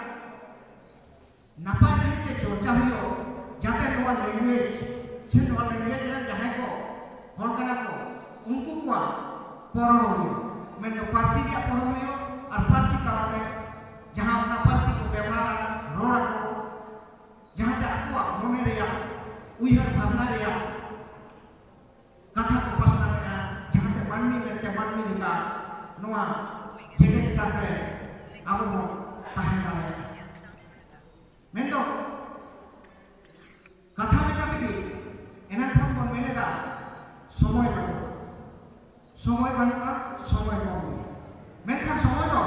ᱱᱟᱯᱟᱭ ᱥᱟᱺᱦᱤᱡ ᱛᱮ ᱪᱚᱨᱪᱟ ᱦᱩᱭᱩᱜ, ᱡᱟᱛᱮ ᱱᱚᱣᱟ language ᱥᱮ ᱱᱚᱣᱟ language ᱨᱮᱱ ᱡᱟᱦᱟᱸᱭ ᱠᱚ ᱦᱚᱲ ᱠᱟᱱᱟ ᱠᱚ, ᱩᱱᱠᱩ ᱠᱚᱣᱟᱜ ᱯᱚᱨᱚᱲ ᱦᱩᱭᱩᱜ, ᱢᱮᱱᱫᱚ ᱯᱟᱹᱨᱥᱤ ᱨᱮᱭᱟᱜ ᱯᱚᱨᱚᱲ ᱦᱩᱭᱩᱜ ᱟᱨ ᱯᱟᱹᱨᱥᱤ ᱛᱟᱞᱟᱛᱮ ᱡᱟᱦᱟᱸ ᱚᱱᱟ ᱯᱟᱹᱨᱥᱤ ᱠᱚ ᱵᱮᱵᱚᱦᱟᱨᱟ, ᱨᱚᱲ ᱟᱠᱚ, ᱡᱟᱦᱟᱸᱛᱮ ᱟᱠᱚᱣᱟᱜ ᱢᱚᱱᱮ ᱨᱮᱭᱟᱜ, ᱩᱭᱦᱟᱹᱨ ᱵᱷᱟᱵᱽᱱᱟ ᱨᱮᱭᱟᱜ ᱠᱟᱛᱷᱟ ᱠᱚ ᱯᱟᱥᱱᱟᱣᱮᱫᱼᱟ, ᱡᱟᱦᱟᱸᱛᱮ ᱢᱟᱹᱱᱢᱤ ᱢᱮᱱᱛᱮ ᱢᱟᱹᱱᱢᱤ ᱞᱮᱠᱟ ᱱᱚᱣᱟ ᱡᱮᱜᱮᱛ ᱡᱟᱠᱟᱛ ᱨᱮ ᱟᱵᱚ ᱵᱚᱱ ᱛᱟᱦᱮᱸ ᱫᱟᱲᱮᱭᱟᱜᱼᱟ᱾ ᱢᱮᱱᱫᱚ ᱠᱟᱛᱷᱟ ᱞᱮᱠᱟ ᱛᱮᱜᱮ ᱮᱱᱟᱝ ᱠᱷᱚᱱ ᱵᱚᱱ ᱢᱮᱱ ᱮᱫᱟ, ᱥᱚᱢᱚᱭ ᱵᱟᱹᱱᱩᱜᱼᱟ, ᱥᱚᱢᱚᱭ ᱵᱟᱹᱱᱩᱜᱼᱟ, ᱥᱚᱢᱚᱭ ᱵᱟᱹᱱᱩᱜᱼᱟ᱾ ᱢᱮᱱᱠᱷᱟᱱ ᱥᱚᱢᱚᱭ ᱫᱚ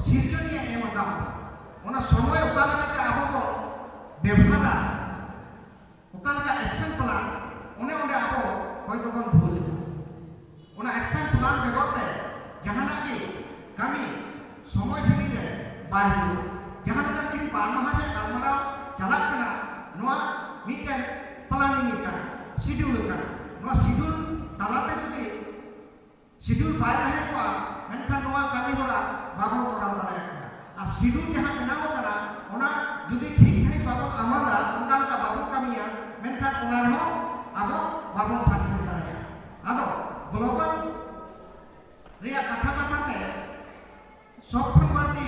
ᱥᱤᱨᱡᱚᱱᱤᱭᱟᱹ ᱮᱢ ᱟᱠᱟᱫ ᱵᱚᱱᱟ᱾ ᱚᱱᱟ ᱥᱚᱢᱚᱭ ᱚᱠᱟ ᱞᱮᱠᱟᱛᱮ ᱟᱵᱚ ᱵᱚᱱ ᱵᱮᱵᱚᱦᱟᱨᱟ, ᱚᱠᱟ ᱞᱮᱠᱟ action plan, ᱚᱱᱮ ᱚᱸᱰᱮ ᱟᱵᱚ ᱦᱚᱭᱛᱳ ᱵᱚᱱ ᱵᱷᱩᱞ ᱮᱫᱟ᱾ ᱚᱱᱟ action plan ᱵᱮᱜᱚᱨ ᱛᱮ ᱡᱟᱦᱟᱱᱟᱜ ᱜᱮ ᱠᱟᱹᱢᱤ ᱥᱚᱢᱚᱭ ᱥᱤᱢᱤᱛ ᱨᱮ ᱵᱟᱭ ᱦᱩᱭᱩᱜᱼᱟ᱾ ᱡᱟᱦᱟᱸ ᱞᱮᱠᱟ ᱛᱮᱦᱮᱧ ᱵᱟᱨ ᱢᱟᱦᱟ ᱨᱮᱭᱟᱜ ᱜᱟᱞᱢᱟᱨᱟᱣ ᱪᱟᱞᱟᱜ ᱠᱟᱱᱟ, ᱱᱚᱣᱟ ᱢᱤᱫᱴᱮᱱ planning ᱠᱟᱱᱟ, schedule ᱠᱟᱱᱟ᱾ ᱱᱚᱣᱟ schedule ᱛᱟᱞᱟᱛᱮ ᱡᱩᱫᱤ schedule ᱵᱟᱭ ᱛᱟᱦᱮᱸ ᱠᱚᱜᱼᱟ, ᱢᱮᱱᱠᱷᱟᱱ ᱱᱚᱣᱟ ᱠᱟᱹᱢᱤ ᱦᱚᱨᱟ ᱵᱟᱵᱚᱱ ᱛᱚᱨᱟᱣ ᱫᱟᱲᱮᱭᱟᱜ ᱠᱟᱱᱟ᱾ ᱟᱨ schedule ᱡᱟᱦᱟᱸ ᱵᱮᱱᱟᱣ ᱟᱠᱟᱱᱟ, ᱚᱱᱟ ᱡᱩᱫᱤ ᱴᱷᱤᱠ ᱥᱟᱺᱦᱤᱡ ᱵᱟᱵᱚᱱ ᱟᱢᱟᱞᱟ, ᱚᱱᱠᱟ ᱞᱮᱠᱟ ᱵᱟᱵᱚᱱ ᱠᱟᱹᱢᱤᱭᱟ, ᱢᱮᱱᱠᱷᱟᱱ ᱚᱱᱟ ᱨᱮᱦᱚᱸ ᱟᱵᱚ ᱵᱟᱵᱚᱱ success ᱫᱟᱲᱮᱭᱟᱜᱼᱟ᱾ ᱟᱫᱚ global ᱨᱮᱭᱟᱜ ᱠᱟᱛᱷᱟ ᱠᱟᱛᱷᱟ ᱛᱮ ᱥᱚᱵ ᱠᱷᱚᱱ ᱵᱟᱹᱲᱛᱤ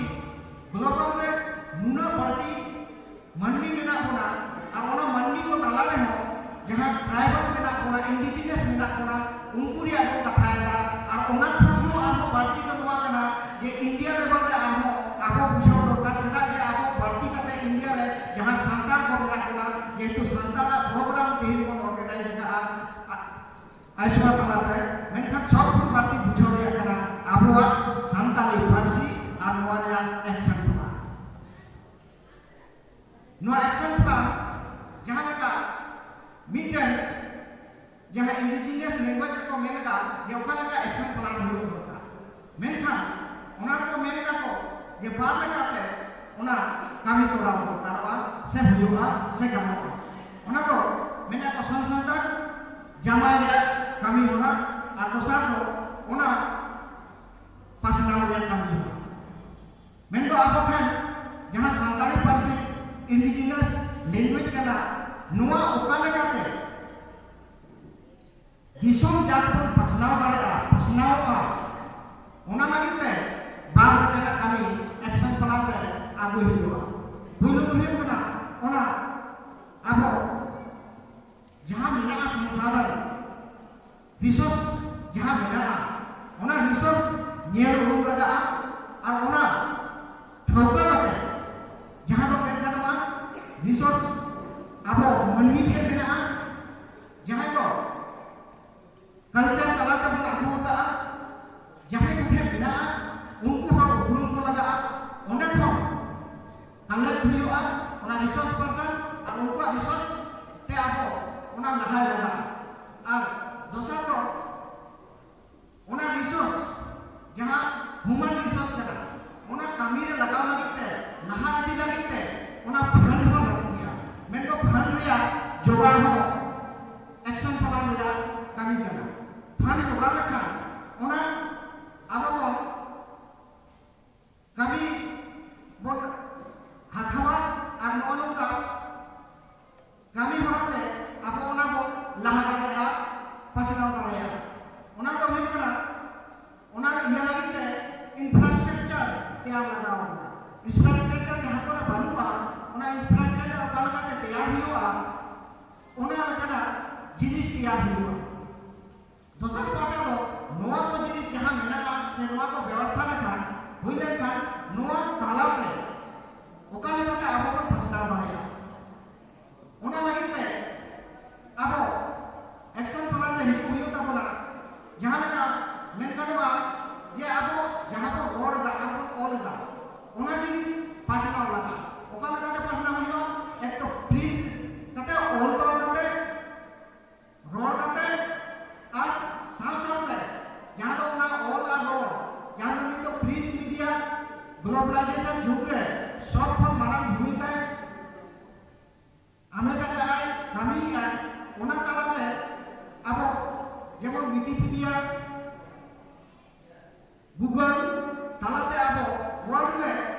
global ᱨᱮ ᱱᱩᱱᱟᱹᱜ ᱵᱟᱹᱲᱛᱤ ᱢᱟᱹᱱᱢᱤ ᱢᱮᱱᱟᱜ ᱵᱚᱱᱟ, ᱟᱨ ᱚᱱᱟ ᱢᱟᱹᱱᱢᱤ ᱠᱚ ᱛᱟᱞᱟ ᱨᱮᱦᱚᱸ ᱡᱟᱦᱟᱸ tribal ᱢᱮᱱᱟᱜ ᱵᱚᱱᱟ, indigenous ᱢᱮᱱᱟᱜ ᱵᱚᱱᱟ, ᱩᱱᱠᱩ ᱨᱮᱭᱟᱜ ᱵᱚᱱ ᱠᱟᱛᱷᱟᱭᱮᱫᱟ᱾ ᱟᱨ ᱚᱱᱟ ᱠᱷᱚᱱ ᱦᱚᱸ ᱟᱨᱦᱚᱸ ᱵᱟᱹᱲᱛᱤ ᱫᱚ ᱱᱚᱣᱟ ᱠᱟᱱᱟ ᱡᱮ India level ᱨᱮ ᱟᱨᱦᱚᱸ ᱟᱵᱚ ᱵᱩᱡᱷᱟᱹᱣ ᱫᱚᱨᱠᱟᱨ, ᱪᱮᱫᱟᱜ ᱡᱮ ᱟᱵᱚ ᱵᱟᱹᱲᱛᱤ ᱠᱟᱛᱮ ᱡᱮᱦᱮᱛᱩ ᱥᱟᱱᱛᱟᱲᱟᱜ ᱯᱨᱳᱜᱨᱟᱢ ᱛᱮᱦᱮᱧ ᱵᱚᱱ ᱚᱨᱜᱟᱱᱟᱭᱤᱡᱽ ᱟᱠᱟᱫᱼᱟ ᱟᱭᱥᱣᱟ ᱛᱟᱞᱟᱛᱮ, ᱢᱮᱱᱠᱷᱟᱱ ᱥᱚᱵ ᱠᱷᱚᱱ ᱵᱟᱹᱲᱛᱤ ᱵᱩᱡᱷᱟᱹᱣ ᱨᱮᱭᱟᱜ ᱠᱟᱱᱟ ᱟᱵᱚᱣᱟᱜ ᱥᱟᱱᱛᱟᱲᱤ ᱯᱟᱹᱨᱥᱤ ᱟᱨ ᱱᱚᱣᱟ ᱨᱮᱭᱟᱜ ᱮᱠᱥᱮᱱ ᱯᱞᱟᱱ᱾ ᱱᱚᱣᱟ ᱮᱠᱥᱮᱱ ᱯᱞᱟᱱ ᱡᱟᱦᱟᱸ ᱞᱮᱠᱟ ᱢᱤᱫᱴᱮᱱ ᱡᱟᱦᱟᱸ ᱤᱱᱰᱤᱡᱤᱱᱤᱭᱟᱥ ᱞᱮᱝᱜᱩᱭᱮᱡᱽ ᱨᱮᱠᱚ ᱢᱮᱱ ᱮᱫᱟ ᱡᱮ ᱚᱠᱟ ᱞᱮᱠᱟ ᱮᱠᱥᱮᱱ ᱯᱞᱟᱱ ᱦᱩᱭᱩᱜ ᱫᱚᱨᱠᱟᱨ, ᱢᱮᱱᱠᱷᱟᱱ ᱚᱱᱟ ᱨᱮᱠᱚ ᱢᱮᱱ ᱮᱫᱟ ᱠᱚ ᱡᱮ ᱵᱟᱨ ᱞᱮᱠᱟᱛᱮ ᱚᱱᱟ ᱠᱟᱹᱢᱤ ᱛᱚᱨᱟᱣ ᱫᱚᱨᱠᱟᱨᱚᱜᱼᱟ ᱥᱮ ᱦᱩᱭᱩᱜᱼᱟ ᱥᱮ ᱜᱟᱱᱚᱜᱼᱟ᱾ ᱚᱱᱟ ᱫᱚ ᱢᱮᱱ ᱟᱠᱚ ᱥᱚᱝᱥᱳᱫᱷᱚᱱ ᱡᱟᱢᱟᱭ ᱨᱮᱭᱟᱜ ᱠᱟᱹᱢᱤ ᱦᱚᱨᱟ, ᱟᱨ ᱫᱚᱥᱟᱨ ᱫᱚ ᱚᱱᱟ ᱯᱟᱥᱱᱟᱣ ᱨᱮᱭᱟᱜ ᱠᱟᱹᱢᱤ ᱦᱚᱨᱟ᱾ ᱢᱮᱱᱫᱚ ᱟᱵᱚ ᱴᱷᱮᱱ ᱡᱟᱦᱟᱸ ᱥᱟᱱᱛᱟᱲᱤ ᱯᱟᱹᱨᱥᱤ ᱤᱱᱰᱤᱡᱤᱱᱟᱥ ᱞᱮᱝᱜᱩᱭᱮᱡᱽ ᱠᱟᱱᱟ, ᱱᱚᱣᱟ ᱚᱠᱟ ᱞᱮᱠᱟᱛᱮ ᱫᱤᱥᱚᱢ ᱡᱟᱠ ᱵᱚᱱ ᱯᱟᱥᱱᱟᱣ ᱫᱟᱲᱮᱭᱟᱜᱼᱟ, ᱯᱟᱥᱱᱟᱣᱚᱜᱼᱟ, ᱚᱱᱟ ᱞᱟᱹᱜᱤᱫ ᱛᱮ ᱵᱟᱨ ᱞᱮᱠᱟᱱᱟᱜ ᱠᱟᱹᱢᱤ ᱮᱠᱥᱚᱱ ᱯᱞᱟᱱ ᱨᱮ ᱟᱹᱜᱩᱭ ᱦᱩᱭᱩᱜᱼᱟ᱾ ᱯᱩᱭᱞᱩ ᱫᱚ ᱦᱩᱭᱩᱜ ᱠᱟᱱᱟ ᱚᱱᱟ ᱟᱵᱚ ᱡᱟᱦᱟᱸ ᱢᱮᱱᱟᱜᱼᱟ ᱥᱚᱝᱥᱟᱫᱷᱚᱱ, ᱨᱤᱥᱳᱨᱥ ᱡᱟᱦᱟᱸ ᱢᱮᱱᱟᱜᱼᱟ, ᱚᱱᱟ ᱨᱤᱥᱳᱨᱥ ᱧᱮᱞ ᱩᱨᱩᱢ ᱞᱟᱜᱟᱜᱼᱟ ᱟᱨ ᱚᱱᱟ ᱴᱷᱟᱹᱣᱠᱟᱹ ᱠᱟᱛᱮ ᱡᱟᱦᱟᱸ ᱫᱚ ᱢᱮᱱ ᱜᱟᱱᱚᱜᱼᱟ ᱨᱤᱥᱳᱨᱥ ᱟᱵᱚ ᱢᱟᱹᱱᱢᱤ ᱴᱷᱮᱱ ᱢᱮᱱᱟᱜᱼᱟ, ᱡᱟᱦᱟᱸᱭ ᱫᱚ ᱠᱟᱞᱪᱟᱨ ᱛᱟᱞᱟ ᱛᱮᱵᱚᱱ ᱟᱹᱜᱩ ᱟᱠᱟᱫᱼᱟ, ᱡᱟᱦᱟᱸᱭ ᱠᱚ ᱴᱷᱮᱱ ᱢᱮᱱᱟᱜᱼᱟ ᱩᱱᱠᱩ ᱦᱚᱲ ᱩᱯᱨᱩᱢ ᱠᱚ ᱞᱟᱜᱟᱜᱼᱟ, ᱚᱸᱰᱮ ᱠᱷᱚᱱ ᱠᱟᱞᱮᱠᱴ ᱦᱩᱭᱩᱜᱼᱟ ᱚᱱᱟ ᱨᱤᱥᱳᱨᱥ ᱯᱟᱨᱥᱚᱱ ᱟᱨ ᱩᱱᱠᱩᱣᱟᱜ ᱨᱤᱥᱳᱨᱥ ᱛᱮ ᱟᱵᱚ ᱚᱱᱟ ᱞᱟᱦᱟᱭ ᱞᱟᱜᱟᱜᱼᱟ᱾ ᱟᱨ ᱫᱚᱥᱟᱨ ᱫᱚ ᱚᱱᱟ ᱨᱤᱥᱳᱨᱥ ᱡᱟᱦᱟᱸ ᱦᱤᱭᱩᱢᱮᱱ ᱨᱤᱥᱳᱨᱥ ᱠᱟᱱᱟ, ᱚᱱᱟ ᱠᱟᱹᱢᱤ ᱨᱮ ᱞᱟᱜᱟᱣ ᱞᱟᱹᱜᱤᱫ ᱛᱮ, ᱞᱟᱦᱟ ᱤᱫᱤ ᱞᱟᱹᱜᱤᱫ ᱛᱮ ᱚᱱᱟ ᱯᱷᱟᱱᱰ ᱦᱚᱸ ᱞᱟᱹᱠᱛᱤᱭᱟ᱾ ᱢᱮᱱᱫᱚ ᱯᱷᱟᱱᱰ ᱨᱮᱭᱟᱜ ᱡᱚᱜᱟᱲ ᱦᱚᱸ ᱮᱠᱥᱚᱱ ᱯᱞᱟᱱ ᱨᱮᱭᱟᱜ ᱠᱟᱹᱢᱤ ᱠᱟᱱᱟ᱾ ᱯᱷᱟᱱᱰ ᱡᱚᱜᱟᱲ ᱞᱮᱠᱷᱟᱱ ᱚᱱᱟ ᱟᱵᱚ ᱵᱚᱱ ᱠᱟᱹᱢᱤ ᱵᱚᱱ ᱦᱟᱛᱟᱣᱟ ᱟᱨ ᱱᱚᱜᱼᱚ ᱱᱚᱝᱠᱟ ᱠᱟᱹᱢᱤ ᱦᱚᱨᱟ ᱛᱮ ᱟᱵᱚ ᱚᱱᱟ ᱵᱚᱱ ᱞᱟᱦᱟ ᱫᱟᱲᱮᱭᱟᱜᱼᱟ, ᱯᱟᱥᱱᱟᱣ ᱫᱟᱲᱮᱭᱟᱜᱼᱟ᱾ ᱚᱱᱟ ᱫᱚ ᱦᱩᱭᱩᱜ ᱠᱟᱱᱟ ᱚᱱᱟ ᱤᱭᱟᱹ ᱞᱟᱹᱜᱤᱫ ᱛᱮ ᱤᱱᱯᱷᱨᱟᱥᱴᱨᱟᱠᱪᱟᱨ ᱛᱮᱭᱟᱨ ᱞᱟᱜᱟᱣ ᱵᱚᱱᱟ᱾ ᱤᱱᱯᱷᱨᱟᱥᱴᱨᱟᱠᱪᱟᱨ ᱡᱟᱦᱟᱸ ᱠᱚᱨᱮ ᱵᱟᱹᱱᱩᱜᱼᱟ, ᱚᱱᱟ ᱤᱱᱯᱷᱨᱟᱥᱴᱨᱟᱠᱪᱟᱨ ᱚᱠᱟ ᱞᱮᱠᱟᱛᱮ ᱛᱮᱭᱟᱨ ᱦᱩᱭᱩᱜᱼᱟ, ᱚᱱᱟ ᱞᱮᱠᱟᱱᱟᱜ ᱡᱤᱱᱤᱥ ᱛᱮᱭᱟᱨ ᱦᱩᱭᱩᱜᱼᱟ᱾ ᱫᱚᱥᱟᱨ ᱯᱟᱦᱴᱟ ᱫᱚ ᱱᱚᱣᱟ ᱠᱚ ᱡᱤᱱᱤᱥ ᱡᱟᱦᱟᱸ ᱢᱮᱱᱟᱜᱼᱟ ᱥᱮ ᱱᱚᱣᱟ ᱠᱚ ᱵᱮᱵᱚᱥᱛᱷᱟ ᱞᱮᱠᱷᱟᱱ, ᱦᱩᱭ ᱞᱮᱱᱠᱷᱟᱱ ᱱᱚᱣᱟ ᱛᱟᱞᱟᱛᱮ ᱚᱠᱟ ᱞᱮᱠᱟᱛᱮ ᱟᱵᱚ ᱵᱚᱱ ᱯᱟᱥᱱᱟᱣ ᱫᱟᱲᱮᱭᱟᱜᱼᱟ, ᱚᱱᱟ ᱚᱱᱟ ᱛᱟᱞᱟᱨᱮ ᱟᱵᱚ ᱡᱮᱢᱚᱱ ᱣᱤᱠᱤᱯᱤᱰᱤᱭᱟ, ᱜᱩᱜᱚᱞ ᱛᱟᱞᱟᱛᱮ ᱟᱵᱚ ᱣᱟᱨᱞᱰ ᱨᱮ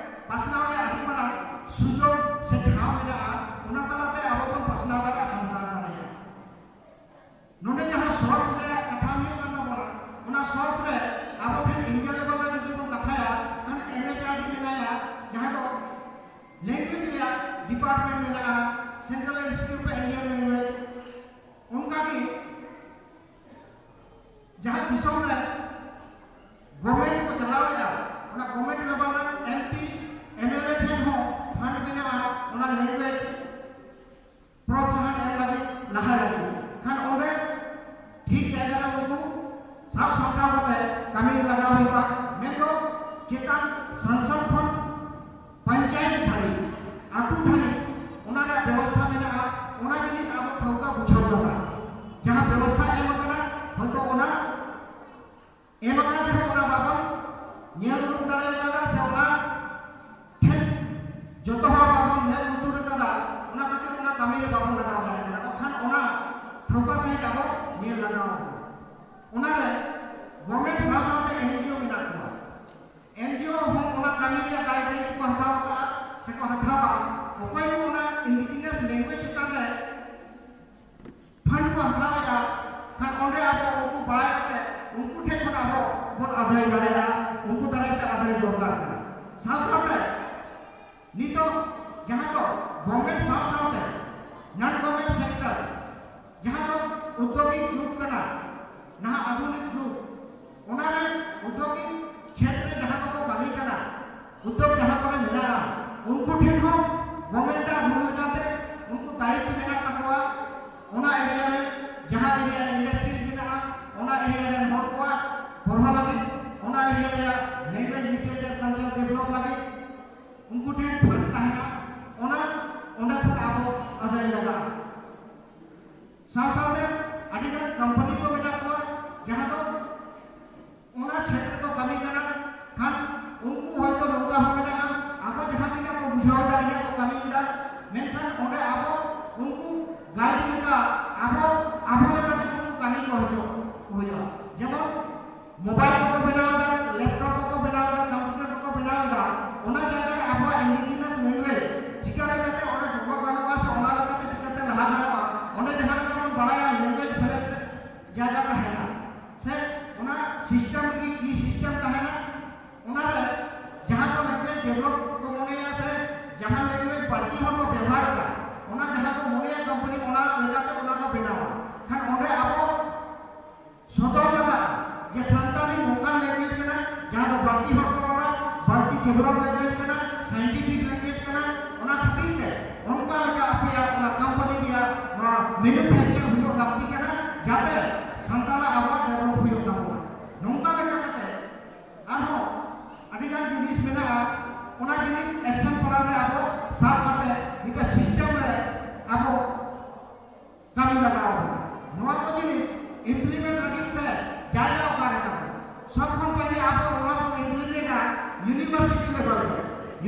ᱯᱟᱥᱱᱟᱣ ᱨᱮᱭᱟᱜ ᱟᱹᱰᱤ ᱢᱟᱨᱟᱝ ᱥᱩᱡᱳᱜᱽ ᱥᱮ ᱴᱷᱟᱶ ᱢᱮᱱᱟᱜᱼᱟ᱾ ᱚᱱᱟ ᱛᱟᱞᱟᱛᱮ ᱟᱵᱚ ᱵᱚᱱ ᱯᱟᱥᱱᱟᱣ ᱫᱟᱲᱮᱭᱟᱜᱼᱟ, ᱥᱚᱧᱪᱟᱨ ᱫᱟᱲᱮᱭᱟᱜᱼᱟ᱾ ᱱᱚᱰᱮ ᱡᱟᱦᱟᱸ ᱥᱳᱨᱥ ᱨᱮᱭᱟᱜ ᱠᱟᱛᱷᱟ ᱦᱩᱭᱩᱜ ᱠᱟᱱ ᱛᱟᱵᱚᱱᱟ, ᱚᱱᱟ ᱥᱳᱨᱥ ᱨᱮ ᱟᱵᱚ ᱴᱷᱮᱱ ᱤᱱᱰᱤᱭᱟ ᱞᱮᱵᱮᱞ ᱨᱮ ᱡᱩᱫᱤ ᱵᱚᱱ ᱠᱟᱛᱷᱟᱭᱟ, ᱠᱷᱟᱱ ᱮᱢ ᱮᱪ ᱟᱨ ᱰᱤ ᱢᱮᱱᱟᱭᱟ, ᱡᱟᱦᱟᱸ ᱫᱚ ᱞᱮᱝᱜᱩᱭᱮᱡᱽ ᱨᱮᱭᱟᱜ ᱰᱤᱯᱟᱨᱴᱢᱮᱱᱴ ᱢᱮᱱᱟᱜᱼᱟ, Central Institute of Indian Language᱾ ᱚᱱᱠᱟᱜᱮ ᱡᱟᱦᱟᱸ ᱫᱤᱥᱚᱢ ᱨᱮ ᱜᱚᱵᱷᱢᱮᱱᱴ ᱠᱚ ᱪᱟᱞᱟᱣᱮᱫᱼᱟ, ᱚᱱᱟ ᱜᱚᱵᱷᱢᱮᱱᱴ ᱞᱮᱵᱮᱞ ᱨᱮᱱ M P, M L A ᱴᱷᱮᱱ ᱦᱚᱸ ᱯᱷᱟᱱᱰ ᱢᱮᱱᱟᱜᱼᱟ ᱚᱱᱟ ᱞᱮᱝᱜᱩᱭᱮᱡᱽ ᱯᱨᱚᱛᱥᱟᱦᱚᱱ ᱮᱢ ᱞᱟᱹᱜᱤᱫ, ᱞᱟᱦᱟ ᱞᱟᱹᱜᱤᱫ᱾ ᱠᱷᱟᱱ ᱚᱸᱰᱮ ᱴᱷᱤᱠ ᱡᱟᱭᱜᱟ ᱨᱮ ᱩᱱᱠᱩ ᱥᱟᱵ ᱥᱟᱯᱲᱟᱣ ᱠᱟᱛᱮ ᱠᱟᱹᱢᱤ ᱨᱮ ᱞᱟᱜᱟᱣ ᱦᱩᱭᱩᱜᱼᱟ᱾ ᱢᱮᱱᱫᱚ ᱪᱮᱛᱟᱱ ᱥᱚᱝᱥᱚᱫ ᱠᱷᱚᱱ ᱯᱚᱧᱪᱟᱭᱮᱛ ᱫᱷᱟᱹᱨᱤᱡ, ᱟᱹᱛᱩ ᱫᱷᱟᱹᱨᱤᱡ ᱚᱱᱟ ᱨᱮᱭᱟᱜ ᱵᱮᱵᱚᱥᱛᱷᱟ ᱢᱮᱱᱟᱜᱼᱟ᱾ ᱚᱱᱟ ᱡᱤᱱᱤᱥ ᱟᱵᱚ ᱴᱷᱟᱹᱣᱠᱟᱹ ᱵᱩᱡᱷᱟᱹᱣ ᱞᱟᱜᱟᱜᱼᱟ᱾ ᱡᱟᱦᱟᱸ ᱵᱮᱵᱚᱥᱛᱷᱟ ᱮᱢ ᱟᱠᱟᱱᱟ, ᱦᱚᱭᱛᱚ ᱚᱱᱟ ᱮᱢ ᱟᱠᱟᱱ ᱨᱮᱦᱚᱸ ᱚᱱᱟ ᱵᱟᱵᱚᱱ ᱧᱮᱞ ᱩᱨᱩᱢ ᱫᱟᱲᱮ ᱟᱠᱟᱫᱟ, ᱥᱮ ᱚᱱᱟ ᱴᱷᱮᱱ ᱡᱚᱛᱚ ᱦᱚᱲ ᱵᱟᱵᱚᱱ ᱢᱮᱫ ᱞᱩᱛᱩᱨ ᱟᱠᱟᱫᱟ, ᱚᱱᱟ ᱠᱷᱟᱹᱛᱤᱨ ᱚᱱᱟ ᱠᱟᱹᱢᱤ ᱨᱮ ᱵᱟᱵᱚᱱ ᱞᱟᱜᱟᱣ ᱫᱟᱲᱮ ᱠᱟᱫᱟ᱾ ᱵᱟᱠᱷᱟᱱ ᱚᱱᱟ ᱴᱷᱟᱹᱣᱠᱟᱹ ᱥᱟᱺᱦᱤᱡ ᱟᱵᱚ ᱧᱮᱞ ᱞᱟᱜᱟᱣ ᱵᱚᱱᱟ᱾ ᱚᱱᱟᱨᱮ ᱜᱚᱵᱷᱢᱮᱱᱴ ᱥᱟᱶ ᱥᱟᱶᱛᱮ ᱮᱱ ᱡᱤ ᱳ ᱢᱮᱱᱟᱜ ᱠᱚᱣᱟ᱾ ᱮᱱ ᱡᱤ ᱳ ᱦᱚᱸ ᱚᱱᱟ ᱠᱟᱹᱢᱤ ᱨᱮᱭᱟᱜ ᱫᱟᱭ ᱫᱟᱭᱤᱛᱛᱚ ᱠᱚ ᱦᱟᱛᱟᱣ ᱟᱠᱟᱫᱼᱟ ᱥᱮᱠᱚ ᱦᱟᱛᱟᱣᱟ᱾ ᱚᱠᱚᱭ ᱦᱚᱸ ᱚᱱᱟ ᱤᱱᱰᱤᱡᱤᱱᱟᱥ ᱞᱮᱝᱜᱩᱭᱮᱡᱽ ᱪᱮᱛᱟᱱ ᱨᱮ ᱯᱷᱟᱱᱰ ᱠᱚ ᱦᱟᱛᱟᱣᱮᱫᱼᱟ, ᱠᱷᱟᱱ ᱚᱸᱰᱮ ᱟᱵᱚ ᱩᱱᱠᱩ ᱵᱟᱲᱟᱭ ᱠᱟᱛᱮ ᱩᱱᱠᱩ ᱴᱷᱮᱱ ᱠᱷᱚᱱ ᱟᱵᱚ ᱵᱚᱱ ᱟᱹᱫᱟᱹᱭ ᱫᱟᱲᱮᱭᱟᱜᱼᱟ, ᱩᱱᱠᱩ ᱫᱟᱨᱟᱭ ᱛᱮ ᱟᱹᱫᱟᱹᱭ ᱫᱚᱨᱠᱟᱨ ᱠᱟᱱᱟ᱾ ᱥᱟᱶ ᱥᱟᱶᱛᱮ ᱱᱤᱛᱚᱜ ᱡᱟᱦᱟᱸ ᱫᱚ ᱜᱚᱵᱷᱢᱮᱱᱴ ᱥᱟᱶ ᱥᱟᱶᱛᱮ ᱱᱚᱱ ᱜᱚᱵᱷᱢᱮᱱᱴ ᱥᱮᱠᱴᱚᱨ, ᱡᱟᱦᱟᱸ ᱫᱚ ᱩᱫᱽᱭᱳᱜᱤᱠ ᱡᱩᱜᱽ ᱠᱟᱱᱟ, ᱱᱟᱦᱟᱜ ᱟᱫᱷᱩᱱᱤᱠ ᱡᱩᱜᱽ, ᱚᱱᱟ ᱨᱮ ᱩᱫᱽᱭᱳᱜᱤᱠ ᱪᱷᱮᱛᱨᱮ ᱡᱟᱦᱟᱸ ᱠᱚᱠᱚ ᱠᱟᱹᱢᱤ ᱠᱟᱱᱟ, ᱩᱫᱽᱭᱳᱜᱽ ᱡᱟᱦᱟᱸ ᱠᱚᱨᱮ ᱢᱮᱱᱟᱜᱼᱟ, ᱩᱱᱠᱩ ᱴᱷᱮᱱ ᱦᱚᱸ ᱜᱚᱵᱷᱢᱮᱱᱴ ᱟᱜ ᱨᱩᱞ ᱞᱮᱠᱟᱛᱮ ᱩᱱᱠᱩ ᱫᱟᱭᱤᱛᱛᱚ ᱢᱮᱱᱟᱜ ᱛᱟᱠᱚᱣᱟ᱾ ᱚᱱᱟ ᱮᱨᱤᱭᱟ ᱨᱮ ᱡᱟᱦᱟᱸ ᱮᱨᱤᱭᱟ ᱨᱮ ᱤᱱᱰᱟᱥᱴᱨᱤᱡᱽ ᱢᱮᱱᱟᱜᱼᱟ, ᱚᱱᱟ ᱮᱨᱤᱭᱟ ᱨᱮᱱ ᱦᱚᱲ ᱠᱚᱣᱟᱜ ᱯᱟᱲᱦᱟᱣ ᱞᱟᱹᱜᱤᱫ, ᱚᱱᱟ ᱮᱨᱤᱭᱟ ᱨᱮᱭᱟᱜ ᱞᱮᱝᱜᱩᱭᱮᱡᱽ ᱞᱤᱴᱟᱨᱮᱪᱟᱨ ᱠᱟᱞᱪᱟᱨ ᱰᱮᱵᱷᱞᱚᱯ ᱞᱟᱹᱜᱤᱫ ᱩᱱᱠᱩ ᱴᱷᱮᱱ ᱯᱷᱟᱱᱰ ᱛᱟᱦᱮᱱᱟ, ᱚᱱᱟ ᱚᱸᱰᱮ ᱠᱷᱚᱱ ᱟᱵᱚ ᱟᱹᱫᱟᱹᱭ ᱞᱟᱜᱟᱜᱼᱟ᱾ ᱥᱟᱶ ᱥᱟᱶᱛᱮ ᱟᱹᱰᱤ ᱜᱟᱱ ᱠᱳᱢᱯᱟᱱᱤ ᱠᱚ ᱢᱮᱱᱟᱜ ᱠᱚᱣᱟ, ᱡᱟᱦᱟᱸ ᱫᱚ ᱚᱱᱟ ᱪᱷᱮᱛᱨᱚ ᱠᱚ ᱠᱟᱹᱢᱤ ᱠᱟᱱᱟ᱾ ᱠᱷᱟᱱ ᱩᱱᱠᱩ ᱦᱚᱭᱛᱚ ᱱᱚᱝᱠᱟ ᱦᱚᱸ ᱢᱮᱱᱟᱜᱼᱟ, ᱟᱠᱚ ᱡᱟᱦᱟᱸ ᱛᱤᱱᱟᱹᱜ ᱠᱚ ᱵᱩᱡᱷᱟᱹᱣ ᱮᱫᱟ, ᱤᱱᱟᱹᱜ ᱠᱚ ᱠᱟᱹᱢᱤᱭᱮᱫᱟ, ᱵᱟᱹᱲᱛᱤ ᱦᱚᱲ ᱠᱚ ᱵᱮᱵᱚᱦᱟᱨ ᱮᱫᱟ, ᱚᱱᱟ ᱡᱟᱦᱟᱸ ᱠᱚ ᱢᱚᱱᱮᱭᱟ ᱠᱳᱢᱯᱟᱱᱤ ᱚᱱᱟ ᱞᱮᱠᱟᱛᱮ ᱚᱱᱟ ᱠᱚ ᱵᱮᱱᱟᱣᱟ᱾ ᱠᱷᱟᱱ ᱚᱸᱰᱮ ᱟᱵᱚ ᱥᱚᱫᱚᱨ ᱞᱟᱜᱟᱜᱼᱟ ᱡᱮ ᱥᱟᱱᱛᱟᱲᱤ ᱱᱚᱝᱠᱟᱱ language ᱠᱟᱱᱟ ᱡᱟᱦᱟᱸ ᱫᱚ ᱵᱟᱹᱲᱛᱤ ᱦᱚᱲ ᱠᱚ ᱨᱚᱲᱟ, ᱵᱟᱹᱲᱛᱤ develop language ᱠᱟᱱᱟ, scientific language ᱠᱟᱱᱟ᱾ ᱚᱱᱟ ᱠᱷᱟᱹᱛᱤᱨ ᱛᱮ ᱚᱱᱠᱟ ᱞᱮᱠᱟ ᱟᱯᱮᱭᱟᱜ ᱚᱱᱟ ᱠᱳᱢᱯᱟᱱᱤ ᱨᱮᱭᱟᱜ ᱱᱚᱣᱟ manufacture ᱦᱩᱭᱩᱜ ᱞᱟᱹᱠᱛᱤ ᱠᱟᱱᱟ, ᱡᱟᱛᱮ ᱥᱟᱱᱛᱟᱲᱟᱜ ᱟᱵᱚᱣᱟᱜ develop ᱦᱩᱭᱩᱜ ᱛᱟᱵᱚᱱᱟ᱾ ᱱᱚᱝᱠᱟ ᱞᱮᱠᱟ ᱠᱟᱛᱮ ᱟᱨᱦᱚᱸ ᱟᱹᱰᱤ ᱜᱟᱱ ᱡᱤᱱᱤᱥ ᱢᱮᱱᱟᱜᱼᱟ, ᱚᱱᱟ ᱡᱤᱱᱤᱥ action plan ᱨᱮ ᱟᱵᱚ ᱥᱟᱵ ᱠᱟᱛᱮ ᱢᱤᱫᱴᱮᱱ system ᱨᱮ ᱟᱵᱚ ᱠᱟᱹᱢᱤ ᱞᱟᱜᱟᱣ ᱟᱵᱚᱱᱟ᱾ ᱱᱚᱣᱟ ᱠᱚ ᱡᱤᱱᱤᱥ implement ᱞᱟᱹᱜᱤᱫ ᱛᱮ ᱡᱟᱭᱜᱟ ᱚᱠᱟᱨᱮ ᱛᱟᱵᱚᱱ? ᱥᱚᱵ ᱠᱷᱚᱱ ᱯᱟᱹᱦᱤᱞ ᱟᱵᱚ ᱱᱚᱣᱟ ᱵᱚᱱ implement ᱟ university level ᱨᱮ᱾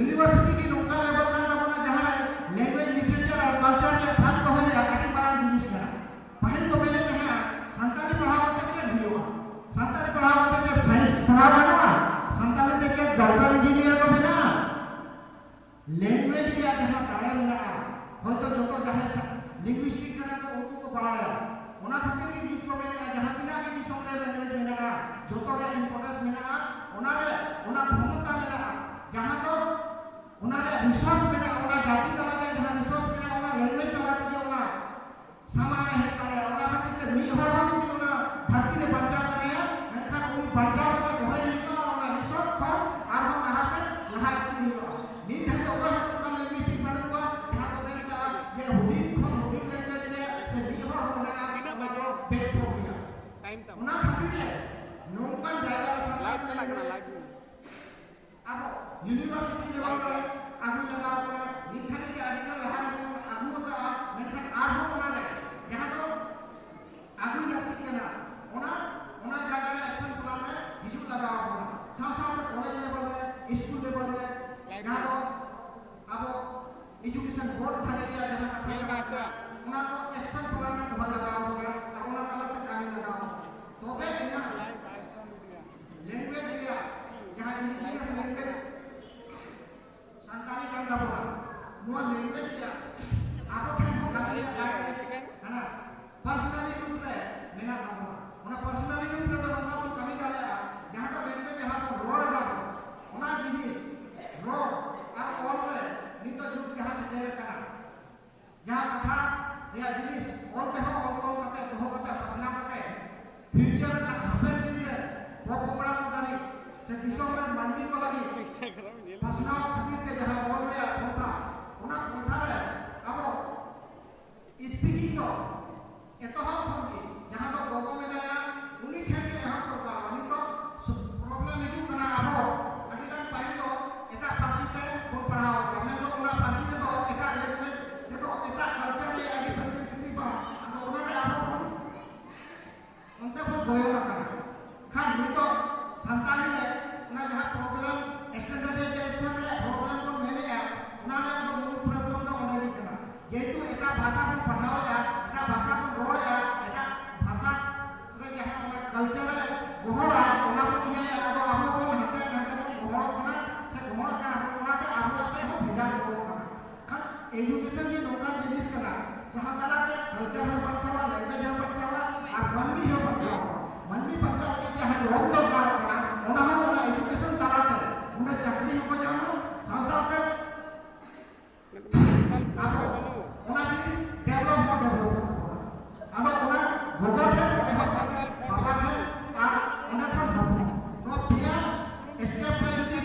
University ᱜᱮ ᱱᱚᱝᱠᱟ level ᱠᱟᱱ ᱛᱟᱵᱚᱱᱟ ᱡᱟᱦᱟᱸ ᱨᱮ language, literature ᱟᱨ culture ᱨᱮᱭᱟᱜ ᱥᱟᱵ ᱫᱚᱦᱚ ᱨᱮᱭᱟᱜ ᱟᱹᱰᱤ ᱢᱟᱨᱟᱝ ᱡᱤᱱᱤᱥ ᱠᱟᱱᱟ᱾ ᱯᱟᱹᱦᱤᱞ ᱠᱚ ᱢᱮᱱᱮᱫ ᱛᱟᱦᱮᱸᱱᱟ ᱥᱟᱱᱛᱟᱲᱤ ᱯᱟᱲᱦᱟᱣ ᱠᱟᱛᱮ ᱪᱮᱫ ᱦᱩᱭᱩᱜᱼᱟ? ᱥᱟᱱᱛᱟᱲᱤ ᱯᱟᱲᱦᱟᱣ ᱠᱟᱛᱮ ᱪᱮᱫ science ᱯᱟᱲᱦᱟᱣ ᱜᱟᱱᱚᱜᱼᱟ? ᱥᱟᱱᱛᱟᱲᱤ ᱛᱮ ᱪᱮᱫ doctor engineer ᱠᱚ ᱵᱮᱱᱟᱜᱼᱟ? Language ᱨᱮᱭᱟᱜ ᱡᱟᱦᱟᱸ ᱫᱟᱲᱮ ᱢᱮᱱᱟᱜᱼᱟ, ᱦᱚᱭᱛᱚ ᱡᱚᱛᱚ ᱡᱟᱦᱟᱸᱭ ᱥᱟ-, linguistic ᱠᱟᱱᱟ ᱠᱚ ᱩᱱᱠᱩ ᱠᱚ ᱵᱟᱲᱟᱭᱟ᱾ ᱚᱱᱟ ᱠᱷᱟᱹᱛᱤᱨ ᱜᱮ ᱱᱤᱛ ᱠᱚ ᱢᱮᱱᱮᱫᱼᱟ ᱡᱟᱦᱟᱸ ᱛᱤᱱᱟᱹᱜ ᱜᱮ ᱫᱤᱥᱚᱢ ᱨᱮ language ᱢᱮᱱᱟᱜᱼᱟ, ᱡᱚᱛᱚ ᱨᱮᱭᱟᱜ importance ᱢᱮᱱᱟᱜᱼᱟ, ᱚᱱᱟ ᱨᱮ ᱚᱱᱟ ᱠᱷᱚᱢᱚᱛᱟ ᱢᱮᱱᱟᱜᱼᱟ, ᱡᱟᱦᱟᱸ ᱫᱚ ᱚᱱᱟ ᱨᱮᱭᱟᱜ resource ᱢᱮᱱᱟᱜᱼᱟ, ᱚᱱᱟ ᱡᱟᱹᱛᱤ ᱛᱟᱞᱟ ᱨᱮ ᱡᱟᱦᱟᱸ resource ᱢᱮᱱᱟᱜᱼᱟ, ᱚᱱᱟ language ᱛᱟᱞᱟ ᱛᱮᱜᱮ ᱚᱱᱟ ᱥᱟᱢᱟᱝ ᱨᱮ ᱦᱮᱡ ᱫᱟᱲᱮᱭᱟᱜᱼᱟ᱾ ᱚᱱᱟ ᱠᱷᱟᱹᱛᱤᱨ ᱛᱮ ᱢᱤᱫ ᱦᱚᱲ ᱦᱚᱸ ᱡᱩᱫᱤ ᱚᱱᱟ ᱫᱷᱟᱹᱨᱛᱤ ᱨᱮ ᱵᱟᱧᱪᱟᱣ ᱢᱮᱱᱟᱭᱟ, ᱢᱮᱱᱠᱷᱟᱱ ᱩᱱᱤ ᱵᱟᱧᱪᱟᱣ ᱠᱟᱛᱮ ᱫᱚᱦᱚᱭ ᱦᱩᱭᱩᱜᱼᱟ, ᱚᱱᱟ resource ᱠᱷᱚᱱ ᱟᱨᱦᱚᱸ ᱞᱟᱦᱟ ᱥᱮᱫ ᱞᱟᱦᱟ ᱤᱫᱤ ᱦᱩᱭᱩᱜᱼᱟ᱾ ᱱᱤᱛ ᱫᱷᱟᱹᱵᱤᱡ ᱚᱠᱚᱭ ᱦᱚᱸ ᱚᱱᱠᱟᱱ linguistic ᱵᱟᱹᱱᱩᱜ ᱠᱚᱣᱟ, ᱡᱟᱦᱟᱸ ᱠᱚ ᱢᱮᱱ ᱠᱟᱜᱼᱟ ᱡᱮ ᱦᱩᱰᱤᱧ ᱠᱷᱚᱱ ᱦᱩᱰᱤᱧ language ᱨᱮ ᱥᱮ ᱢᱤᱫ ᱦᱚᱲ ᱦᱚᱸ ᱚᱱᱟ ᱚᱱᱟ ᱫᱚ ᱵᱮᱨᱛᱷᱚ ᱜᱮᱭᱟ᱾ ᱴᱟᱭᱤᱢ ᱛᱟᱢ᱾ ᱚᱱᱟ ᱠᱷᱟᱹᱛᱤᱨ ᱛᱮ ᱱᱚᱝᱠᱟᱱ ᱡᱟᱭᱜᱟ ᱨᱮ ᱥᱟᱱᱛᱟᱲ live ᱪᱟᱞᱟᱜ ᱠᱟᱱᱟ, language live᱾ ᱟᱵᱚ university level ᱨᱮ ᱟᱹᱜᱩ ᱞᱟᱜᱟᱣ ᱵᱚᱱᱟ᱾ ᱱᱤᱛ ᱫᱷᱟᱹᱵᱤᱡ ᱛᱮ ᱟᱹᱰᱤ ᱜᱟᱱ ᱞᱟᱦᱟ ᱨᱮᱵᱚᱱ ᱟᱹᱜᱩ ᱟᱠᱟᱫᱼᱟ, ᱢᱮᱱᱠᱷᱟᱱ ᱟᱨᱦᱚᱸ ᱚᱱᱟ ᱨᱮ ᱡᱟᱦᱟᱸ ᱫᱚ ᱟᱹᱜᱩᱭ ᱞᱟᱹᱠᱛᱤᱜ ᱠᱟᱱᱟ, ᱚᱱᱟ, ᱚᱱᱟ ᱡᱟᱭᱜᱟ ᱨᱮ action plan ᱨᱮ ᱦᱤᱡᱩᱜ ᱞᱟᱜᱟᱣ ᱵᱚᱱᱟ᱾ ᱥᱟᱶ ᱥᱟᱶᱛᱮ college level ᱨᱮ, school level ᱨᱮ ᱡᱟᱦᱟᱸ ᱫᱚ ᱟᱵᱚ education board ᱫᱷᱟᱹᱵᱤᱡ ᱨᱮᱭᱟᱜ ᱡᱟᱦᱟᱸ ᱠᱟᱛᱷᱟ ᱪᱟᱞᱟᱜ ᱠᱟᱱᱟ, ᱚᱱᱟ ᱠᱚ action plan ᱨᱮ ᱫᱚᱦᱚ ᱞᱟᱜᱟᱣ ᱵᱚᱱᱟ ᱟᱨ ᱚᱱᱟ ᱛᱟᱞᱟᱛᱮ ᱠᱟᱹᱢᱤ ᱞᱟᱜᱟᱣ ᱵᱚᱱᱟ᱾ ᱛᱚᱵᱮ ᱮᱱᱟᱝ language ᱨᱮᱭᱟᱜ ᱡᱟᱦᱟᱸ indigenous language ᱥᱟᱱᱛᱟᱲᱤ ᱠᱟᱱ ᱛᱟᱵᱚᱱᱟ, ᱱᱚᱣᱟ language ᱨᱮᱭᱟᱜ ᱟᱵᱚ ᱴᱷᱮᱱ ᱦᱚᱸ ᱠᱟᱹᱢᱤ ᱨᱮᱭᱟᱜ ᱫᱟᱲᱮ ᱦᱟᱱᱟ personally ᱨᱩᱯ ᱨᱮ ᱢᱮᱱᱟᱜ ᱛᱟᱵᱚᱱᱟ᱾ ᱚᱱᱟ personally ᱨᱩᱯ ᱨᱮᱫᱚ ᱱᱚᱣᱟ ᱵᱚᱱ ᱠᱟᱹᱢᱤ ᱫᱟᱲᱮᱭᱟᱜᱼᱟ, ᱡᱟᱦᱟᱸ ᱫᱚ language ᱡᱟᱦᱟᱸ ᱵᱚᱱ ᱨᱚᱲ ᱮᱫᱟ, ᱚᱱᱟ ᱡᱤᱱᱤᱥ ᱨᱚᱲ ᱟᱨ ᱚᱞ ᱨᱮ ᱱᱤᱛᱚᱜ ᱡᱩᱜᱽ ᱡᱟᱦᱟᱸ ᱯᱷᱤᱭᱩᱪᱟᱨ ᱨᱮᱱᱟᱜ ᱦᱟᱯᱮᱱ ᱫᱤᱱ ᱨᱮ ᱯᱚᱼᱯᱚᱝᱲᱟ ᱠᱚ ᱞᱟᱹᱜᱤᱫ ᱥᱮ ᱫᱤᱥᱚᱢ ᱨᱮᱱ ᱢᱟᱹᱱᱢᱤ ᱠᱚ ᱞᱟᱹᱜᱤᱫ ᱯᱟᱥᱱᱟᱣ ᱠᱷᱟᱹᱛᱤᱨ ᱛᱮ ᱡᱟᱦᱟᱸ ᱚᱞ ᱨᱮᱭᱟᱜ ᱯᱚᱱᱛᱷᱟ, ᱚᱱᱟ ᱯᱚᱱᱛᱷᱟ ᱨᱮ ᱟᱵᱚ ᱥᱯᱤᱠᱤᱝ ᱫᱚ ᱮᱛᱚᱦᱚᱵ ᱠᱷᱚᱱ ᱜᱮ ᱡᱟᱦᱟᱸ ᱫᱚ ᱜᱚᱜᱚ ᱢᱮᱱᱟᱭᱟ, ᱩᱱᱤ ᱴᱷᱮᱱ ᱜᱮ ᱮᱦᱚᱵ ᱫᱚᱨᱠᱟᱨ᱾ ᱱᱤᱛᱚᱜ ᱥᱩ-, ᱯᱨᱚᱵᱞᱮᱢ ᱦᱤᱡᱩᱜ ᱠᱟᱱᱟ, ᱟᱵᱚ ᱟᱹᱰᱤ ᱜᱟᱱ ᱯᱟᱹᱦᱤᱞ ᱫᱚ ᱮᱴᱟᱜ ᱯᱟᱹᱨᱥᱤ ᱛᱮ ᱵᱚᱱ ᱯᱟᱲᱦᱟᱣ ᱠᱟᱱᱟ, ᱢᱮᱱᱫᱚ ᱚᱱᱟ ᱯᱟᱹᱨᱥᱤ ᱨᱮᱫᱚ ᱮᱴᱟᱜ ᱞᱮᱝᱜᱩᱭᱮᱡᱽ ᱛᱮᱫᱚ ᱮᱴᱟᱜ ᱠᱟᱞᱪᱟᱨ ᱨᱮᱭᱟᱜ ᱟᱹᱰᱤ ᱯᱟᱹᱨᱥᱤ ᱪᱤᱛᱨᱤ ᱯᱟᱲᱦᱟᱣ, ᱟᱫᱚ ᱚᱱᱟ ᱨᱮ ᱟᱵᱚ ᱵᱚᱱ ᱚᱱᱛᱮ ᱵᱚᱱ ᱜᱚᱭᱚᱱ ᱟᱠᱟᱱᱟ᱾ ᱠᱷᱟᱱ ᱱᱤᱛᱚᱜ ᱥᱟᱱᱛᱟᱲᱤ ᱨᱮ ᱚᱱᱟ ᱡᱟᱦᱟᱸ ᱯᱨᱚᱵᱞᱮᱢ, ᱥᱴᱮᱱᱰᱟᱨᱰᱟᱭᱡᱮᱥᱚᱱ ᱨᱮᱭᱟᱜ ᱯᱨᱚᱵᱞᱮᱢ ᱵᱚᱱ ᱢᱮᱱᱮᱫᱼᱟ, ᱚᱱᱟ ᱨᱮᱭᱟᱜ ᱫᱚ ᱢᱩᱞ ᱯᱨᱚᱵᱞᱮᱢ ᱫᱚ ᱚᱸᱰᱮ ᱜᱮ ᱠᱟᱱᱟ᱾ ᱡᱮᱦᱮᱛᱩ ᱮᱴᱟᱜ ᱵᱷᱟᱥᱟ ᱵᱚᱱ ᱯᱟᱲᱦᱟᱣᱮᱫᱼᱟ, ᱮᱴᱟᱜ ᱵᱷᱟᱥᱟ ᱵᱚᱱ ᱨᱚᱲᱮᱫᱼᱟ, ᱮᱴᱟᱜ ᱵᱷᱟᱥᱟ ᱨᱮ ᱡᱟᱦᱟᱸ ᱚᱱᱟ ᱠᱟᱞᱪᱟᱨ ᱮ ᱜᱚᱦᱚᱲᱟ, ᱚᱱᱟ ᱵᱚᱱ ᱤᱭᱟᱹᱭᱟ, ᱟᱫᱚ ᱟᱵᱚ ᱵᱚᱱ ᱦᱟᱱᱛᱮ ᱱᱟᱛᱮ ᱵᱚᱱ ᱜᱚᱦᱚᱲᱚᱜ ᱠᱟᱱᱟ ᱥᱮ ᱜᱚᱦᱚᱲᱚᱜ ᱠᱟᱱᱟ ᱵᱚᱱ, ᱚᱱᱟᱛᱮ ᱟᱵᱚᱣᱟᱜ ᱥᱮᱫ ᱦᱚᱸ ᱵᱷᱮᱜᱟᱨ ᱜᱚᱫᱚᱜ ᱠᱟᱱᱟ᱾ ᱠᱷᱟᱱ ᱮᱰᱩᱠᱮᱥᱚᱱ ᱜᱮ ᱱᱚᱝᱠᱟᱱ ᱡᱤᱱᱤᱥ ᱠᱟᱱᱟ, ᱡᱟᱦᱟᱸ ᱛᱟᱞᱟᱛᱮ ᱠᱟᱞᱪᱟᱨ ᱦᱚᱸ ᱵᱟᱧᱪᱟᱣᱟ, ᱞᱮᱝᱜᱩᱭᱮᱡᱽ ᱦᱚᱸ ᱵᱟᱧᱪᱟᱣᱟ, ᱟᱨ ᱢᱟᱹᱱᱢᱤ ᱦᱚᱸ ᱵᱟᱧᱪᱟᱣᱟ᱾ ᱢᱟᱹᱱᱢᱤ ᱵᱟᱧᱪᱟᱣ ᱞᱟᱹᱜᱤᱫ ᱡᱟᱦᱟᱸ ᱡᱚᱢ ᱫᱚᱨᱠᱟᱨᱚᱜ ᱠᱟᱱᱟ, ᱚᱱᱟ ᱦᱚᱸ ᱚᱱᱟ ᱮᱰᱩᱠᱮᱥᱚᱱ ᱛᱟᱞᱟᱛᱮ ᱚᱸᱰᱮ ᱪᱟᱹᱠᱨᱤ ᱦᱚᱸᱠᱚ ᱧᱟᱢᱟ, ᱥᱟᱶ ᱥᱟᱶᱛᱮ ᱟᱵᱚ ᱚᱱᱟ ᱡᱤᱱᱤᱥ ᱰᱮᱵᱷᱞᱚᱯ ᱦᱚᱸ ᱰᱮᱵᱷᱞᱚᱯ ᱠᱟᱱᱟ᱾ ᱟᱫᱚ ᱚᱱᱟ ᱜᱚᱜᱚ ᱴᱷᱮᱱ ᱠᱷᱚᱱ ᱮᱦᱚᱵ ᱠᱟᱛᱮ ᱵᱟᱵᱟ ᱴᱷᱮᱱ ᱟᱨ ᱚᱸᱰᱮ ᱠᱷᱚᱱ ᱦᱚᱯᱚᱱ, ᱱᱚᱣᱟ ᱯᱮᱭᱟ ᱥᱴᱮᱯ ᱨᱮ ᱡᱩᱫᱤ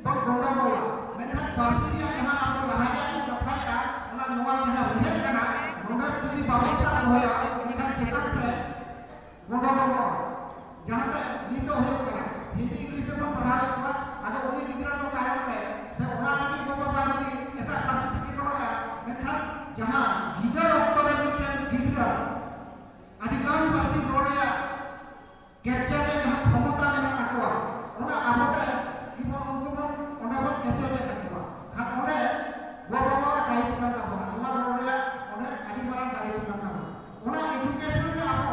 ᱵᱚᱱ ᱜᱚᱱᱰᱚᱜᱳᱞᱟ, ᱢᱮᱱᱠᱷᱟᱱ ᱯᱟᱹᱨᱥᱤ ᱨᱮᱭᱟᱜ ᱡᱟᱦᱟᱸ ᱟᱵᱚ ᱞᱟᱦᱟ ᱨᱮᱭᱟᱜ ᱵᱚᱱ ᱠᱟᱛᱷᱟᱭᱮᱫᱼᱟ, ᱚᱱᱟ ᱱᱚᱣᱟ ᱡᱟᱦᱟᱸ ᱩᱭᱦᱟᱹᱨ ᱠᱟᱱᱟ, ᱱᱚᱰᱮ ᱡᱩᱫᱤ ᱵᱟᱵᱚᱱ ᱥᱟᱵ ᱫᱚᱦᱚᱭᱟ, ᱢᱮᱱᱠᱷᱟᱱ ᱪᱮᱛᱟᱱ ᱥᱮ ᱜᱚᱱᱰᱚᱜᱳᱞ ᱡᱟᱦᱟᱸ ᱫᱚ ᱱᱤᱛᱚᱜ ᱦᱩᱭᱩᱜ ᱠᱟᱱᱟ, ᱦᱤᱱᱫᱤ ᱤᱝᱞᱤᱥ ᱛᱮᱵᱚᱱ ᱯᱟᱲᱦᱟᱣᱮᱫ ᱠᱚᱣᱟ, ᱟᱫᱚ ᱩᱱᱤ ᱜᱤᱫᱽᱨᱟᱹ ᱫᱚ ᱛᱟᱭᱚᱢ ᱛᱮ ᱥᱮ ᱚᱲᱟᱜ ᱨᱮᱱᱤᱡ ᱜᱚ ᱵᱟᱵᱟ ᱡᱩᱫᱤ ᱮᱴᱟᱜ ᱯᱟᱹᱨᱥᱤ ᱛᱮᱠᱤᱱ ᱨᱚᱲᱮᱫᱼᱟ, ᱢᱮᱱᱠᱷᱟᱱ ᱡᱟᱦᱟᱸ ᱜᱤᱫᱟᱹᱨ ᱚᱠᱛᱚ ᱨᱮ ᱢᱤᱫᱴᱮᱱ ᱜᱤᱫᱽᱨᱟᱹ ᱟᱹᱰᱤ ᱜᱟᱱ ᱯᱟᱹᱨᱥᱤ ᱨᱚᱲ ᱨᱮᱭᱟᱜ ᱠᱮᱯᱪᱟᱨ ᱨᱮ ᱡᱟᱦᱟᱸ ᱠᱷᱚᱢᱚᱛᱟ ᱢᱮᱱᱟᱜ ᱛᱟᱠᱚᱣᱟ, ᱚᱱᱟ ᱟᱵᱚ ᱛᱮ ᱜᱮᱵᱚᱱ ᱩᱱᱠᱩ ᱵᱚᱱ ᱚᱸᱰᱮ ᱵᱚᱱ ᱠᱮᱪᱮᱫᱮᱫ ᱛᱟᱠᱚᱣᱟ᱾ ᱠᱷᱟᱱ ᱚᱸᱰᱮ ᱜᱚ ᱵᱟᱵᱟᱣᱟᱜ ᱫᱟᱭᱤᱛᱛᱚ ᱠᱟᱱ ᱛᱟᱵᱚᱱᱟ, ᱱᱚᱣᱟ ᱫᱚ ᱚᱸᱰᱮ ᱟᱹᱰᱤ ᱢᱟᱨᱟᱝ ᱫᱟᱭᱤᱛᱛᱚ ᱠᱟᱱ ᱛᱟᱵᱚᱱᱟ᱾ ᱚᱱᱟ ᱮᱰᱩᱠᱮᱥᱚᱱ ᱨᱮ ᱟᱵᱚ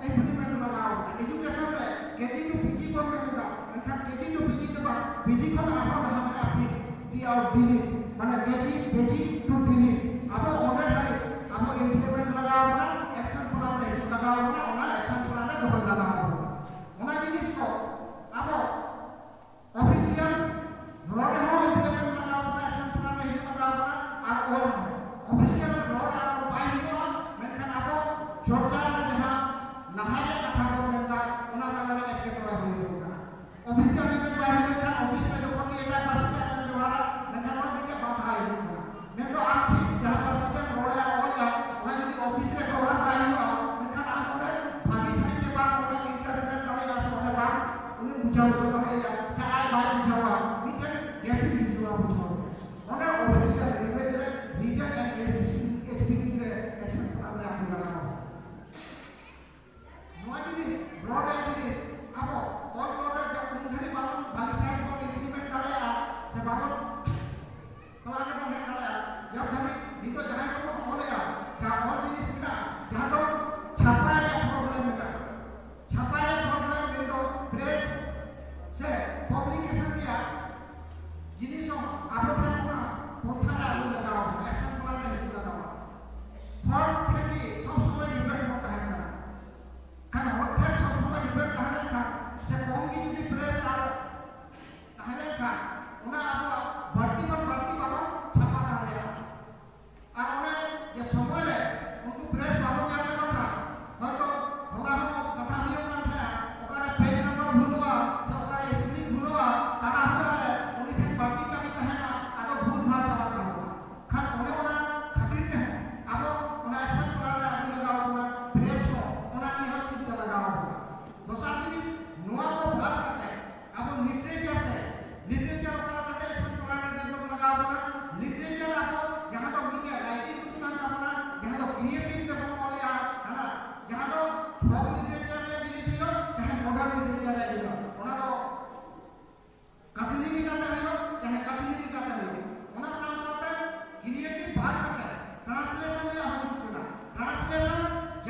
ᱤᱢᱯᱞᱤᱢᱮᱱᱴ ᱞᱟᱜᱟᱣ ᱵᱚᱱᱟ᱾ ᱮᱰᱩᱠᱮᱥᱚᱱ ᱨᱮ ᱠᱮᱡᱤ ᱴᱩ ᱯᱤᱡᱤ ᱵᱚᱱ ᱢᱮᱱ ᱮᱫᱟ, ᱢᱮᱱᱠᱷᱟᱱ ᱠᱮᱡᱤ ᱴᱩ ᱯᱤᱡᱤ ᱫᱚ ᱵᱟᱝ, ᱯᱤᱡᱤ ᱠᱷᱚᱱ ᱟᱨᱦᱚᱸ ᱞᱟᱦᱟ ᱢᱮᱱᱟᱜᱼᱟ ᱯᱤ ᱴᱤ ᱟᱨ ᱰᱤᱞᱤᱴ, ᱢᱟᱱᱮ ᱠᱮᱡᱤ ᱯᱤᱡᱤ ᱴᱩ ᱰᱤᱞᱤᱴ᱾ ᱟᱵᱚ ᱚᱸᱰᱮ ᱫᱷᱟᱹᱵᱤᱡ ᱟᱵᱚ ᱤᱢᱯᱞᱤᱢᱮᱱᱴ ᱞᱟᱜᱟᱣ ᱵᱚᱱᱟ, ᱮᱠᱥᱚᱱ ᱯᱞᱟᱱ ᱨᱮ ᱦᱤᱡᱩᱜ ᱞᱟᱜᱟᱣ ᱵᱚᱱᱟ, ᱚᱱᱟ ᱮᱠᱥᱚᱱ ᱯᱞᱟᱱ ᱨᱮ ᱫᱚᱦᱚᱭ ᱞᱟᱜᱟᱣ ᱵᱚᱱᱟ᱾ ᱚᱱᱟ ᱡᱤᱱᱤᱥ ᱠᱚ ᱟᱵᱚ ᱚᱯᱷᱤᱥᱤᱭᱟᱞ ᱨᱚᱲ ᱨᱮᱦᱚᱸ ᱤᱢᱯᱞᱤᱢᱮᱱᱴ ᱞᱟᱜᱟᱣ ᱵᱚᱱᱟ, ᱮᱠᱥᱚᱱ ᱯᱞᱟᱱ ᱨᱮ ᱦᱤᱡᱩᱜ ᱞᱟᱜᱟᱣ ᱵᱚᱱᱟ, ᱟᱨ ᱚᱞ ᱨᱮᱦᱚᱸ᱾ ᱚᱯᱷᱤᱥᱤᱭᱟᱞ ᱨᱚᱲ ᱨᱮ ᱟᱨ ᱵᱟᱭ ᱦᱤᱡᱩᱜᱼᱟ, ᱢᱮᱱᱠᱷᱟᱱ ᱟᱵᱚ ᱪᱚᱨᱪᱟ ᱨᱮ ᱡᱟᱦᱟᱸ ᱞᱟᱦᱟ ᱨᱮᱭᱟᱜ ᱠᱟᱛᱷᱟ ᱠᱚ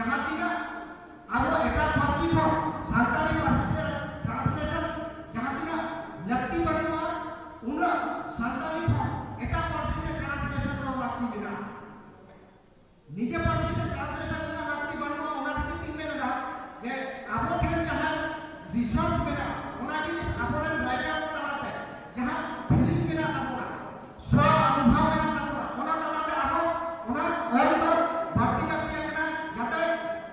ᱡᱟᱦᱟᱸ ᱛᱤᱱᱟᱹᱜ ᱟᱵᱚ ᱮᱴᱟᱜ ᱯᱟᱹᱨᱥᱤ ᱠᱷᱚᱱ ᱥᱟᱱᱛᱟᱲᱤ ᱯᱟᱹᱨᱥᱤ ᱛᱮ translation ᱡᱟᱦᱟᱸ ᱛᱤᱱᱟᱹᱜ ᱞᱟᱹᱠᱛᱤ ᱵᱟᱹᱱᱩᱜᱼᱟ, ᱩᱱᱟᱹᱜ ᱥᱟᱱᱛᱟᱲᱤ ᱠᱷᱚᱱ ᱮᱴᱟᱜ ᱯᱟᱹᱨᱥᱤ ᱛᱮ translation ᱫᱚ ᱞᱟᱹᱠᱛᱤ ᱢᱮᱱᱟᱜᱼᱟ᱾ ᱱᱤᱡᱮ ᱯᱟᱹᱨᱥᱤ ᱥᱮ translation ᱨᱮᱱᱟᱜ ᱞᱟᱹᱠᱛᱤ ᱵᱟᱹᱱᱩᱜᱼᱟ, ᱚᱱᱟ ᱠᱷᱟᱹᱛᱤᱨ ᱛᱤᱧ ᱢᱮᱱ ᱮᱫᱟ ᱡᱮ ᱟᱵᱚ ᱴᱷᱮᱱ ᱡᱟᱦᱟᱸ resource ᱢᱮᱱᱟᱜᱼᱟ, ᱚᱱᱟ ᱡᱤᱱᱤᱥ ᱟᱵᱚᱨᱮᱱ writer ᱠᱚ ᱛᱟᱞᱟᱛᱮ ᱡᱟᱦᱟᱸ feeling ᱢᱮᱱᱟᱜ ᱛᱟᱵᱚᱱᱟ, ᱥᱚ ᱚᱱᱩᱵᱷᱚᱵ ᱢᱮᱱᱟᱜ ᱛᱟᱵᱚᱱᱟ, ᱚᱱᱟ ᱛᱟᱞᱟᱛᱮ ᱟᱵᱚ ᱚᱱᱟ ᱚᱞ ᱫᱚ ᱵᱟᱹᱲᱛᱤ ᱞᱟᱹᱠᱛᱤ ᱠᱟᱱᱟ, ᱡᱟᱛᱮ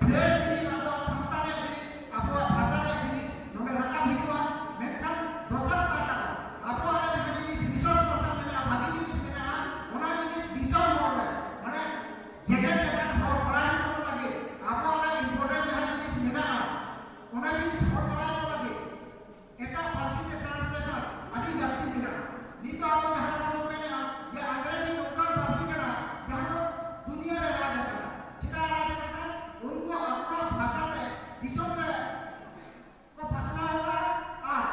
fresh ᱡᱤᱱᱤᱥ, ᱟᱵᱚᱣᱟᱜ ᱥᱟᱶᱛᱟ ᱨᱮᱭᱟᱜ ᱡᱤᱱᱤᱥ, ᱟᱵᱚᱣᱟᱜ ᱵᱷᱟᱥᱟ ᱨᱮᱭᱟᱜ ᱡᱤᱱᱤᱥ ᱱᱚᱰᱮ ᱨᱟᱠᱟᱵ ᱦᱤᱡᱩᱜᱼᱟ᱾ ᱢᱮᱱᱠᱷᱟᱱ ᱫᱚᱥᱟᱨ ᱯᱟᱦᱴᱟ ᱫᱚ ᱟᱵᱚᱣᱟᱜ ᱨᱮ ᱡᱟᱦᱟᱸ ᱡᱤᱱᱤᱥ resource person ᱢᱮᱱᱟᱜᱼᱟ, ᱵᱷᱟᱜᱤ ᱡᱤᱱᱤᱥ ᱢᱮᱱᱟᱜᱼᱟ, ᱚᱱᱟ ᱡᱤᱱᱤᱥ ᱫᱤᱥᱚᱢ ᱦᱚᱲ ᱨᱮ, ᱢᱟᱱᱮ ᱡᱮᱜᱮᱛ ᱡᱟᱠᱟᱛ ᱦᱚᱲ ᱵᱟᱲᱟᱭ ᱦᱚᱪᱚ ᱠᱚ ᱞᱟᱹᱜᱤᱫ, ᱟᱵᱚᱣᱟᱜ ᱨᱮ important ᱡᱟᱦᱟᱸ ᱡᱤᱱᱤᱥ ᱢᱮᱱᱟᱜᱼᱟ, ᱚᱱᱟ ᱡᱤᱱᱤᱥ ᱦᱚᱲ ᱵᱟᱲᱟᱭ ᱦᱚᱪᱚ ᱞᱟᱹᱜᱤᱫ ᱮᱴᱟᱜ ᱯᱟᱹᱨᱥᱤ ᱛᱮ translation ᱟᱹᱰᱤ ᱞᱟᱹᱠᱛᱤ ᱢᱮᱱᱟᱜᱼᱟ᱾ ᱱᱤᱛᱚᱜ ᱟᱵᱚ ᱡᱟᱦᱟᱸ ᱞᱮᱠᱟ ᱵᱚᱱ ᱢᱮᱱᱮᱫᱼᱟ ᱡᱮ ᱟᱝᱨᱮᱡᱤ ᱱᱚᱝᱠᱟᱱ ᱯᱟᱹᱨᱥᱤ ᱠᱟᱱᱟ ᱡᱟᱦᱟᱸ ᱫᱚ ᱫᱩᱱᱤᱭᱟᱹ ᱨᱮ ᱨᱟᱡᱽ ᱟᱠᱟᱫᱟ᱾ ᱪᱮᱫᱟᱜ ᱨᱟᱡᱽ ᱟᱠᱟᱫᱟ? ᱩᱱᱠᱩ ᱟᱠᱚᱣᱟᱜ ᱵᱷᱟᱥᱟ ᱛᱮ ᱫᱤᱥᱚᱢ ᱨᱮ ᱠᱚ ᱯᱟᱥᱱᱟᱣ ᱮᱫᱟ᱾ ᱟᱨ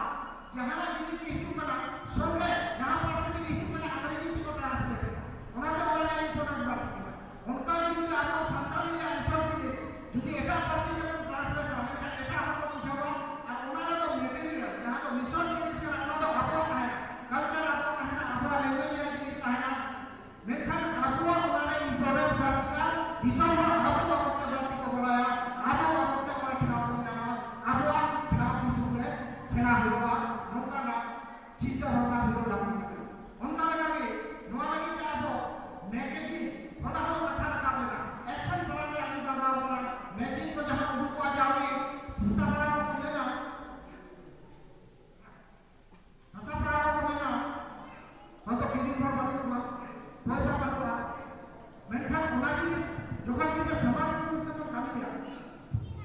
ᱡᱟᱦᱟᱱᱟᱜ ᱡᱤᱱᱤᱥ ᱜᱮ ᱦᱤᱡᱩᱜ ᱠᱟᱱᱟ, ᱥᱚᱸᱜᱮ ᱡᱟᱦᱟᱸ ᱯᱟᱹᱨᱥᱤ ᱛᱮᱜᱮ ᱦᱤᱡᱩᱜ ᱠᱟᱱᱟ, ᱟᱝᱨᱮᱡᱤ ᱛᱮᱠᱚ translate ᱮᱫᱟ᱾ ᱚᱱᱟᱛᱮ ᱚᱱᱟ ᱨᱮᱭᱟᱜ importance ᱵᱟᱹᱲᱛᱤᱜ ᱠᱟᱱᱟ᱾ ᱚᱱᱠᱟ ᱜᱮ ᱡᱩᱫᱤ ᱟᱵᱚ ᱥᱟᱱᱛᱟᱲᱤ ᱨᱮᱭᱟᱜ resource ᱡᱤᱱᱤᱥ ᱡᱩᱫᱤ ᱮᱴᱟᱜ ᱯᱟᱹᱨᱥᱤ ᱛᱮᱵᱚᱱ translate ᱟ, ᱢᱮᱱᱠᱷᱟᱱ ᱮᱴᱟᱜ ᱦᱚᱲ ᱠᱚ ᱵᱩᱡᱷᱟᱹᱣᱟ᱾ ᱟᱨ ᱚᱱᱟ ᱨᱮᱫᱚ material, ᱡᱟᱦᱟᱸ ᱫᱚ resource ᱡᱤᱱᱤᱥ ᱠᱟᱱᱟ, ᱚᱱᱟ ᱫᱚ ᱟᱵᱚᱣᱟᱜ ᱛᱟᱦᱮᱱᱟ, culture ᱟᱵᱚᱣᱟᱜ ᱛᱟᱦᱮᱱᱟ, ᱟᱵᱚᱣᱟᱜ language ᱨᱮᱭᱟᱜ ᱡᱤᱱᱤᱥ ᱛᱟᱦᱮᱱᱟ᱾ ᱢᱮᱱᱠᱷᱟᱱ ᱟᱵᱚᱣᱟᱜ ᱚᱱᱟ ᱨᱮ importance ᱵᱟᱹᱲᱛᱤᱜᱼᱟ, ᱫᱤᱥᱚᱢ ᱦᱚᱲ ᱟᱵᱚ ᱵᱟᱵᱚᱫ ᱛᱮ ᱵᱟᱹᱲᱛᱤ ᱠᱚ ᱵᱟᱲᱟᱭᱟ, ᱟᱵᱚ ᱵᱟᱵᱚᱫ ᱛᱮ ᱚᱱᱟ ᱴᱷᱟᱶ ᱵᱚᱱ ᱧᱟᱢᱟ, ᱟᱵᱚᱣᱟᱜ ᱴᱷᱟᱶ ᱫᱤᱥᱚᱢ ᱨᱮ ᱥᱮᱬᱟ ᱦᱩᱭᱩᱜᱼᱟ᱾ ᱱᱚᱝᱠᱟᱱᱟᱜ ᱪᱤᱱᱛᱟᱹ ᱵᱷᱟᱵᱽᱱᱟ ᱦᱩᱭᱩᱜ ᱞᱟᱹᱠᱛᱤ ᱠᱟᱱᱟ᱾ ᱚᱱᱠᱟ ᱞᱮᱠᱟᱜᱮ ᱱᱚᱣᱟ ᱞᱟᱹᱜᱤᱫ ᱛᱮ ᱟᱵᱚ magazine, ᱦᱚᱞᱟ ᱦᱚᱸ ᱠᱟᱛᱷᱟ ᱨᱟᱠᱟᱵ ᱞᱮᱱᱟ, action plan ᱨᱮ ᱟᱹᱰᱤ ᱞᱟᱜᱟᱣ ᱵᱚᱱᱟ, magazine ᱠᱚ ᱡᱟᱦᱟᱸ ᱩᱰᱩᱠᱚᱜᱼᱟ, ᱡᱟᱦᱟᱸ ᱜᱮ ᱥᱟᱥᱟ ᱯᱟᱲᱟᱣ ᱠᱚ ᱢᱮᱱᱟ, ᱥᱟᱥᱟ ᱯᱟᱲᱟᱣ ᱠᱚ ᱢᱮᱱᱟ, ᱦᱚᱭᱛᱚ ᱠᱤᱨᱤᱧ ᱦᱚᱲ ᱵᱟᱹᱱᱩᱜ ᱠᱚᱣᱟ, ᱯᱚᱭᱥᱟ ᱵᱟᱹᱱᱩᱜᱼᱟ, ᱢᱮᱱᱠᱷᱟᱱ ᱚᱱᱟ ᱡᱤᱱᱤᱥ ᱡᱚᱠᱷᱚᱱ ᱢᱤᱫᱴᱮᱱ ᱥᱚᱢᱟᱡᱽ ᱨᱮ ᱢᱤᱫᱴᱮᱱ ᱠᱚ ᱠᱟᱹᱢᱤᱭᱟ,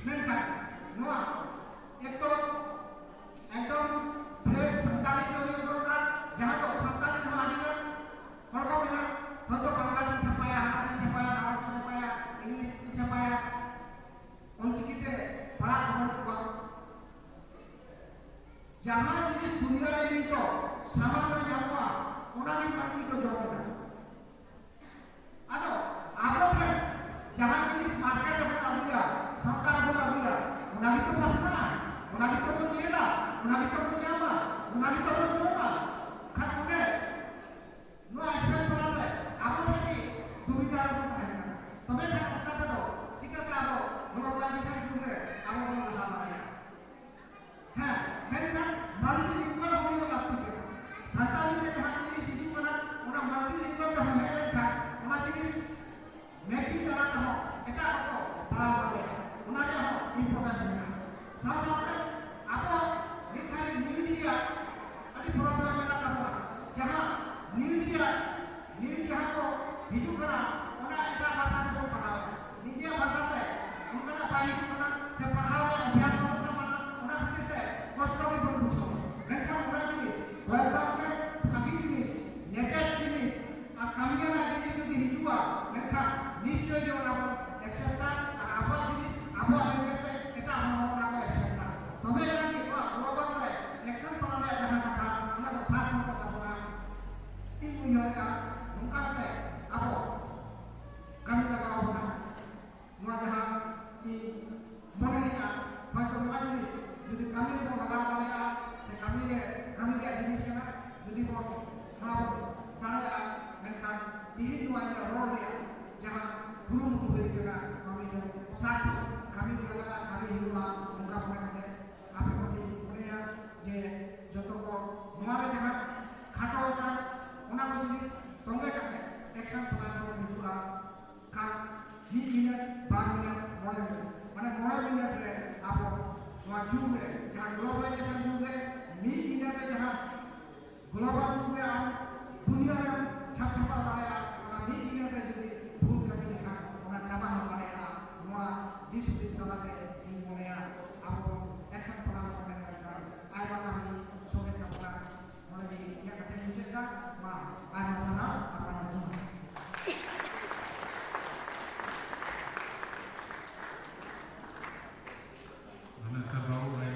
ᱢᱮᱱᱠᱷᱟᱱ ᱱᱚᱣᱟ ᱮᱠᱫᱚᱢ, ᱮᱠᱫᱚᱢ fresh ᱥᱟᱱᱛᱟᱲᱤ ᱛᱮ ᱦᱩᱭᱩᱜ ᱫᱚᱨᱠᱟᱨ, ᱡᱟᱦᱟᱸ ᱫᱚ ᱥᱟᱱᱛᱟᱲᱤ ᱛᱮᱦᱚᱸ ᱟᱹᱰᱤ ᱜᱟᱱ ᱦᱚᱲ ᱠᱚ ᱢᱮᱱᱟ, ᱦᱚᱭᱛᱚ ᱵᱟᱝᱞᱟ ᱛᱮᱧ ᱪᱷᱟᱯᱟᱭᱟ, ᱦᱟᱱᱟ ᱛᱮᱧ ᱪᱷᱟᱯᱟᱭᱟ, ᱱᱟᱣᱟ ᱛᱮᱧ ᱪᱷᱟᱯᱟᱭᱟ, English ᱛᱮᱧ ᱪᱷᱟᱯᱟᱭᱟ, ᱚᱞᱪᱤᱠᱤ ᱛᱮ ᱯᱟᱲᱦᱟᱜ ᱠᱚ ᱵᱟᱹᱱᱩᱜ ᱠᱚᱣᱟ᱾ ᱡᱟᱦᱟᱸ ᱡᱤᱱᱤᱥ ᱫᱩᱱᱤᱭᱟᱹ ᱨᱮ ᱱᱤᱛᱚᱜ ᱥᱟᱢᱟᱝ ᱨᱮ ᱧᱟᱢᱚᱜᱼᱟ, ᱚᱱᱟ ᱜᱮ ᱢᱟᱹᱱᱢᱤ ᱠᱚ ᱡᱚᱢ ᱮᱫᱟ᱾ ᱟᱫᱚ ᱟᱵᱚ ᱴᱷᱮᱱ ᱡᱟᱦᱟᱸ ᱡᱤᱱᱤᱥ ᱚᱱᱟ ᱜᱮᱛᱚ ᱵᱚᱱ ᱧᱟᱢᱟ, ᱚᱱᱟ ᱜᱮᱛᱚ ᱵᱚᱱ ᱡᱚᱢᱟ᱾ ᱠᱷᱟᱱ ᱚᱸᱰᱮ ᱱᱚᱣᱟ ᱮᱠᱥᱮᱱ ᱯᱞᱟᱱ ᱨᱮ ᱟᱵᱚ ᱴᱷᱮᱱ ᱜᱮ ᱫᱩᱵᱤᱫᱷᱟ ᱨᱮᱵᱚᱱ ᱛᱟᱦᱮᱱ ᱠᱟᱱᱟ᱾ ᱛᱚᱵᱮ ᱠᱷᱟᱱ ᱚᱱᱠᱟ ᱛᱮᱫᱚ ᱪᱤᱠᱟᱹᱛᱮ ᱟᱵᱚ ᱜᱞᱳᱵᱟᱞᱟᱭᱡᱮᱥᱚᱱ ᱡᱩᱜᱽ ᱨᱮ ᱟᱵᱚ ᱵᱚᱱ ᱞᱟᱦᱟ ᱫᱟᱲᱮᱭᱟᱜᱼᱟ? ᱦᱮᱸ, ᱢᱮᱱᱠᱷᱟᱱ ᱢᱟᱞᱴᱤᱞᱤᱝᱜᱩᱣᱟᱞ ᱦᱚᱸ ᱦᱩᱭᱩᱜ ᱞᱟᱹᱠᱛᱤ ᱠᱟᱱᱟ᱾ ᱥᱟᱱᱛᱟᱲᱤ ᱛᱮ ᱡᱟᱦᱟᱸ ᱡᱤᱱᱤᱥ ᱦᱤᱡᱩᱜ ᱠᱟᱱᱟ, ᱚᱱᱟ ᱢᱟᱞᱴᱤᱞᱤᱝᱜᱩᱣᱟᱞ ᱛᱮ ᱦᱚᱸ ᱦᱮᱡ ᱞᱮᱱᱠᱷᱟᱱ ᱚᱱᱟ ᱡᱤᱱᱤᱥ ᱢᱮᱪᱤᱝ ᱛᱟᱞᱟ ᱛᱮᱦᱚᱸ ᱮᱴᱟᱜ ᱦᱚᱲ ᱠᱚ ᱯᱟᱲᱦᱟᱣ ᱫᱟᱲᱮᱭᱟᱜᱼᱟ᱾ ᱚᱱᱟ ᱨᱮᱭᱟᱜ ᱦᱚᱸ ᱤᱢᱯᱚᱨᱴᱮᱱᱥ ᱢᱮᱱᱟᱜᱼᱟ᱾ ᱥᱟᱶ ᱥᱟᱶᱛᱮ ᱟᱵᱚ ᱢᱤᱫ ᱫᱷᱟᱣ ᱱᱤᱭᱩᱡᱽ ᱨᱮᱭᱟᱜ ᱟᱹᱰᱤ ᱯᱨᱚᱵᱞᱮᱢ ᱢᱮᱱᱟᱜ ᱛᱟᱵᱚᱱᱟ᱾ ᱡᱟᱦᱟᱸ ᱱᱤᱭᱩᱡᱽ ᱨᱮᱭᱟᱜ ᱱᱤᱭᱩᱡᱽ ᱡᱟᱦᱟᱸ ᱠᱚ ᱦᱤᱡᱩᱜ ᱠᱟᱱᱟ, ᱚᱱᱟ ᱮᱴᱟᱜ ᱵᱷᱟᱥᱟ ᱛᱮᱵᱚᱱ ᱯᱟᱲᱦᱟᱣᱮᱫᱼᱟ᱾ ᱱᱤᱡᱮᱨᱟᱜ ᱵᱷᱟᱥᱟ ᱛᱮ ᱚᱱᱠᱟᱱᱟᱜ ᱵᱟᱭ ᱦᱤᱡᱩᱜ ᱠᱟᱱᱟ, ᱥᱮ ᱯᱟᱲᱦᱟᱣ ᱨᱮᱭᱟᱜ ᱚᱵᱷᱭᱟᱥ ᱵᱟᱹᱱᱩᱜ ᱛᱟᱵᱚᱱᱟ, ᱚᱱᱟ ᱠᱷᱟᱹᱛᱤᱨ ᱛᱮ ᱠᱚᱥᱴᱚ ᱜᱮᱵᱚᱱ ᱵᱩᱡᱷᱟᱹᱣᱟ᱾ ᱢᱮᱱᱠᱷᱟᱱ ᱚᱱᱟ ᱡᱤᱱᱤᱥ ᱵᱷᱟᱹᱜᱤ ᱡᱤᱱᱤᱥ, ᱞᱮᱴᱮᱥᱴ ᱡᱤᱱᱤᱥ ᱟᱨ ᱠᱟᱹᱢᱤ ᱨᱮᱱᱟᱜ ᱡᱤᱱᱤᱥ ᱡᱩᱫᱤ ᱦᱤᱡᱩᱜᱼᱟ, ᱢᱮᱱᱠᱷᱟᱱ ᱱᱤᱥᱪᱚᱭ ᱜᱮ ᱚᱱᱟ ᱵᱚᱱ ᱮᱠᱥᱮᱯᱴᱟ᱾ ᱟᱨ ᱟᱵᱚᱣᱟᱜ ᱡᱤᱱᱤᱥ ᱟᱵᱚᱣᱟᱜ ᱞᱮᱱ ᱠᱟᱛᱮ ᱮᱴᱟᱜ ᱦᱚᱲ ᱦᱚᱸ ᱚᱱᱟ ᱠᱚ ᱮᱠᱥᱮᱯᱴᱟ᱾ ᱛᱚᱵᱮ ᱮᱱᱟᱝ ᱜᱮ ᱱᱚᱣᱟ ᱜᱞᱳᱵᱟᱞ ᱨᱮ ᱮᱠᱥᱮᱱ ᱯᱟᱲᱟᱣ ᱨᱮᱭᱟᱜ ᱡᱟᱦᱟᱸ ᱠᱟᱛᱷᱟ, ᱚᱱᱟ ᱫᱚ ᱥᱟᱨᱛᱷᱚᱠ ᱠᱚ ᱛᱟᱵᱚᱱᱟ᱾ ᱤᱧ ᱩᱭᱦᱟᱹᱨᱮᱜᱼᱟ, ᱱᱚᱝᱠᱟ ᱠᱟᱛᱮ ᱟᱵᱚ ᱠᱟᱹᱢᱤ ᱞᱟᱜᱟᱣ ᱵᱚᱱᱟ᱾ ᱱᱚᱣᱟ ᱡᱟᱦᱟᱸ ᱤᱧ ᱢᱚᱱᱮᱭᱮᱫᱼᱟ, ᱦᱚᱭᱛᱚ ᱱᱚᱣᱟ ᱡᱤᱱᱤᱥ ᱡᱩᱫᱤ ᱠᱟᱹᱢᱤ ᱨᱮᱵᱚᱱ ᱞᱟᱜᱟᱣ ᱫᱟᱲᱮᱭᱟᱜᱼᱟ, ᱥᱮ ᱠᱟᱹᱢᱤ ᱨᱮ, ᱠᱟᱹᱢᱤ ᱨᱮᱭᱟᱜ ᱡᱤᱱᱤᱥ ᱠᱟᱱᱟ, ᱡᱩᱫᱤ ᱵᱚᱱ ᱱᱚᱣᱟ ᱵᱚᱱ ᱫᱟᱲᱮᱭᱟᱜᱼᱟ, ᱢᱮᱱᱠᱷᱟᱱ ᱛᱤᱦᱤᱧ ᱱᱚᱣᱟ ᱤᱧᱟᱹᱜ ᱨᱚᱲ ᱨᱮᱭᱟᱜ ᱡᱟᱦᱟᱸ ᱠᱩᱨᱩᱢᱩᱴᱩ ᱦᱩᱭ ᱠᱟᱱᱟ, ᱱᱚᱣᱟ ᱢᱤᱫᱴᱮᱱ ᱥᱟᱨᱛᱷᱚᱠ ᱠᱟᱹᱢᱤ ᱨᱮ ᱞᱟᱜᱟᱜᱼᱟ, ᱠᱟᱹᱢᱤ ᱦᱩᱭᱩᱜᱼᱟ, ᱚᱱᱠᱟ ᱢᱚᱱᱮ ᱠᱟᱛᱮ ᱟᱯᱮ ᱠᱚ ᱴᱷᱮᱱ ᱤᱧ ᱢᱚᱱᱮᱭᱟ ᱡᱮ ᱡᱚᱛᱚ ᱠᱚ ᱱᱚᱣᱟ ᱨᱮ ᱡᱟᱦᱟᱸ ᱠᱷᱟᱴᱚ ᱟᱠᱟᱱ, ᱚᱱᱟ ᱠᱚ ᱡᱤᱱᱤᱥ ᱛᱚᱸᱜᱮ ᱠᱟᱛᱮ ᱮᱠᱥᱮᱱ ᱯᱞᱟᱱ ᱵᱚᱱ ᱦᱤᱡᱩᱜᱼᱟ᱾ ᱠᱷᱟᱱ ᱢᱤᱫ ᱢᱤᱱᱤᱴ, ᱵᱟᱨ ᱢᱤᱱᱤᱴ, ᱢᱚᱬᱮ ᱢᱤᱱᱤᱴ, ᱢᱟᱱᱮ ᱢᱚᱬᱮ ᱢᱤᱱᱤᱴ ᱨᱮ ᱟᱵᱚ ᱱᱚᱣᱟ ᱡᱩᱜᱽ ᱨᱮ, ᱡᱟᱦᱟᱸ ᱜᱞᱳᱵᱟᱞᱟᱭᱡᱮᱥᱚᱱ ᱡᱩᱜᱽ ᱨᱮ ᱢᱤᱫ ᱢᱤᱱᱤᱴ ᱨᱮ ᱡᱟᱦᱟᱸ ᱜᱞᱳᱵᱟᱞ ᱡᱩᱜᱽ ᱨᱮ ᱟᱢ ᱫᱩᱱᱤᱭᱟᱹ ᱨᱮᱢ ᱪᱷᱟᱯ ᱪᱷᱟᱯᱟᱣ ᱫᱟᱲᱮᱭᱟᱜᱼᱟ, ᱚᱱᱟ ᱢᱤᱫ ᱢᱤᱱᱤᱴ ᱨᱮ ᱡᱩᱫᱤ ᱵᱷᱩᱞ ᱠᱟᱹᱢᱤ ᱞᱮᱠᱷᱟᱱ ᱚᱱᱟ ᱪᱟᱵᱟ ᱦᱚᱸ ᱫᱟᱲᱮᱭᱟᱜᱼᱟ᱾ ᱱᱚᱣᱟ ᱫᱤᱥ ᱦᱩᱫᱤᱥ ᱛᱟᱞᱟᱛᱮ ᱤᱧ ᱢᱚᱱᱮᱭᱟ ᱟᱵᱚ ᱵᱚᱱ ᱮᱠᱥᱮᱱ ᱯᱞᱟᱱ ᱵᱚᱱ ᱞᱮᱠᱷᱟᱱ ᱟᱭᱢᱟ ᱠᱟᱹᱢᱤ ᱥᱚᱦᱞᱮ ᱛᱟᱵᱚᱱᱟ᱾ ᱱᱚᱰᱮ ᱜᱮ ᱤᱧᱟᱹᱜ ᱠᱟᱛᱷᱟᱧ ᱢᱩᱪᱟᱹᱫ ᱮᱫᱟ᱾ ᱢᱟ ᱟᱭᱢᱟ ᱥᱟᱨᱦᱟᱣ, ᱟᱭᱢᱟ ᱡᱚᱦᱟᱨ᱾ ᱜᱷᱟᱱᱮᱥᱚᱨ ᱵᱟᱵᱩ ᱵᱷᱟᱭ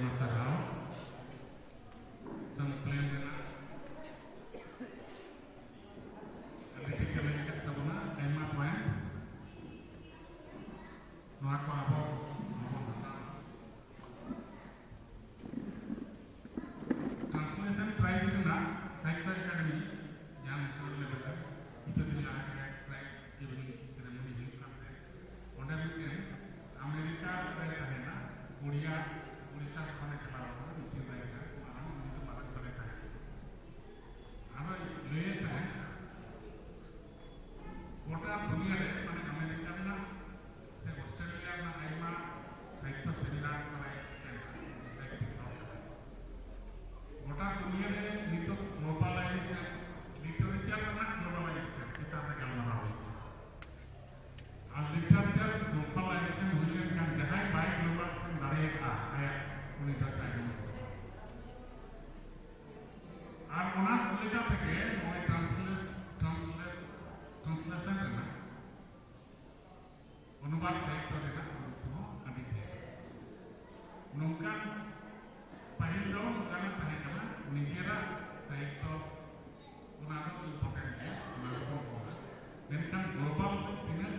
ᱛᱤᱱᱟᱹᱜ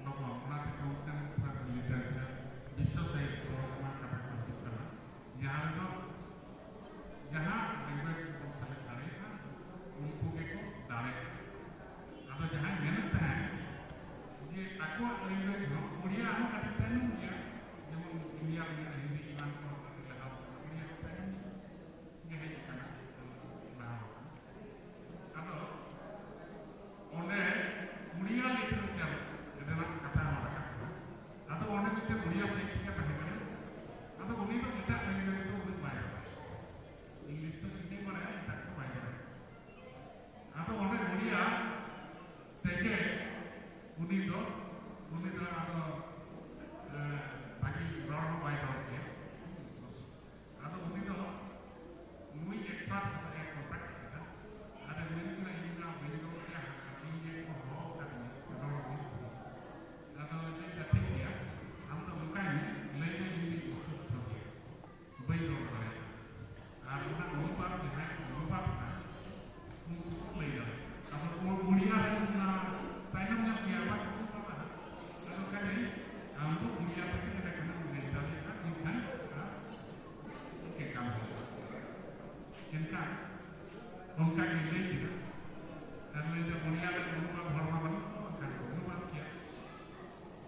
ᱞᱚᱜᱚᱱ, ᱚᱱᱟ ᱛᱮᱠᱚ ᱢᱤᱫᱴᱟᱝ ᱯᱩᱨᱟᱹ ᱞᱤᱴᱟᱨᱮᱪᱟᱨ, ᱵᱤᱥᱥᱚ ᱥᱟᱦᱤᱛᱛᱚ ᱨᱮᱱᱟᱜ ᱠᱟᱛᱷᱟ ᱠᱚ ᱦᱤᱡᱩᱜ ᱠᱟᱱᱟ, ᱡᱟᱦᱟᱸ ᱨᱮᱫᱚ ᱡᱟᱦᱟᱸ ᱞᱮᱝᱜᱩᱭᱮᱡᱽ ᱨᱮᱵᱚᱱ ᱥᱮᱞᱮᱫ ᱫᱟᱲᱮᱭᱟᱜᱼᱟ, ᱩᱱᱠᱩ ᱜᱮᱠᱚ ᱫᱟᱲᱮᱭᱟᱜᱼᱟ᱾ ᱟᱫᱚ ᱡᱟᱦᱟᱸᱭ ᱢᱮᱱᱮᱫ ᱛᱟᱦᱮᱸᱫ ᱡᱮ ᱟᱠᱚᱣᱟᱜ ᱞᱮᱝᱜᱩᱭᱮᱡᱽ ᱦᱚᱸ, ᱩᱲᱤᱭᱟ ᱦᱚᱸ ᱠᱟᱹᱴᱤᱡ ᱛᱟᱭᱱᱚᱢ ᱜᱮᱭᱟ, ᱡᱮᱢᱚᱱ ᱤᱱᱰᱤᱭᱟ ᱨᱮᱭᱟᱜ ᱦᱤᱱᱫᱤ ᱮᱢᱟᱱ ᱠᱚ ᱠᱟᱹᱴᱤᱡ ᱞᱟᱦᱟ ᱟᱠᱟᱱᱟ, ᱩᱲᱤᱭᱟ ᱦᱚᱸ ᱛᱟᱭᱱᱚᱢ ᱜᱮ ᱦᱮᱡ ᱟᱠᱟᱱᱟ, ᱞᱟᱦᱟ ᱟᱠᱟᱱᱟ᱾ ᱟᱫᱚ ᱚᱸᱰᱮ ᱩᱲᱤᱭᱟ ᱞᱤᱴᱟᱨᱮᱪᱟᱨ ᱨᱮᱱᱟᱜ ᱠᱟᱛᱷᱟ ᱦᱚᱸ ᱨᱟᱠᱟᱵ ᱮᱱᱟ᱾ ᱟᱫᱚ ᱚᱸᱰᱮ ᱢᱤᱫᱴᱮᱱ ᱩᱲᱤᱭᱟ ᱥᱟᱦᱤᱛᱭᱤᱠ ᱮ ᱛᱟᱦᱮᱸ ᱠᱟᱱᱟ᱾ ᱟᱫᱚ ᱩᱱᱤ ᱫᱚ ᱮᱴᱟᱜ ᱞᱮᱝᱜᱩᱭᱮᱡᱽ ᱫᱚ ᱩᱱᱟᱹᱜ ᱵᱟᱭ ᱵᱟᱲᱟᱭᱟ, ᱤᱝᱞᱤᱥ ᱫᱚ ᱴᱷᱤᱠ ᱜᱮᱭ ᱵᱟᱲᱟᱭᱟ, ᱮᱴᱟᱜ ᱫᱚ ᱵᱟᱭ ᱵᱟᱲᱟᱭᱟ᱾ ᱟᱫᱚ ᱚᱸᱰᱮ ᱩᱲᱤᱭᱟ ᱛᱮᱜᱮ ᱩᱱᱤ ᱫᱚ, ᱩᱱᱤ ᱫᱚ ᱟᱫᱚ, ᱮ, ᱵᱷᱟᱹᱜᱤ ᱨᱚᱲ ᱦᱚᱸ ᱵᱟᱭ ᱨᱚᱲ ᱠᱮᱭᱟ᱾ ᱟᱫᱚ ᱩᱱᱤ ᱫᱚ ᱱᱩᱭ ᱮᱠᱥᱯᱟᱨᱴ ᱥᱟᱞᱟᱜ ᱮ ᱠᱚᱱᱴᱟᱠᱴ ᱠᱮᱫᱟ᱾ ᱟᱨ ᱮ ᱢᱮᱱ ᱠᱮᱫᱟ, "ᱤᱧ ᱢᱟ ᱵᱟᱹᱧ ᱨᱚᱲ ᱠᱮᱭᱟ, ᱤᱧ ᱜᱮ ᱠᱚ ᱦᱚᱦᱚ ᱟᱠᱟᱫᱤᱧᱟ, ᱨᱚᱲ ᱢᱮ᱾" ᱟᱫᱚ ᱞᱟᱹᱭ ᱫᱟ, "ᱴᱷᱤᱠ ᱜᱮᱭᱟ, ᱟᱢ ᱫᱚ ᱱᱚᱝᱠᱟᱭ ᱢᱮ, ᱞᱟᱹᱭ ᱢᱮ, ᱤᱧ ᱫᱚᱧ ᱚᱥᱩᱥᱛᱷᱚ ᱜᱮᱭᱟ, ᱵᱟᱹᱧ ᱨᱚᱲ ᱫᱟᱲᱮᱭᱟᱜᱼᱟ᱾" ᱟᱨ ᱚᱱᱟ ᱚᱱᱩᱵᱟᱫ ᱡᱟᱦᱟᱸᱭ ᱠᱚ ᱚᱱᱩᱵᱟᱫ ᱮᱫᱟ, ᱩᱱᱠᱩ ᱠᱚ ᱞᱟᱹᱭ ᱫᱟᱲᱮᱭᱟᱜᱼᱟ᱾ ᱟᱫᱚ ᱠᱚ ᱩᱲᱤᱭᱟ ᱨᱮᱱ ᱚᱱᱟ ᱛᱟᱭᱱᱚᱢ ᱧᱚᱜ ᱜᱮᱭᱟ, ᱵᱟᱠᱚ ᱚᱱᱩᱵᱟᱫᱟ᱾ ᱟᱫᱚ ᱠᱷᱟᱱ ᱟᱢ ᱫᱚ ᱩᱲᱤᱭᱟ ᱛᱮᱜᱮ ᱮᱸᱰᱮ ᱠᱷᱟᱱᱮᱢ ᱞᱟᱹᱭ ᱫᱟᱲᱮᱭᱟᱜᱼᱟ, ᱢᱮᱱᱠᱷᱟᱱ ᱟᱨ ᱪᱤᱠᱟᱹ ᱠᱟᱢ ᱦᱩᱭᱩᱜᱼᱟ? ᱮᱱᱠᱷᱟᱱ ᱚᱱᱠᱟ ᱜᱮ ᱞᱟᱹᱭ ᱠᱮᱫᱟ᱾ ᱟᱨ ᱞᱟᱹᱭ ᱫᱟ, ᱩᱲᱤᱭᱟ ᱨᱮᱱ ᱚᱱᱩᱵᱟᱫ ᱦᱚᱲ ᱢᱟ ᱵᱟᱹᱱᱩᱜ ᱠᱚᱣᱟ, ᱵᱟᱝᱠᱷᱟᱱ ᱠᱚ ᱚᱱᱩᱵᱟᱫ ᱠᱮᱭᱟ᱾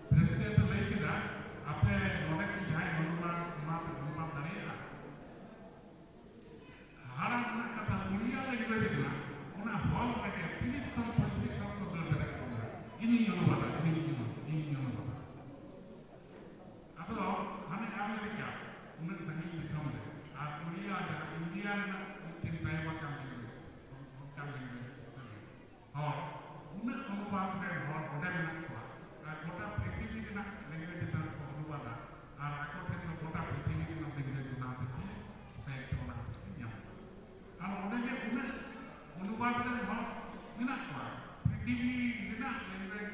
ᱯᱨᱮᱥᱤᱰᱮᱱᱴ ᱮ ᱞᱟᱹᱭ ᱠᱮᱫᱟ, "ᱟᱯᱮ ᱱᱚᱰᱮ ᱠᱤ ᱡᱟᱦᱟᱸᱭ ᱚᱱᱩᱵᱟᱫ, ᱚᱱᱟ ᱯᱮ ᱚᱱᱩᱵᱟᱫ ᱫᱟᱲᱮᱭᱟᱜᱼᱟ?" ᱦᱟᱦᱟᱲᱟᱜ ᱨᱮᱱᱟᱜ ᱠᱟᱛᱷᱟ, ᱩᱲᱤᱭᱟ ᱞᱮᱝᱜᱩᱭᱮᱡᱽ ᱨᱮᱱᱟᱜ ᱚᱱᱟ ᱦᱚᱞ ᱨᱮᱜᱮ ᱛᱤᱨᱤᱥ ᱠᱷᱚᱱ ᱯᱚᱸᱭᱛᱨᱤᱥ ᱦᱚᱲ ᱠᱚ ᱫᱟᱹᱲ ᱫᱟᱲᱮᱭᱟᱜ ᱠᱟᱱᱟ, "ᱤᱧᱤᱧ ᱚᱱᱩᱵᱟᱫᱟ, ᱤᱧᱤᱧ ᱚᱱᱩᱵᱟᱫᱟ, ᱤᱧᱤᱧ ᱚᱱᱩᱵᱟᱫᱟ᱾" ᱟᱫᱚ ᱦᱟᱱᱮ ᱟᱢᱮᱨᱤᱠᱟ, ᱩᱱᱟᱹᱜ ᱥᱟᱺᱜᱤᱧ ᱫᱤᱥᱚᱢ ᱨᱮ, ᱟᱨ ᱩᱲᱤᱭᱟ ᱡᱟᱦᱟᱸ ᱤᱱᱰᱤᱭᱟ ᱨᱮᱱᱟᱜ ᱢᱤᱫᱴᱮᱱ ᱛᱟᱭᱚᱢ ᱟᱠᱟᱱ ᱞᱮᱝᱜᱩᱭᱮᱡᱽ, ᱚᱱᱠᱟᱱ ᱞᱮᱝᱜᱩᱭᱮᱡᱽ ᱠᱟᱱᱟ᱾ ᱦᱚᱲ, ᱩᱱᱟᱹᱜ ᱚᱱᱩᱵᱟᱫ ᱨᱮᱱ ᱦᱚᱲ ᱚᱸᱰᱮ ᱢᱮᱱᱟᱜ ᱠᱚᱣᱟ, ᱟᱨ ᱜᱚᱴᱟ ᱯᱨᱤᱛᱷᱤᱵᱤ ᱨᱮᱱᱟᱜ ᱞᱮᱝᱜᱩᱭᱮᱡᱽ ᱪᱮᱛᱟᱱ ᱠᱚ ᱚᱱᱩᱵᱟᱫᱟ, ᱟᱨ ᱟᱠᱚ ᱴᱷᱮᱱ ᱫᱚ ᱜᱚᱴᱟ ᱯᱨᱤᱛᱷᱤᱵᱤ ᱨᱮᱱᱟᱜ ᱞᱮᱝᱜᱩᱭᱮᱡᱽ ᱚᱱᱟ ᱦᱚᱛᱮᱡ ᱛᱮ ᱥᱟᱦᱤᱛᱛᱚ ᱚᱱᱟ ᱦᱚᱛᱮᱡ ᱛᱮ ᱧᱟᱢᱚᱜᱼᱟ᱾ ᱟᱨ ᱚᱸᱰᱮ ᱡᱮ ᱩᱱᱟᱹᱜ ᱚᱱᱩᱵᱟᱫ ᱨᱮᱱ ᱦᱚᱲ ᱢᱮᱱᱟᱜ ᱠᱚᱣᱟ, ᱯᱨᱤᱛᱷᱤᱵᱤ ᱨᱮᱱᱟᱜ ᱞᱮᱝᱜᱩᱭᱮᱡᱽ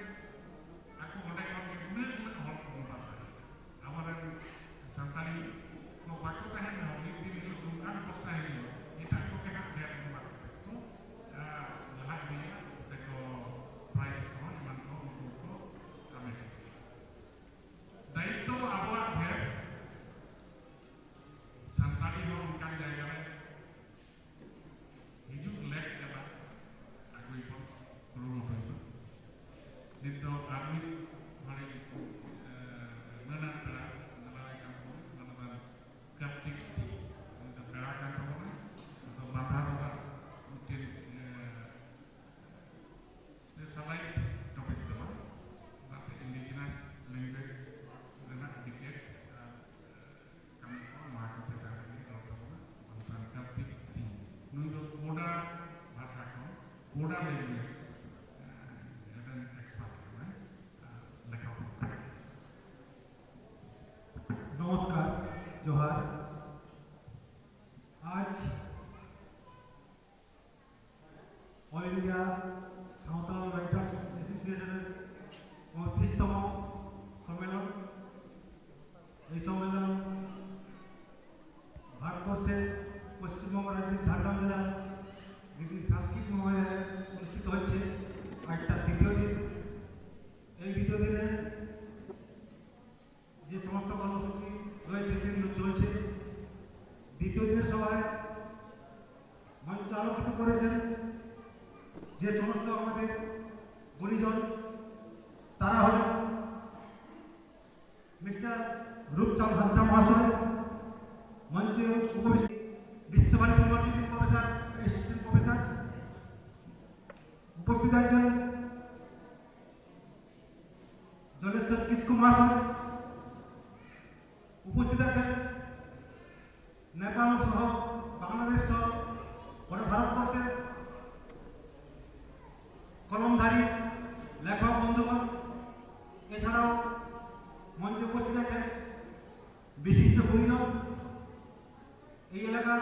ᱱᱤᱛ ᱫᱚ ᱟᱨ ᱢᱤᱫ ᱦᱚᱲᱤᱧ, ᱮ, ᱢᱟᱹᱱᱟᱱ ᱯᱮᱲᱟ ᱫᱮᱞᱟᱣᱟᱭ ᱠᱟᱱ ᱛᱟᱵᱚᱱᱟ, ᱢᱟᱱᱚᱛᱟᱱ ᱠᱟᱨᱛᱤᱠ ᱥᱤᱝ᱾ ᱩᱱᱤ ᱫᱚ ᱯᱮᱲᱟ ᱠᱟᱱ ᱛᱟᱵᱚᱱᱟ, ᱟᱫᱚ ᱢᱟᱫᱷᱟ ᱨᱚᱜᱟ ᱢᱤᱫᱴᱮᱱ, ᱮ, specialized topic ᱫᱚ ᱵᱟᱝ, ᱚᱱᱟᱛᱮ indigenous language ᱨᱮᱱᱟᱜ debate ᱟᱨ ᱠᱟᱹᱢᱤ ᱠᱚ, ᱱᱚᱣᱟ ᱠᱚ ᱪᱮᱛᱟᱱ ᱨᱮ ᱨᱚᱲ ᱛᱟᱵᱚᱱᱟ ᱢᱟᱱᱚᱛᱟᱱ ᱠᱟᱨᱛᱤᱠ ᱥᱤᱝ᱾ ᱱᱩᱭ ᱫᱚ ᱠᱳᱰᱟ ᱵᱷᱟᱥᱟ ᱠᱷᱚᱱ, ᱠᱳᱰᱟ language ᱨᱮᱱ expert ᱠᱟᱱᱟᱭ, ᱞᱮᱠᱷᱟ ᱯᱚᱲᱦᱚᱱ᱾ ᱱᱚᱢᱚᱥᱠᱟᱨ, ᱡᱚᱦᱟᱨ᱾ ᱟᱡ All India Santal Writers Association ᱯᱚᱸᱭᱛᱨᱤশ ᱛᱚᱢ ᱥᱚᱢᱢᱮᱞᱚᱱ। এই সম্মেলন ভারতবর্ষের পশ্চিমবঙ্গ রাজ্যের ঝাড়গ্রাম জেলার গিরি সাংস্কৃতিক মহাবিদ্যালয়ে অনুষ্ঠিত হচ্ছে। আজ তার দ্বিতীয় দিন। এই দ্বিতীয় দিনে যে সমস্ত কর্মসূচি রয়েছে, সেগুলো চলছে। দ্বিতীয় দিনের সভায় মঞ্চ আলোকিত করেছেন যে সমস্ত আমাদের গুণীজন, তারা হলেন মিস্টার রূপচাঁদ হাঁসদা মহাশয়, মঞ্চে উপবিষ্ট বিশ্বভারতী ইউনিভার্সিটির প্রফেসর, অ্যাসিস্ট্যান্ট প্রফেসর। উপস্থিত আছেন জলেশ্বর কিসকু মহাশয়, উপস্থিত আছেন নেপাল সহ বাংলাদেশ সহ গোটা ভারতবর্ষের কলমধারী লেখক বন্ধুগণ। এছাড়াও মঞ্চে উপস্থিত আছেন বিশিষ্ট গুণীজন, এই এলাকার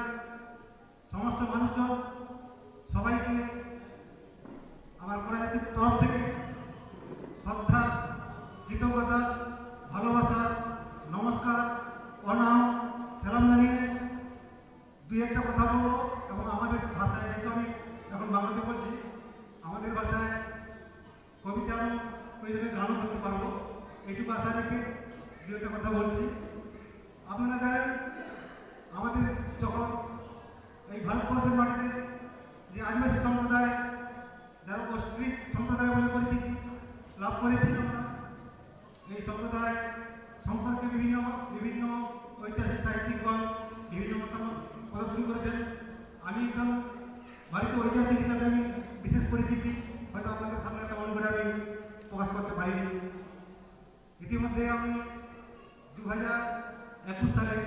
সমস্ত মানুষজন, সবাইকে আমার কলেজের তরফ থেকে শ্রদ্ধা, কৃতজ্ঞতা, ভালোবাসা, নমস্কার, প্রণাম, সালাম জানিয়ে দুই একটা কথা বলবো এবং আমাদের ভাষায়, যেহেতু আমি এখন বাংলাতে বলছি, আমাদের ভাষায় কবিতা এবং ওই ধরনের গানও করতে পারবো, এইটুকু আশা রেখে দু একটা কথা বলছি। আপনারা জানেন, আমাদের যখন এই ভারতবর্ষের মাটিতে যে আদিবাসী সম্প্রদায়, যারা অস্ট্রিক সম্প্রদায় বলে পরিচিতি, করেছি আমরা। এই সম্প্রদায় সম্পর্কে বিভিন্ন বিভিন্ন ঐতিহাসিক সাহিত্যিকগণ বিভিন্ন মতামত প্রদর্শন করেছেন। আমি একজন বাড়িতে ঐতিহাসিক হিসাবে আমি বিশেষ পরিচিতি হয়তো আপনাদের সামনে তেমন করে আমি প্রকাশ করতে পারিনি। ইতিমধ্যে আমি দু হাজার একুশ সালে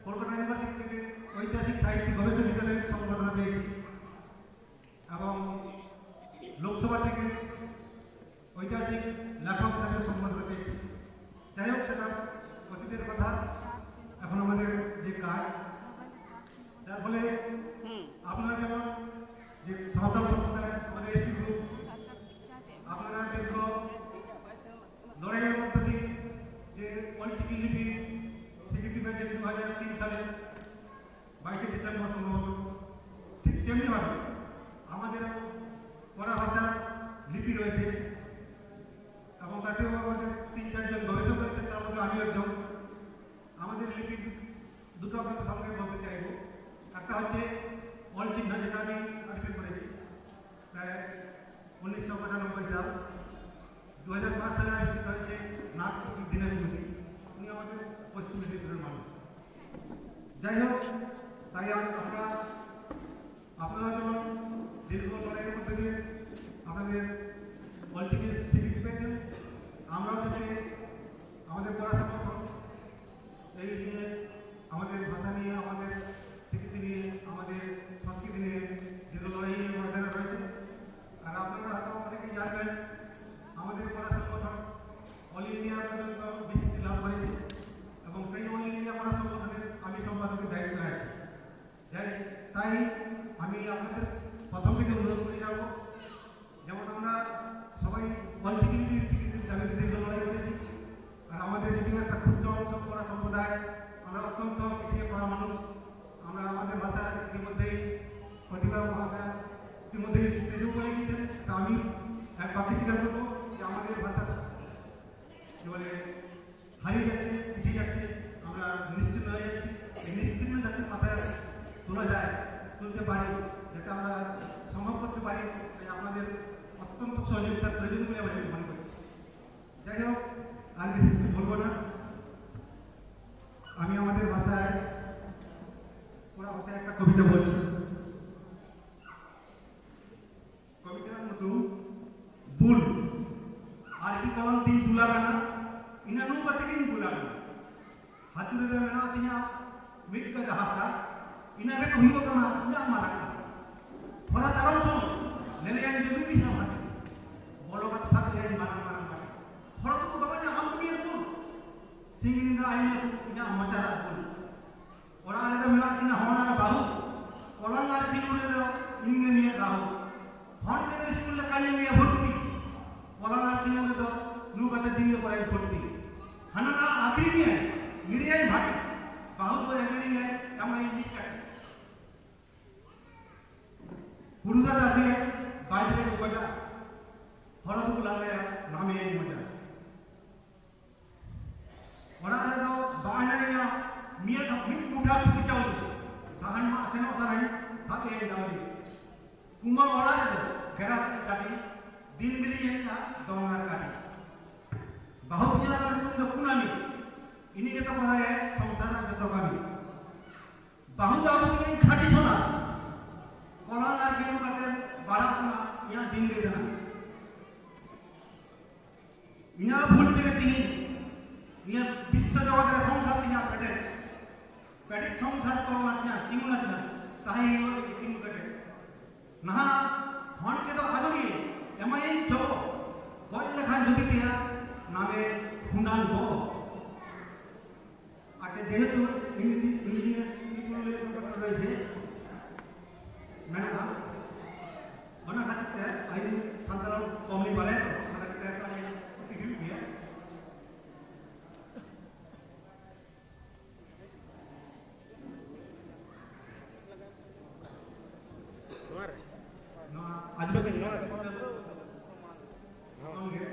কলকাতা ইউনিভার্সিটি থেকে ঐতিহাসিক সাহিত্যিক গবেষক হিসাবে সম্বর্ধনা পেয়েছি এবং লোকসভা থেকে ঐতিহাসিক লেখক হিসাবে সম্বর্ধনা পেয়েছি। যাই হোক, সেটা অতীতের কথা। এখন আমাদের যে কাজ, যার ফলে আপনারা যেমন যে সাঁওতাল সম্প্রদায়, আমাদের এসটি গ্রুপ, আপনারা দীর্ঘ লড়াইয়ের মধ্য দিয়ে যে অল চিকি লিপি স্বীকৃতি পেয়েছে দু হাজার তিন সালে বাইশে ডিসেম্বর সম্ভবত, ঠিক তেমনিভাবে আমাদেরও পরা ভাষার লিপি রয়েছে এবং তাতেও আমাদের তিন চারজন গবেষক রয়েছে, তার মধ্যে আমি একজন। আমাদের লিপি দুটো আপনাদের সামনে বলতে চাইব। একটা হচ্ছে অল চিহ্ন, যেটা আমি আবিষ্কার করেছি প্রায় উনিশশো পঁচানব্বই সাল। দু হাজার পাঁচ সালে আবিষ্কৃত হয়েছে নাগ দীনেশ মুর্মু। উনি আমাদের পশ্চিম মেদিনীপুরের মানুষ। যাই হোক, তাই আম- আমরা আপনারা যেমন দীর্ঘ লড়াইয়ের মধ্যে দিয়ে আপনাদের অল চিকির স্বীকৃতি পেয়েছেন, আমরাও যাতে আমাদের পরা সংগঠন এই নিয়ে, আমাদের ভাষা নিয়ে, আমাদের স্বীকৃতি নিয়ে, আমাদের সংস্কৃতি নিয়ে দীর্ঘ লড়াই নিয়ে ময়দানে রয়েছে। আর আপনারা হয়তো অনেকেই জানবেন, আমাদের পরা সংগঠন ᱠᱚᱞᱚᱢ ᱛᱤᱧ ᱫᱩᱞᱟ ᱠᱟᱱᱟ, ᱤᱱᱟᱹ ᱱᱚᱝᱠᱟ ᱛᱮᱜᱮᱧ ᱫᱩᱞᱟ ᱠᱟᱱᱟ᱾ ᱦᱟᱹᱛᱩᱲᱤ ᱨᱮ ᱢᱮᱱᱟᱜ ᱛᱤᱧᱟ ᱢᱤᱫ ᱜᱟᱫᱟ ᱦᱟᱥᱟ, ᱤᱱᱟᱹ ᱜᱮ ᱦᱩᱭᱩᱜ ᱠᱟᱱᱟ ᱤᱧᱟᱹᱜ ᱢᱟᱨᱟᱝ ᱟᱥᱟ᱾ ᱦᱚᱨᱟ ᱛᱟᱲᱟᱢ ᱥᱚᱢᱚᱭ ᱧᱮᱞᱮᱭᱟᱹᱧ ᱡᱩᱫᱤ ᱢᱤᱫ ᱦᱚᱲ ᱵᱚᱞᱚ ᱠᱟᱛᱮ ᱥᱟᱵ ᱮᱭᱟᱹᱧ ᱢᱟᱨᱟᱝ ᱢᱟᱨᱟᱝ ᱵᱟᱴᱤ᱾ ᱦᱚᱲ ᱫᱚᱠᱚ ᱵᱟᱵᱟ ᱧᱟ ᱟᱢ ᱫᱚ ᱢᱤᱭᱟᱹ ᱠᱚ ᱥᱤᱧ ᱧᱤᱫᱟᱹ ᱟᱭᱢᱟ ᱠᱚ ᱤᱧᱟᱹᱜ ᱢᱚᱪᱟ ᱨᱟᱜ ᱵᱚᱞ᱾ ᱚᱲᱟᱜ ᱨᱮᱫᱚ ᱢᱮᱱᱟᱜ ᱠᱤᱱᱟ ᱦᱚᱱ ᱟᱨ ᱵᱟᱹᱦᱩ᱾ ᱠᱚᱞᱟᱝ ᱟᱨ ᱠᱷᱤᱞᱩ ᱨᱮᱫᱚ ᱤᱧ ᱜᱮ ᱢᱤᱭᱟᱹ ᱨᱟᱦᱩ᱾ ᱦᱚᱱ ᱠᱮᱫᱚ ᱥᱠᱩᱞ ᱞᱮᱠᱟ ᱧᱮᱞ ᱢᱮᱭᱟ ᱵᱷᱚᱨᱛᱤ᱾ ᱠᱚᱞᱟᱝ ᱟᱨ ᱠᱷᱤᱞᱩ ᱨᱮᱫᱚ ᱱᱩ ᱠᱟᱛᱮ ᱫᱤᱱ ᱜᱮ ᱯᱚᱨᱟᱭ ᱵᱷᱚᱨᱛᱤ᱾ ᱦᱟᱱᱟ ᱱᱟ ᱟᱹᱠᱷᱨᱤᱧ ᱮ ᱱᱤᱨᱟᱹᱭ ᱵᱷᱟᱜᱮ᱾ ᱵᱟᱹᱦᱩ ᱫᱚ ᱮᱜᱮᱨᱤᱧᱟᱭ ᱡᱟᱢᱟᱭ ᱢᱤᱫ ᱠᱟᱴᱤ᱾ ᱦᱩᱲᱩ ᱫᱚ ᱪᱟᱥᱮ ᱵᱟᱭᱨᱮ ᱨᱮ ᱜᱚᱡᱟ᱾ ᱦᱚᱲ ᱫᱚᱠᱚ ᱞᱟᱸᱫᱟᱭᱟ ᱱᱟᱢᱮᱭᱟᱭ ᱢᱚᱡᱟ᱾ ᱚᱲᱟᱜ ᱨᱮᱫᱚ ᱵᱟᱭ ᱧᱮᱞᱮᱭᱟ ᱢᱤᱫ ᱢᱤᱫ ᱢᱩᱴᱷᱟ ᱦᱩᱲᱩ ᱪᱟᱣᱞᱮ᱾ ᱥᱟᱦᱟᱱ ᱢᱟ ᱟᱥᱮᱱᱚᱜ ᱛᱟᱨᱟᱭ ᱥᱟᱵ ᱮᱭᱟᱭ ᱫᱟᱣᱞᱤ᱾ ᱠᱩᱢᱵᱟ ᱚᱲᱟᱜ ᱨᱮᱫᱚ ᱜᱮᱨᱟ ᱠᱟᱹᱴᱤ ᱫᱤᱱ ᱜᱮᱞᱤᱧ ᱮᱱᱮᱡᱼᱟ ᱫᱚᱝ ᱟᱨ ᱠᱟᱹᱴᱤ᱾ ᱵᱟᱹᱦᱩ ᱛᱤᱧ ᱧᱩᱛᱩᱢ ᱫᱚ ᱠᱩᱱᱟᱢᱤ᱾ ᱤᱱᱤ ᱜᱮᱛᱚ ᱠᱚᱨᱟᱭᱟ ᱥᱚᱝᱥᱟᱨ ᱨᱮᱱᱟᱜ ᱡᱚᱛᱚ ᱠᱟᱹᱢᱤ᱾ ᱵᱟᱹᱦᱩ ᱫᱚ ᱟᱵᱚ ᱴᱷᱮᱱ ᱠᱷᱟᱹᱴᱤ ᱥᱚᱱᱟ᱾ ᱠᱚᱞᱟᱝ ᱟᱨ ᱠᱤᱞᱩ ᱠᱟᱛᱮ ᱵᱟᱲᱟᱜ ᱠᱟᱱᱟ ᱤᱧᱟᱹᱜ ᱫᱤᱱ ᱜᱮ ᱠᱟᱱᱟ᱾ ᱤᱧᱟᱹᱜ ᱵᱷᱩᱞ ᱛᱮᱜᱮ ᱛᱤᱦᱤᱧ ᱱᱤᱭᱟᱹ ᱵᱤᱥᱥᱚ ᱡᱚᱜᱚᱛ ᱨᱮ ᱥᱚᱝᱥᱟᱨ ᱛᱤᱧᱟᱹᱜ ᱯᱮᱴᱮᱡ᱾ ᱯᱮᱴᱮᱡ ᱥᱚᱝᱥᱟᱨ ᱛᱚᱞ ᱱᱟᱛᱤᱧᱟ ᱛᱤᱸᱜᱩ ᱱᱟᱛᱤᱧᱟ ᱛᱟᱦᱮᱸ ᱦᱩᱭᱩᱜᱼᱟ ᱛᱤᱸᱜᱩ ᱠᱮᱴᱮᱡ᱾ ᱱᱟᱦᱟᱜ ᱦᱚᱱ ᱠᱮᱫᱚ ᱟᱫᱚ ᱜᱮ ᱮᱢᱟᱭᱟᱹᱧ ᱪᱚ ᱜᱚᱡ ᱞᱮᱠᱷᱟᱱ ᱡᱩᱫᱤ ᱛᱮᱭᱟ ᱱᱟᱢᱮ ᱦᱩᱱᱟᱝ ᱜᱚ᱾ ᱟᱪᱪᱷᱟ, ᱡᱮᱦᱮᱛᱩ ᱤᱧ ᱤᱧ ᱤᱧ ᱨᱚᱭᱮᱥᱮ ᱢᱮᱱᱟᱜᱼᱟ, ᱚᱱᱟ ᱠᱷᱟᱹᱛᱤᱨ ᱛᱮ ᱟᱹᱞᱤᱧ ᱥᱟᱱᱛᱟᱲ ᱠᱚᱢ ᱞᱤᱧ ᱵᱟᱲᱟᱭᱟ ᱛᱚ, ᱚᱱᱟ ᱠᱷᱟᱹᱛᱤᱨ ᱛᱮ ᱟᱹᱞᱤᱧ ᱠᱩᱥᱤ ᱦᱩᱭᱩᱜ ᱜᱮᱭᱟ᱾ ᱱᱚᱣᱟ ᱨᱮ? ᱱᱚᱣᱟ ᱟᱹᱫᱤᱵᱟᱹᱥᱤ ᱱᱚᱣᱟ ᱨᱮ? ᱠᱷᱚᱱ ᱜᱮ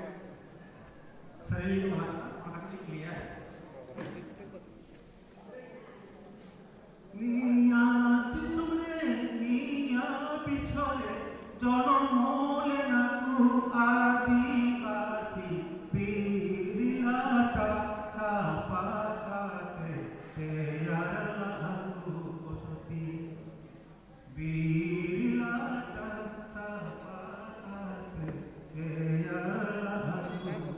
ᱥᱟᱹᱨᱤ ᱚᱱᱟ ᱚᱱᱟ ᱠᱟᱹᱴᱤᱡ ᱞᱟᱹᱭᱟ᱾ ᱱᱤᱭᱟᱹ ᱫᱤᱥᱚᱢ ᱨᱮ ᱱᱤᱭᱟᱹ ᱵᱤᱥᱥᱚ ᱨᱮ ᱡᱚᱱᱚᱢ ᱞᱮᱱᱟ ᱠᱚ ᱟᱹᱫᱤᱵᱟᱹᱥᱤ ᱵᱤᱨ ᱞᱟᱴᱟ ᱥᱟᱯᱷᱟ ᱠᱟᱛᱮ ᱛᱮᱭᱟᱨ ᱞᱟᱹᱜᱩ ᱵᱚᱥᱚᱛᱤ᱾ ᱵᱤᱨ ᱞᱟᱴᱟ ᱥᱟᱯᱷᱟ ᱠᱟᱛᱮ ᱛᱮᱭᱟᱨ ᱞᱟᱹᱜᱩ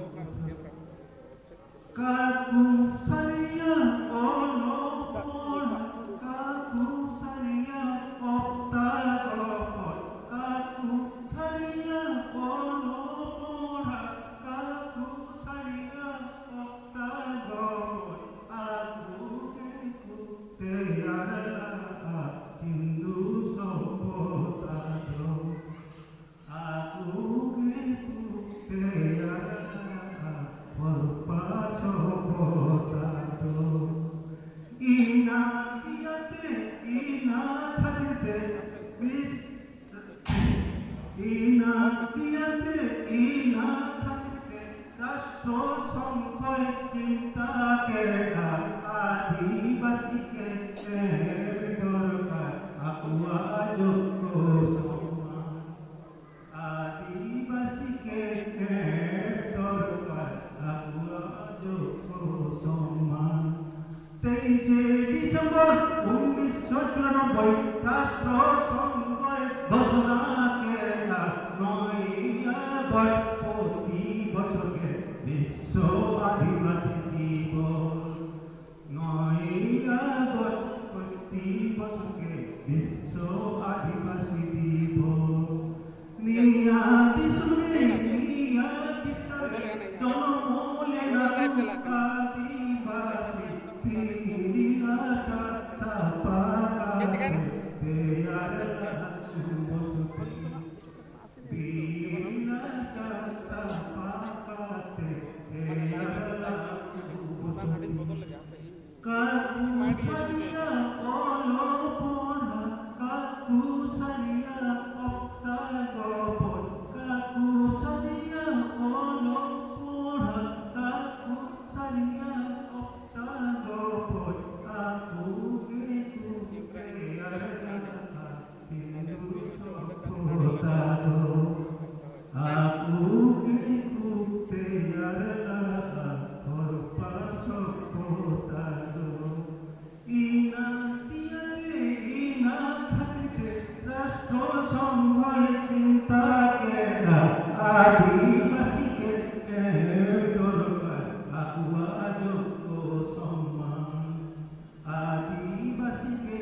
ᱥᱚᱝᱠᱷᱚᱭ ᱪᱤᱱᱛᱟ ᱠᱮᱫᱟ, ᱟᱹᱫᱤᱵᱟᱹᱥᱤ ᱜᱮ ᱮᱢ ᱫᱚᱨᱠᱟᱨ ᱟᱠᱚᱣᱟᱜ ᱡᱚᱛᱚ ᱥᱚᱢᱟᱱ᱾ ᱟᱹᱫᱤᱵᱟᱹᱥᱤ ᱜᱮ ᱮᱢ ᱫᱚᱨᱠᱟᱨ ᱟᱠᱚᱣᱟᱜ ᱡᱚᱛᱚ ᱥᱚᱢᱟᱱ᱾ ᱛᱮᱭᱤᱥᱮ ᱰᱤᱥᱮᱢᱵᱚᱨ ᱩᱱᱤᱥᱥᱚ ᱪᱩᱨᱟᱱᱚᱵᱵᱳᱭ ᱨᱟᱥᱴᱨᱚ ᱥᱚᱝᱜᱷᱚᱭ ᱜᱷᱳᱥᱚᱱᱟ ᱠᱮᱫᱟ, ᱱᱚᱭ ᱟᱜᱚᱥᱴ ᱯᱨᱚᱛᱤ ᱵᱚᱪᱷᱚᱨ ᱜᱮ ᱵᱤᱥᱥᱚ ᱟᱹᱫᱤᱵᱟᱹᱥᱤ ᱫᱤᱵᱚᱥ᱾ ᱱᱚᱭ ᱟᱜᱚᱥᱴ ᱯᱨᱚᱛᱤ ᱵᱚᱪᱷᱚᱨ ᱜᱮ ᱵᱤᱥᱥᱚ ᱟᱹᱫᱤᱵᱟᱹᱥᱤ ᱫᱤᱵᱚᱥ᱾ ᱱᱤᱭᱟᱹ ᱫᱤᱥᱚᱢ ᱨᱮ ᱱᱤᱭᱟᱹ ᱫᱤᱥᱚᱢ ᱨᱮ ᱡᱚᱱᱚᱢ ᱞᱮᱱᱟ ᱟᱹᱫᱤᱵᱟᱹᱥᱤ ᱵᱤᱨ ᱞᱟᱴᱟ ᱥᱟᱯᱷᱟ ᱠᱟᱛᱮ ᱛᱮᱭᱟᱨ ᱞᱟᱜ ᱵᱚᱥᱚᱛᱤ᱾ ᱵᱤᱨ ᱞᱟᱴᱟ ᱥᱟᱯᱷᱟ ᱠᱟᱛᱮ ᱛᱮᱭᱟᱨ ᱞᱟᱜ ᱵᱚᱥᱚᱛᱤ᱾ ᱠᱟᱠᱩ ᱥᱟᱹᱨᱤᱭᱟ ᱚᱞᱚᱜ ᱯᱟᱲᱦᱟᱜ, ᱠᱟᱠᱩ ᱥᱟᱹᱨᱤᱭᱟ ᱚᱠᱛᱟ ᱜᱚᱯᱚᱡ, ᱠᱟᱠᱩ ᱥᱟᱹᱨᱤᱭᱟ ᱚᱞᱚᱜ ᱯᱟᱲᱦᱟᱜ, ᱠᱟᱠᱩ ᱥᱟᱹᱨᱤᱭᱟ ᱚᱠᱛᱟ ᱜᱚᱯᱚᱡ, ᱟᱠᱚ ᱜᱮᱠᱚ ᱛᱮᱭᱟᱨ ᱞᱟᱜᱼᱟ ᱥᱤᱸᱫᱩᱨ ᱥᱚᱵᱷᱚᱛᱟ ᱫᱚ᱾ ᱟᱠᱚ ᱜᱮᱠᱚ ᱛᱮᱭᱟᱨ ᱞᱟᱜᱼᱟ ᱦᱚᱨᱚᱯᱯᱟ ᱥᱚᱵᱷᱚᱛᱟ ᱫᱚ᱾ ᱤᱱᱟᱹ ᱛᱤᱭᱟᱹᱜᱮ ᱤᱱᱟᱹ ᱠᱷᱟᱹᱛᱤᱨ ᱛᱮ ᱨᱟᱥᱴᱨᱚ ᱥᱚᱝᱜᱷᱚᱭ ᱪᱤᱱᱛᱟ ᱠᱮᱫᱟ, ᱟᱹᱫᱤᱵᱟᱹᱥᱤ ᱜᱮ ᱮᱢ ᱫᱚᱨᱠᱟᱨ ᱟᱠᱚᱣᱟᱜ ᱡᱚᱛᱚ ᱥᱚᱢᱢᱟᱱ᱾ ᱟᱹᱫᱤᱵᱟᱹᱥᱤ ᱜᱮ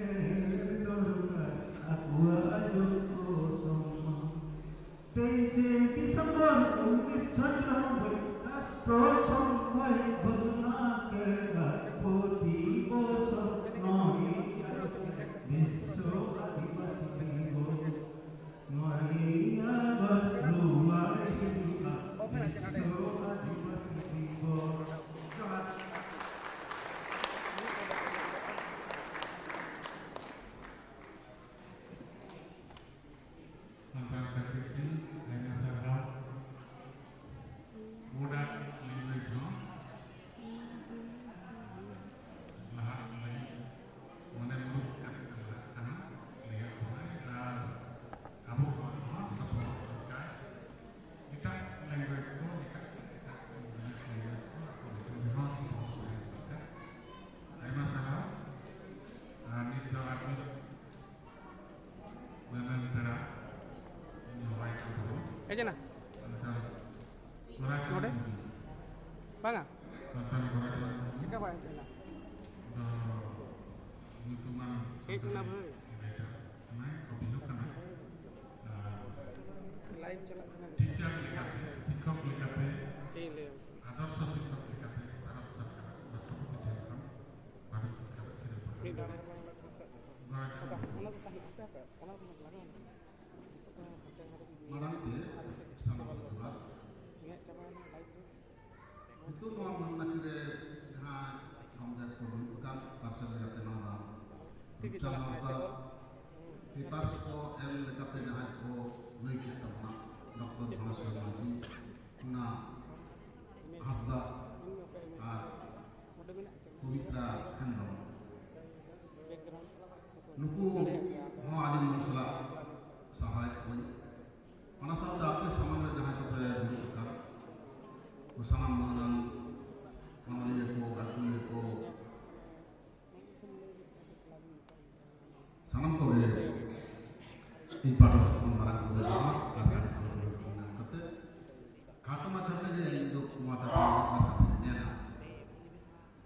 ᱮᱢ ᱫᱚᱨᱠᱟᱨ ᱟᱠᱚᱣᱟᱜ ᱡᱚᱛᱚ ᱥᱚᱢᱢᱟᱱ᱾ ᱛᱮᱭᱤᱥᱮ ᱰᱤᱥᱮᱢᱵᱚᱨ ᱩᱱᱤᱥᱥᱚ ᱪᱩᱨᱟᱱᱚᱵᱵᱳᱭ ᱨᱟᱥᱴᱨᱚ ᱥᱚᱝᱜᱷᱚᱭ ᱜᱷᱳᱥᱚᱱᱟ ᱠᱮᱫᱟ, ᱯᱨᱚᱛᱤ ᱵᱚᱪᱷᱚᱨ ᱱᱚᱭ ᱟᱜᱚᱥᱴ ᱨᱮ ᱵᱤᱥᱥᱚ ᱟᱹᱫᱤᱵᱟᱹᱥᱤ ᱫᱤᱵᱚᱥ᱾ ᱱᱚᱭ ᱟᱜᱚᱥᱴ ᱨᱩᱣᱟᱲ ᱦᱤᱡᱩᱜᱼᱟ ᱵᱤᱥᱥᱚ ᱟᱹᱫᱤᱵᱟᱹᱥᱤ ᱫᱤᱵᱚᱥ᱾ ᱡᱚᱦᱟᱨ᱾ ᱥᱟᱱᱛᱟᱲ ᱠᱟᱛᱮ ᱴᱷᱮᱱ ᱟᱭᱢᱟ ᱥᱟᱨᱦᱟᱣ᱾ ᱵᱚᱰᱟᱨ ᱦᱮᱡ ᱮᱱᱟ ᱱᱚᱰᱮ? ᱵᱟᱝᱟ? ᱪᱮᱠᱟ ᱵᱟᱭ ᱦᱮᱡ ᱮᱱᱟ? ᱦᱮᱡ ᱮᱱᱟ ᱵᱷᱟᱹᱭ᱾ ᱞᱟᱭᱤᱵᱷ ᱪᱟᱞᱟᱜ ᱠᱟᱱᱟ᱾ ᱴᱤᱪᱟᱨ ᱞᱮᱠᱟᱛᱮ, ᱥᱤᱠᱠᱷᱚᱠ ᱞᱮᱠᱟᱛᱮ, ᱪᱮᱫ ᱤᱧ ᱞᱟᱹᱭᱟ? ᱟᱫᱚᱨᱥᱚ ᱥᱤᱠᱠᱷᱚᱠ ᱞᱮᱠᱟᱛᱮ ᱵᱷᱟᱨᱚᱛ ᱥᱚᱨᱠᱟᱨ ᱨᱟᱥᱴᱨᱚᱯᱚᱛᱤ ᱴᱷᱮᱱ ᱠᱷᱚᱱ ᱵᱷᱟᱨᱚᱛ ᱥᱚᱨᱠᱟᱨᱟᱜ ᱥᱤᱨᱯᱟᱹ ᱢᱤᱫ ᱫᱷᱟᱣ ᱨᱮ ᱵᱟᱝ ᱞᱟᱜᱟᱜ ᱠᱟᱱᱟ᱾ ᱢᱟᱲᱟᱝ ᱛᱮ ᱥᱟᱱᱟᱢ ᱠᱚ ᱡᱚᱦᱟᱨ᱾ ᱱᱤᱛᱚᱜ ᱱᱚᱣᱟ ᱢᱟᱹᱱ ᱢᱟᱹᱪᱤ ᱨᱮ ᱡᱟᱦᱟᱸ ᱜᱚᱢᱠᱮ ᱠᱚ ᱫᱩᱲᱩᱵ ᱟᱠᱟᱱ, ᱯᱟᱥᱮ ᱨᱮ ᱜᱟᱛᱮ ᱱᱟᱣᱟ ᱫᱟᱢ ᱴᱷᱤᱠ ᱜᱮ ᱨᱩᱯᱪᱟᱸᱫᱽ ᱪᱟᱞᱟᱜ ᱦᱟᱸᱥᱫᱟ, ᱠᱟᱱᱟ᱾ ᱯᱮᱯᱟᱨᱥ ᱠᱚ ᱮᱢ ᱞᱮᱠᱟᱛᱮ ᱡᱟᱦᱟᱸᱭ ᱠᱚ ᱞᱟᱹᱭ ᱠᱮᱫ ᱛᱟᱵᱚᱱᱟ, ᱰᱚᱠᱴᱚᱨ ᱫᱷᱚᱱᱮᱥᱣᱚᱨ ᱢᱟᱹᱡᱷᱤ, ᱚᱱᱟ ᱦᱟᱸᱥᱫᱟ ᱟᱨ ᱯᱚᱵᱤᱛᱨᱟ ᱦᱮᱢᱵᱨᱚᱢ, ᱱᱩᱠᱩ ᱦᱚᱸ ᱟᱹᱰᱤ ᱢᱚᱱ ᱥᱟᱞᱟᱜ ᱥᱟᱨᱦᱟᱣᱮᱫ ᱠᱚᱣᱟᱧ᱾ ᱚᱱᱟ ᱥᱟᱶᱛᱮ ᱟᱯᱮ ᱥᱟᱢᱟᱝ ᱨᱮ ᱡᱟᱦᱟᱸᱭ ᱠᱚᱯᱮ ᱫᱩᱲᱩᱵ ᱟᱠᱟᱱ, ᱩᱱᱠᱩ ᱥᱟᱱᱟᱢ ᱢᱟᱹᱱᱟᱱ ᱚᱱᱚᱞᱤᱭᱟᱹ ᱠᱚ, ᱜᱟᱹᱠᱷᱩᱲᱤᱭᱟᱹ ᱠᱚ, ᱥᱟᱱᱟᱢ ᱠᱚᱜᱮ ᱤᱧ ᱯᱟᱦᱴᱟ ᱥᱮᱫ ᱠᱷᱚᱱ ᱢᱟᱨᱟᱝ ᱠᱚᱫᱚ ᱡᱚᱦᱟᱨ ᱟᱨ ᱠᱟᱹᱴᱤᱡ ᱠᱚᱫᱚ ᱧᱟᱢ ᱠᱟᱛᱮ ᱠᱷᱟᱴᱚ ᱢᱟᱪᱷᱟ ᱛᱮᱜᱮ ᱤᱧ ᱫᱚ ᱱᱚᱣᱟ ᱠᱟᱛᱷᱟ ᱢᱤᱫ ᱵᱟᱨ ᱠᱟᱛᱷᱟᱧ ᱢᱮᱱᱟ᱾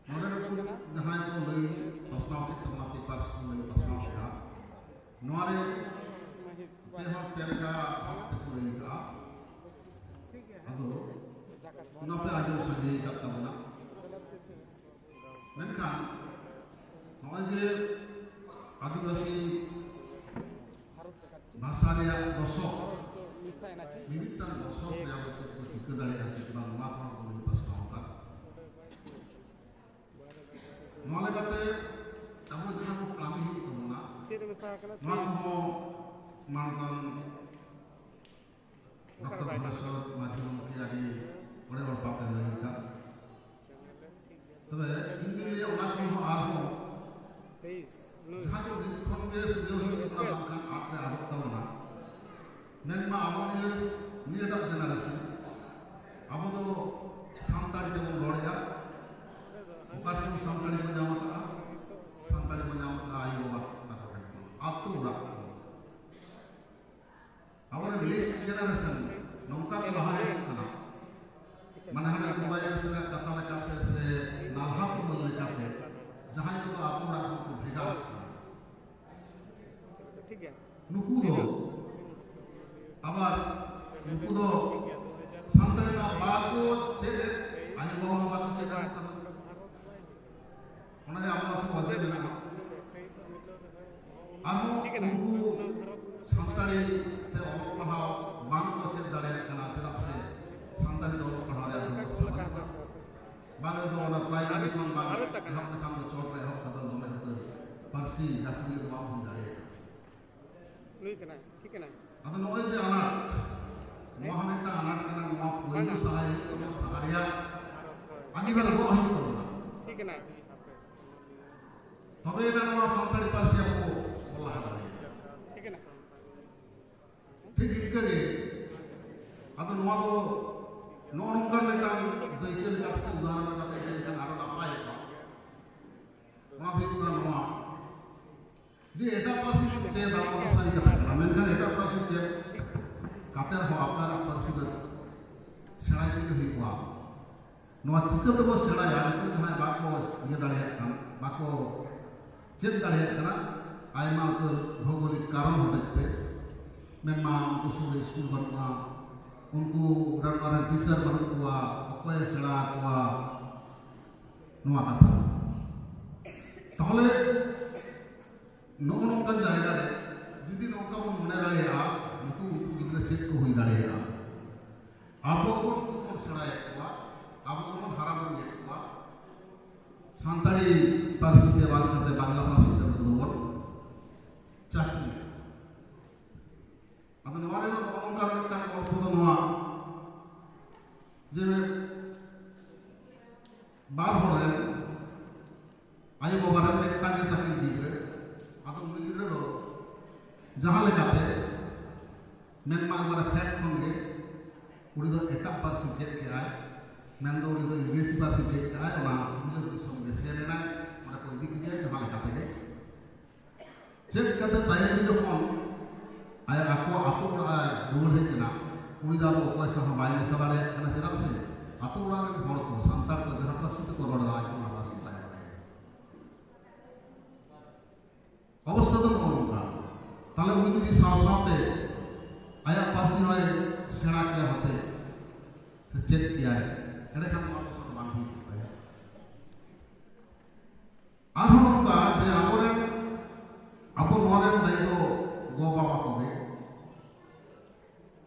ᱱᱚᱰᱮ ᱱᱩᱠᱩ ᱡᱟᱦᱟᱸᱭ ᱠᱚ ᱞᱟᱹᱭ ᱯᱟᱥᱱᱟᱣ ᱠᱮᱫ ᱛᱟᱵᱚᱱᱟ, ᱯᱮᱯᱟᱨᱥ ᱠᱚ ᱞᱟᱹᱭ ᱯᱟᱥᱱᱟᱣ ᱠᱮᱫᱟ, ᱱᱚᱣᱟ ᱨᱮ ᱯᱮ ᱦᱚᱲ ᱯᱮ ᱞᱮᱠᱟ ᱵᱷᱟᱵ ᱛᱮᱠᱚ ᱞᱟᱹᱭ ᱠᱟᱜᱼᱟ᱾ ᱟᱫᱚ ᱚᱱᱟ ᱯᱮ ᱟᱸᱡᱚᱢ ᱥᱟᱸᱜᱮ ᱟᱠᱟᱫ ᱛᱟᱵᱚᱱᱟ᱾ ᱢᱮᱱᱠᱷᱟᱱ ᱱᱚᱜᱼᱚᱭ ᱡᱮ ᱟᱹᱫᱤᱵᱟᱹᱥᱤ ᱵᱷᱟᱥᱟ ᱨᱮᱭᱟᱜ ᱫᱚᱥᱚᱠ, ᱢᱤᱢᱤᱫᱴᱟᱝ ᱫᱚᱥᱚᱠ ᱨᱮ ᱟᱵᱚ ᱪᱮᱫ ᱠᱚ ᱪᱤᱠᱟᱹ ᱫᱟᱲᱮᱭᱟᱜᱼᱟ, ᱪᱮᱫ ᱵᱟᱝ, ᱱᱚᱣᱟ ᱠᱚᱦᱚᱸ ᱠᱚ ᱞᱟᱹᱭ ᱯᱟᱥᱱᱟᱣ ᱟᱠᱟᱫ᱾ ᱱᱚᱣᱟ ᱞᱮᱠᱟᱛᱮ ᱟᱵᱚ ᱡᱟᱦᱟᱸ ᱠᱚ ᱠᱟᱹᱢᱤ ᱦᱩᱭᱩᱜ ᱛᱟᱵᱚᱱᱟ, ᱪᱮᱫ ᱨᱮ ᱢᱮᱥᱟ ᱟᱠᱟᱱᱟ? ᱱᱚᱣᱟ ᱠᱚᱦᱚᱸ ᱢᱟᱱᱚᱛᱟᱱ ᱰᱚᱠᱴᱚᱨ ᱫᱷᱚᱱᱮᱥᱣᱚᱨ ᱢᱟᱹᱡᱷᱤ ᱜᱚᱢᱠᱮ ᱟᱹᱰᱤ ᱚᱲᱮ ᱚᱲᱯᱟᱛᱮ ᱞᱟᱹᱭ ᱟᱠᱟᱫ᱾ ᱛᱚᱵᱮ ᱤᱧ ᱫᱩᱧ ᱞᱟᱹᱭᱟ, ᱚᱱᱟ ᱠᱷᱚᱱ ᱦᱚᱸ ᱟᱨᱦᱚᱸ ᱛᱮᱭᱤᱥ, ᱱᱩᱭ᱾ ᱡᱟᱦᱟᱸ ᱫᱚ ᱱᱤᱛ ᱠᱷᱚᱱ ᱜᱮ ᱥᱩᱡᱷᱟᱹᱣ ᱦᱩᱭᱩᱜ ᱛᱟᱵᱚᱱᱟ, ᱵᱟᱝᱠᱷᱟᱱ ᱟᱫ ᱨᱮ ᱟᱫᱚᱜ ᱛᱟᱵᱚᱱᱟ᱾ ᱢᱮᱱᱢᱟ ᱟᱵᱚ ᱱᱤᱭᱟᱹ, ᱱᱤᱭᱟᱹᱴᱟᱜ ᱡᱮᱱᱟᱨᱮᱥᱚᱱ, ᱟᱵᱚ ᱫᱚ ᱥᱟᱱᱛᱟᱲᱤ ᱛᱮᱵᱚᱱ ᱨᱚᱲᱮᱫᱼᱟ, ᱚᱠᱟ ᱴᱷᱮᱱ ᱥᱟᱱᱛᱟᱲᱤ ᱵᱚᱱ ᱧᱟᱢ ᱟᱠᱟᱫᱼᱟ? ᱥᱟᱱᱛᱟᱲᱤ ᱵᱚᱱ ᱧᱟᱢ ᱟᱠᱟᱫᱼᱟ ᱟᱭᱳ ᱵᱟᱵᱟ ᱛᱟᱠᱚ ᱴᱷᱮᱱ ᱠᱷᱚᱱ, ᱟᱹᱛᱩ ᱚᱲᱟᱜ ᱠᱷᱚᱱ᱾ ᱟᱵᱚᱨᱮᱱ ᱱᱮᱠᱥᱴ ᱡᱮᱱᱟᱨᱮᱥᱚᱱ, ᱚᱱᱟ ᱜᱮ ᱟᱵᱚ ᱟᱹᱛᱩ ᱚᱡᱮ ᱢᱮᱱᱟᱜᱼᱟ᱾ ᱟᱨᱦᱚᱸ ᱩᱱᱠᱩ ᱥᱟᱱᱛᱟᱲᱤ ᱛᱮ ᱚᱞᱚᱜ ᱯᱟᱲᱦᱟᱣ ᱵᱟᱝ ᱠᱚ ᱪᱮᱫ ᱫᱟᱲᱮᱭᱟᱜ ᱠᱟᱱᱟ, ᱪᱮᱫᱟᱜ ᱥᱮ ᱥᱟᱱᱛᱟᱲᱤ ᱛᱮ ᱚᱞᱚᱜ ᱯᱟᱲᱦᱟᱣ ᱨᱮᱭᱟᱜ ᱵᱮᱵᱚᱥᱛᱷᱟ ᱵᱟᱹᱱᱩᱜᱼᱟ᱾ ᱵᱟᱝ ᱨᱮᱫᱚ ᱚᱱᱟ ᱯᱨᱟᱭᱢᱟᱨᱤ ᱠᱷᱚᱱ ᱵᱟᱝ ᱮᱦᱚᱵ ᱞᱮᱠᱷᱟᱱ ᱫᱚ ᱪᱚᱴ ᱨᱮ ᱮᱦᱚᱵ ᱠᱟᱛᱮ ᱫᱚᱢᱮ ᱩᱛᱟᱹᱨ ᱯᱟᱹᱨᱥᱤ ᱜᱟᱹᱠᱷᱩᱲᱤᱭᱟᱹ ᱫᱚ ᱵᱟᱝ ᱦᱩᱭ ᱫᱟᱲᱮᱭᱟᱜᱼᱟ᱾ ᱱᱩᱭ ᱠᱟᱱᱟᱭ, ᱴᱷᱤᱠ ᱠᱟᱱᱟᱭ᱾ ᱟᱫᱚ ᱱᱚᱜᱼᱚᱭ ᱡᱮ ᱟᱱᱟᱴ, ᱱᱚᱣᱟ ᱦᱚᱸ ᱢᱤᱫᱴᱟᱝ ᱟᱱᱟᱴ ᱠᱟᱱᱟ᱾ ᱱᱚᱣᱟ ᱯᱳᱭᱞᱳ ᱵᱟᱝᱟ᱾ ᱥᱟᱦᱟ ᱦᱩᱭᱩᱜ ᱛᱟᱵᱚᱱᱟ, ᱥᱟᱦᱟ ᱨᱮᱭᱟᱜ ᱟᱹᱰᱤ ᱵᱟᱨ ᱵᱚᱦᱚᱜ ᱦᱩᱭᱩᱜ ᱛᱟᱵᱚᱱᱟ᱾ ᱴᱷᱤᱠ ᱠᱟᱱᱟᱭ᱾ ᱛᱚᱵᱮ ᱮᱱᱟ ᱱᱚᱣᱟ ᱥᱟᱱᱛᱟᱲᱤ ᱯᱟᱹᱨᱥᱤ ᱟᱵᱚ ᱵᱚ ᱞᱟᱦᱟ ᱫᱟᱲᱮᱭᱟᱜᱼᱟ᱾ ᱴᱷᱤᱠ ᱠᱟᱱᱟ᱾ ᱴᱷᱤᱠ ᱤᱱᱠᱟᱹ ᱜᱮ ᱟᱫᱚ ᱱᱚᱣᱟ ᱫᱚ ᱱᱚᱜᱼᱚ ᱱᱚᱝᱠᱟᱱ ᱢᱤᱫᱴᱟᱝ ᱫᱟᱹᱭᱠᱟᱹ ᱞᱮᱠᱟᱛᱮ ᱥᱮ ᱩᱫᱟᱦᱚᱨᱚᱱ ᱞᱮᱠᱟᱛᱮ ᱤᱫᱤ ᱞᱮᱠᱷᱟᱱ ᱟᱨᱚ ᱱᱟᱯᱟᱭᱚᱜᱼᱟ᱾ ᱚᱱᱟ ᱫᱚ ᱦᱩᱭᱩᱜ ᱠᱟᱱᱟ ᱱᱚᱣᱟ ᱡᱮ ᱮᱴᱟᱜ ᱯᱟᱹᱨᱥᱤ ᱵᱚᱱ ᱪᱮᱫᱟ, ᱚᱱᱟ ᱥᱟᱹᱨᱤ ᱠᱟᱛᱷᱟ ᱠᱟᱱᱟ, ᱢᱮᱱᱠᱷᱟᱱ ᱮᱴᱟᱜ ᱯᱟᱹᱨᱥᱤ ᱪᱮᱫ ᱠᱟᱛᱮ ᱨᱮᱦᱚᱸ ᱟᱯᱱᱟᱨᱟᱜ ᱯᱟᱹᱨᱥᱤ ᱫᱚ ᱥᱮᱬᱟ ᱤᱫᱤ ᱜᱮ ᱦᱩᱭᱩᱜᱼᱟ᱾ ᱱᱚᱣᱟ ᱪᱤᱠᱟᱹ ᱛᱮᱵᱚ ᱥᱮᱬᱟᱭᱟ? ᱱᱤᱛᱚᱜ ᱡᱟᱦᱟᱸᱭ ᱵᱟᱠᱚ ᱤᱭᱟᱹ ᱫᱟᱲᱮᱭᱟᱜ ᱠᱟᱱ, ᱵᱟᱠᱚ ᱪᱮᱫ ᱫᱟᱲᱮᱭᱟᱜ ᱠᱟᱱᱟ, ᱟᱭᱢᱟ ᱩᱛᱟᱹᱨ ᱵᱷᱳᱜᱳᱞᱤᱠ ᱠᱟᱨᱚᱱ ᱦᱚᱛᱮᱡ ᱛᱮ, ᱢᱮᱱᱢᱟ ᱩᱱᱠᱩ ᱥᱩᱨ ᱨᱮ ᱥᱠᱩᱞ ᱵᱟᱹᱱᱩᱜᱼᱟ, ᱩᱱᱠᱩ ᱨᱮᱱ ᱢᱟᱨᱮᱱ ᱴᱤᱪᱟᱨ ᱵᱟᱹᱱᱩᱜ ᱠᱚᱣᱟ, ᱚᱠᱚᱭᱮ ᱥᱮᱬᱟ ᱟᱠᱚᱣᱟ? ᱱᱚᱣᱟ ᱠᱟᱛᱷᱟ᱾ ᱛᱟᱦᱚᱞᱮ ᱱᱚᱜᱼᱚ ᱱᱚᱝᱠᱟᱱ ᱡᱟᱭᱜᱟ ᱨᱮ ᱡᱩᱫᱤ ᱱᱚᱝᱠᱟ ᱵᱚᱱ ᱢᱚᱱᱮ ᱫᱟᱲᱮᱭᱟᱜᱼᱟ, ᱱᱩᱠᱩ, ᱩᱱᱠᱩ ᱜᱤᱫᱽᱨᱟᱹ ᱪᱮᱫ ᱠᱚ ᱦᱩᱭ ᱫᱟᱲᱮᱭᱟᱜᱼᱟ? ᱟᱵᱚ ᱜᱮᱵᱚᱱ ᱥᱮᱬᱟᱭᱮᱫ ᱠᱚᱣᱟ, ᱟᱵᱚ ᱜᱮᱵᱚᱱ ᱦᱟᱨᱟ ᱵᱩᱨᱩᱭᱮᱫ ᱠᱚᱣᱟ, ᱥᱟᱱᱛᱟᱲᱤ ᱯᱟᱹᱨᱥᱤ ᱛᱮ ᱵᱟᱝ ᱠᱟᱛᱮ ᱵᱟᱝᱞᱟ ᱯᱟᱹᱨᱥᱤ ᱛᱮ ᱩᱱᱠᱩ ᱫᱚᱵᱚᱱ ᱪᱟᱪᱩᱭᱮᱫ ᱠᱚᱣᱟ᱾ ᱟᱫᱚ ᱱᱚᱣᱟ ᱨᱮᱫᱚ ᱱᱚᱜᱼᱚ ᱱᱚᱝᱠᱟᱱ ᱢᱤᱫᱴᱟᱝ ᱚᱨᱛᱷᱚ ᱫᱚ ᱱᱚᱣᱟ ᱡᱮ ᱵᱟᱨ ᱦᱚᱲ ᱨᱮᱱ ᱟᱭᱳ ᱵᱟᱵᱟ ᱨᱮᱱ ᱢᱤᱫᱴᱟᱝ ᱜᱮ ᱛᱟᱹᱠᱤᱱ ᱜᱤᱫᱽᱨᱟᱹ, ᱟᱫᱚ ᱩᱱᱤ ᱜᱤᱫᱽᱨᱟᱹ ᱫᱚ ᱡᱟᱦᱟᱸ ᱞᱮᱠᱟᱛᱮ ᱢᱮᱱᱢᱟ ᱮᱠᱵᱟᱨᱮ ᱯᱷᱮᱰ ᱠᱷᱚᱱ ᱜᱮ ᱩᱱᱤ ᱫᱚ ᱮᱴᱟᱜ ᱯᱟᱹᱨᱥᱤ ᱪᱮᱫ ᱠᱮᱜᱼᱟᱭ, ᱢᱮᱱᱫᱚ ᱩᱱᱤ ᱫᱚ ᱤᱝᱨᱮᱡᱤ ᱯᱟᱹᱨᱥᱤ ᱪᱮᱫ ᱠᱮᱜᱼᱟᱭ, ᱚᱱᱟ ᱵᱤᱞᱟᱹᱛ ᱫᱤᱥᱚᱢ ᱜᱮ ᱥᱮᱱ ᱮᱱᱟᱭ, ᱚᱸᱰᱮ ᱠᱚ ᱤᱫᱤ ᱠᱮᱫᱮᱭᱟ ᱡᱟᱦᱟᱸ ᱞᱮᱠᱟ ᱛᱮᱜᱮ᱾ ᱪᱮᱫ ᱠᱟᱛᱮ ᱛᱟᱭᱚᱢ ᱛᱮ ᱡᱚᱠᱷᱚᱱ ᱟᱭᱟᱜ ᱟᱠᱚ ᱟᱛᱳ ᱚᱲᱟᱜ ᱮ ᱨᱩᱣᱟᱹᱲ ᱦᱮᱡ ᱮᱱᱟ, ᱩᱱᱤ ᱫᱚ ᱟᱫᱚ ᱚᱠᱚᱭ ᱥᱟᱶ ᱦᱚᱸ ᱵᱟᱭ ᱢᱮᱥᱟ ᱫᱟᱲᱮᱭᱟᱜ ᱠᱟᱱᱟ᱾ ᱪᱮᱫᱟᱜ ᱥᱮ ᱟᱛᱳ ᱚᱲᱟᱜ ᱨᱮᱱ ᱦᱚᱲ ᱠᱚ, ᱥᱟᱱᱛᱟᱲ ᱠᱚ ᱡᱟᱦᱟᱸ ᱯᱟᱹᱨᱥᱤ ᱛᱮᱠᱚ ᱨᱚᱲ ᱮᱫᱟ, ᱟᱡ ᱫᱚ ᱚᱱᱟ ᱯᱟᱹᱨᱥᱤ ᱵᱟᱭ ᱵᱟᱲᱟᱭᱟ᱾ ᱚᱵᱚᱥᱛᱷᱟ ᱫᱚ ᱱᱚᱜᱼᱚ ᱱᱚᱝᱠᱟ᱾ ᱛᱟᱦᱞᱮ ᱩᱱᱤ ᱡᱩᱫᱤ ᱥᱟᱶ ᱥᱟᱶᱛᱮ ᱟᱭᱟᱜ ᱯᱟᱹᱨᱥᱤ ᱦᱚᱸᱭ ᱥᱮᱬᱟ ᱠᱮᱭᱟ ᱦᱚᱛᱮ ᱥᱮ ᱪᱮᱫ ᱠᱮᱭᱟᱭ, ᱮᱸᱰᱮᱠᱷᱟᱱ ᱱᱚᱣᱟ ᱚᱵᱚᱥᱛᱷᱟ ᱫᱚ ᱵᱟᱝ ᱦᱩᱭ ᱠᱚᱜ ᱛᱟᱭᱟ᱾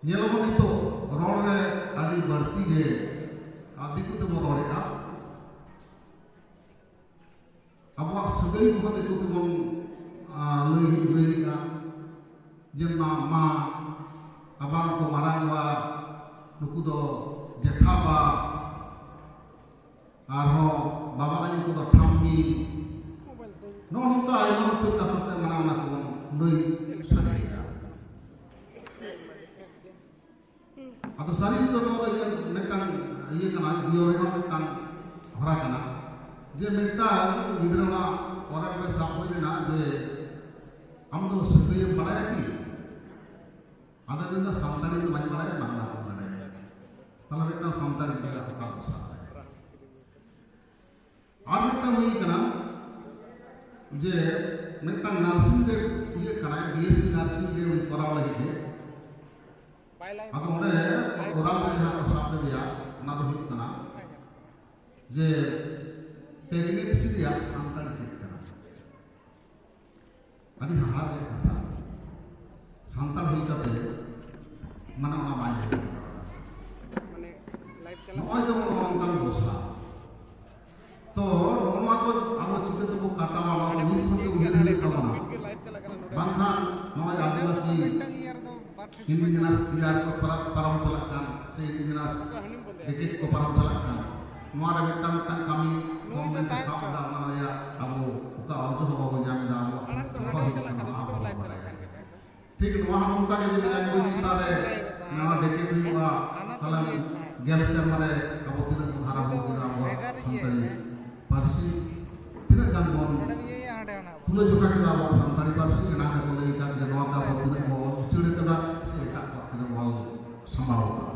ᱧᱮᱞᱚᱜᱼᱟ ᱱᱤᱛᱚᱜ ᱨᱚᱲ ᱨᱮ ᱟᱹᱰᱤ ᱵᱟᱹᱲᱛᱤ ᱜᱮ ᱟᱨ ᱫᱤᱠᱩ ᱛᱮᱵᱚᱱ ᱨᱚᱲᱮᱫᱼᱟ᱾ ᱟᱵᱚᱣᱟᱜ ᱥᱟᱹᱜᱟᱹᱭ ᱠᱚᱦᱚᱸ ᱫᱤᱠᱩ ᱛᱮᱵᱚᱱ ᱞᱟᱹᱭ ᱞᱟᱹᱭᱮᱫᱼᱟ᱾ ᱡᱮ ᱢᱟ ᱢᱟ ᱟᱵᱟᱝ ᱠᱚ ᱢᱟᱨᱟᱝ ᱵᱟ, ᱱᱩᱠᱩ ᱫᱚ ᱡᱮᱴᱷᱟ ᱵᱟ, ᱟᱨᱦᱚᱸ ᱵᱟᱵᱟ ᱟᱭᱳ ᱠᱚᱫᱚ ᱴᱷᱟᱢᱢᱤ᱾ ᱱᱚᱜᱼᱚ ᱱᱚᱝᱠᱟ ᱟᱭᱢᱟ ᱩᱛᱟᱹᱨ ᱠᱟᱛᱷᱟ ᱛᱮ ᱢᱟᱱᱮ ᱚᱱᱟ ᱠᱚᱵᱚᱱ ᱞᱟᱹᱭ ᱥᱟᱰᱮᱭᱮᱫᱼᱟ᱾ ᱟᱫᱚ ᱥᱟᱹᱨᱤ ᱜᱮ ᱱᱚᱣᱟ ᱫᱚ ᱤᱧᱟᱹᱜ ᱢᱤᱫᱴᱟᱝ ᱤᱭᱟᱹ ᱠᱟᱱᱟ, ᱡᱤᱭᱚᱱ ᱨᱮᱱᱟᱜ ᱢᱤᱫᱴᱟᱝ ᱦᱚᱨᱟ ᱠᱟᱱᱟ, ᱡᱮ ᱢᱤᱫᱴᱟᱝ ᱜᱤᱫᱽᱨᱟᱹ ᱚᱱᱟ ᱚᱨᱟᱞ ᱨᱮ ᱥᱟᱵ ᱦᱩᱭ ᱞᱮᱱᱟ ᱡᱮ, "ᱟᱢ ᱫᱚ ᱥᱟᱹᱜᱟᱹᱭᱮᱢ ᱵᱟᱲᱟᱭᱟ ᱠᱤ?" ᱟᱫᱚ ᱢᱮᱱᱫᱟ, "ᱥᱟᱱᱛᱟᱲᱤ ᱫᱚ ᱵᱟᱹᱧ ᱵᱟᱲᱟᱭᱟ, ᱵᱟᱝᱞᱟ ᱫᱚᱧ ᱵᱟᱲᱟᱭᱟ᱾" ᱛᱟᱦᱞᱮ ᱢᱤᱫᱴᱟᱝ ᱥᱟᱱᱛᱟᱲᱤ ᱜᱤᱫᱽᱨᱟᱹ ᱚᱠᱟ ᱫᱚ ᱥᱟᱵ ᱫᱟᱲᱮᱭᱟᱜᱼᱟ? ᱟᱨ ᱢᱤᱫᱴᱟᱝ ᱦᱩᱭ ᱠᱟᱱᱟ ᱡᱮ ᱢᱤᱫᱴᱟᱝ ᱱᱟᱨᱥᱤᱝ ᱨᱮ ᱤᱭᱟᱹ ᱠᱟᱱᱟᱭ, ᱵᱤ ᱮᱥ ᱥᱤ ᱱᱟᱨᱥᱤᱝ ᱨᱮ ᱩᱱᱤ ᱠᱚᱨᱟᱣ ᱞᱟᱹᱜᱤᱫ ᱜᱮ᱾ ᱟᱫᱚ ᱚᱸᱰᱮ ᱚᱨᱟᱞ ᱨᱮ ᱡᱟᱦᱟᱸ ᱠᱚ ᱥᱟᱵ ᱞᱮᱫᱮᱭᱟ, ᱚᱱᱟ ᱫᱚ ᱦᱩᱭᱩᱜ ᱠᱟᱱᱟ ᱡᱮ ᱯᱨᱮᱜᱱᱮᱱᱥᱤ ᱨᱮᱭᱟᱜ ᱥᱟᱱᱛᱟᱲᱤ ᱪᱮᱫ ᱠᱟᱱᱟ? ᱟᱹᱰᱤ ᱦᱟᱦᱟᱲᱟᱜ ᱨᱮᱭᱟᱜ ᱠᱟᱛᱷᱟ, ᱥᱟᱱᱛᱟᱲ ᱦᱩᱭ ᱠᱟᱛᱮ ᱢᱟᱱᱮ ᱚᱱᱟ ᱵᱟᱭ ᱞᱟᱹᱭ ᱫᱟᱲᱮ ᱠᱟᱣᱫᱟ᱾ ᱢᱟᱱᱮ ᱞᱟᱭᱤᱵᱷ ᱪᱟᱞᱟᱜ ᱱᱚᱜᱼᱚᱭ ᱡᱮᱢᱚᱱ ᱱᱚᱜᱼᱚ ᱱᱚᱝᱠᱟᱱ ᱫᱚᱥᱟ, ᱛᱚ ᱱᱚᱜᱼᱚ ᱱᱚᱣᱟ ᱠᱚ ᱟᱵᱚ ᱪᱤᱠᱟᱹ ᱛᱮᱵᱚ ᱠᱟᱴᱟᱣᱟ, ᱱᱚᱣᱟ ᱫᱚ ᱱᱤᱛ ᱠᱷᱚᱱ ᱜᱮ ᱩᱭᱦᱟᱹᱨ ᱦᱩᱭᱩᱜ ᱛᱟᱵᱚᱱᱟ᱾ ᱵᱟᱝᱠᱷᱟᱱ ᱱᱚᱜᱼᱚᱭ ᱟᱹᱫᱤᱵᱟᱹᱥᱤ ᱤᱱᱰᱤᱡᱤᱱᱟᱥ ᱤᱭᱟᱨ ᱠᱚ ᱯᱟᱨᱟ-, ᱯᱟᱨᱚᱢ ᱪᱟᱞᱟᱜ ᱠᱟᱱ ᱥᱮ ᱤᱱᱰᱤᱡᱤᱱᱟᱥ ᱰᱮᱠᱮᱰ ᱠᱚ ᱯᱟᱨᱚᱢ ᱪᱟᱞᱟᱜ ᱠᱟᱱ, ᱱᱚᱣᱟ ᱨᱮ ᱢᱤᱫᱴᱟᱝ ᱢᱤᱫᱴᱟᱝ ᱠᱟᱹᱢᱤ ᱜᱚᱵᱷᱚᱨᱱᱢᱮᱱᱴ ᱮ ᱥᱟᱵ ᱮᱫᱟ, ᱚᱱᱟ ᱨᱮᱭᱟᱜ ᱟᱵᱚ ᱚᱠᱟ ᱚᱨᱡᱚ ᱦᱚᱸ ᱵᱟᱵᱚ ᱧᱟᱢ ᱮᱫᱟ, ᱟᱵᱚᱣᱟᱜ ᱫᱚᱦᱚ ᱦᱩᱭᱩᱜ ᱠᱟᱱᱟ, ᱱᱚᱣᱟ ᱦᱚᱸ ᱵᱟᱵᱚ ᱵᱟᱲᱟᱭᱟ᱾ ᱴᱷᱤᱠ ᱱᱚᱣᱟ ᱦᱚᱸ ᱱᱚᱝᱠᱟ ᱜᱮ ᱡᱩᱫᱤ ᱞᱮᱝᱜᱩᱭᱮᱡᱽ ᱪᱮᱛᱟᱱ ᱨᱮ ᱱᱚᱣᱟ ᱰᱮᱠᱮᱰ ᱦᱩᱭᱩᱜᱼᱟ, ᱛᱟᱦᱞᱮ ᱜᱮᱞ ᱥᱮᱨᱢᱟ ᱨᱮ ᱟᱵᱚ ᱛᱤᱱᱟᱹᱜ ᱵᱚᱱ ᱦᱟᱨᱟ ᱵᱩᱨᱩ ᱠᱮᱫᱟ ᱟᱵᱚᱣᱟᱜ ᱥᱟᱱᱛᱟᱲᱤ ᱯᱟᱹᱨᱥᱤ, ᱛᱤᱱᱟᱹᱜ ᱜᱟᱱ ᱵᱚᱱ ᱛᱩᱞᱟᱹ ᱡᱚᱠᱷᱟ ᱠᱮᱫᱟ ᱟᱵᱚᱣᱟᱜ ᱥᱟᱱᱛᱟᱲᱤ ᱯᱟᱹᱨᱥᱤ, ᱮᱱᱟᱝ ᱨᱮᱵᱚᱱ ᱞᱟᱹᱭ ᱟᱠᱟᱫ ᱡᱮ ᱱᱚᱣᱟ ᱛᱮ ᱟᱵᱚ ᱛᱤᱱᱟᱹᱜ ᱵᱚᱱ ᱩᱪᱟᱹᱲ ᱠᱟᱫᱟ ᱥᱮ ᱮᱴᱟᱜ ᱠᱚᱣᱟᱜ ᱛᱤᱱᱟᱹᱜ ᱵᱚᱱ ᱥᱟᱢᱵᱟᱣ ᱠᱟᱫᱟ᱾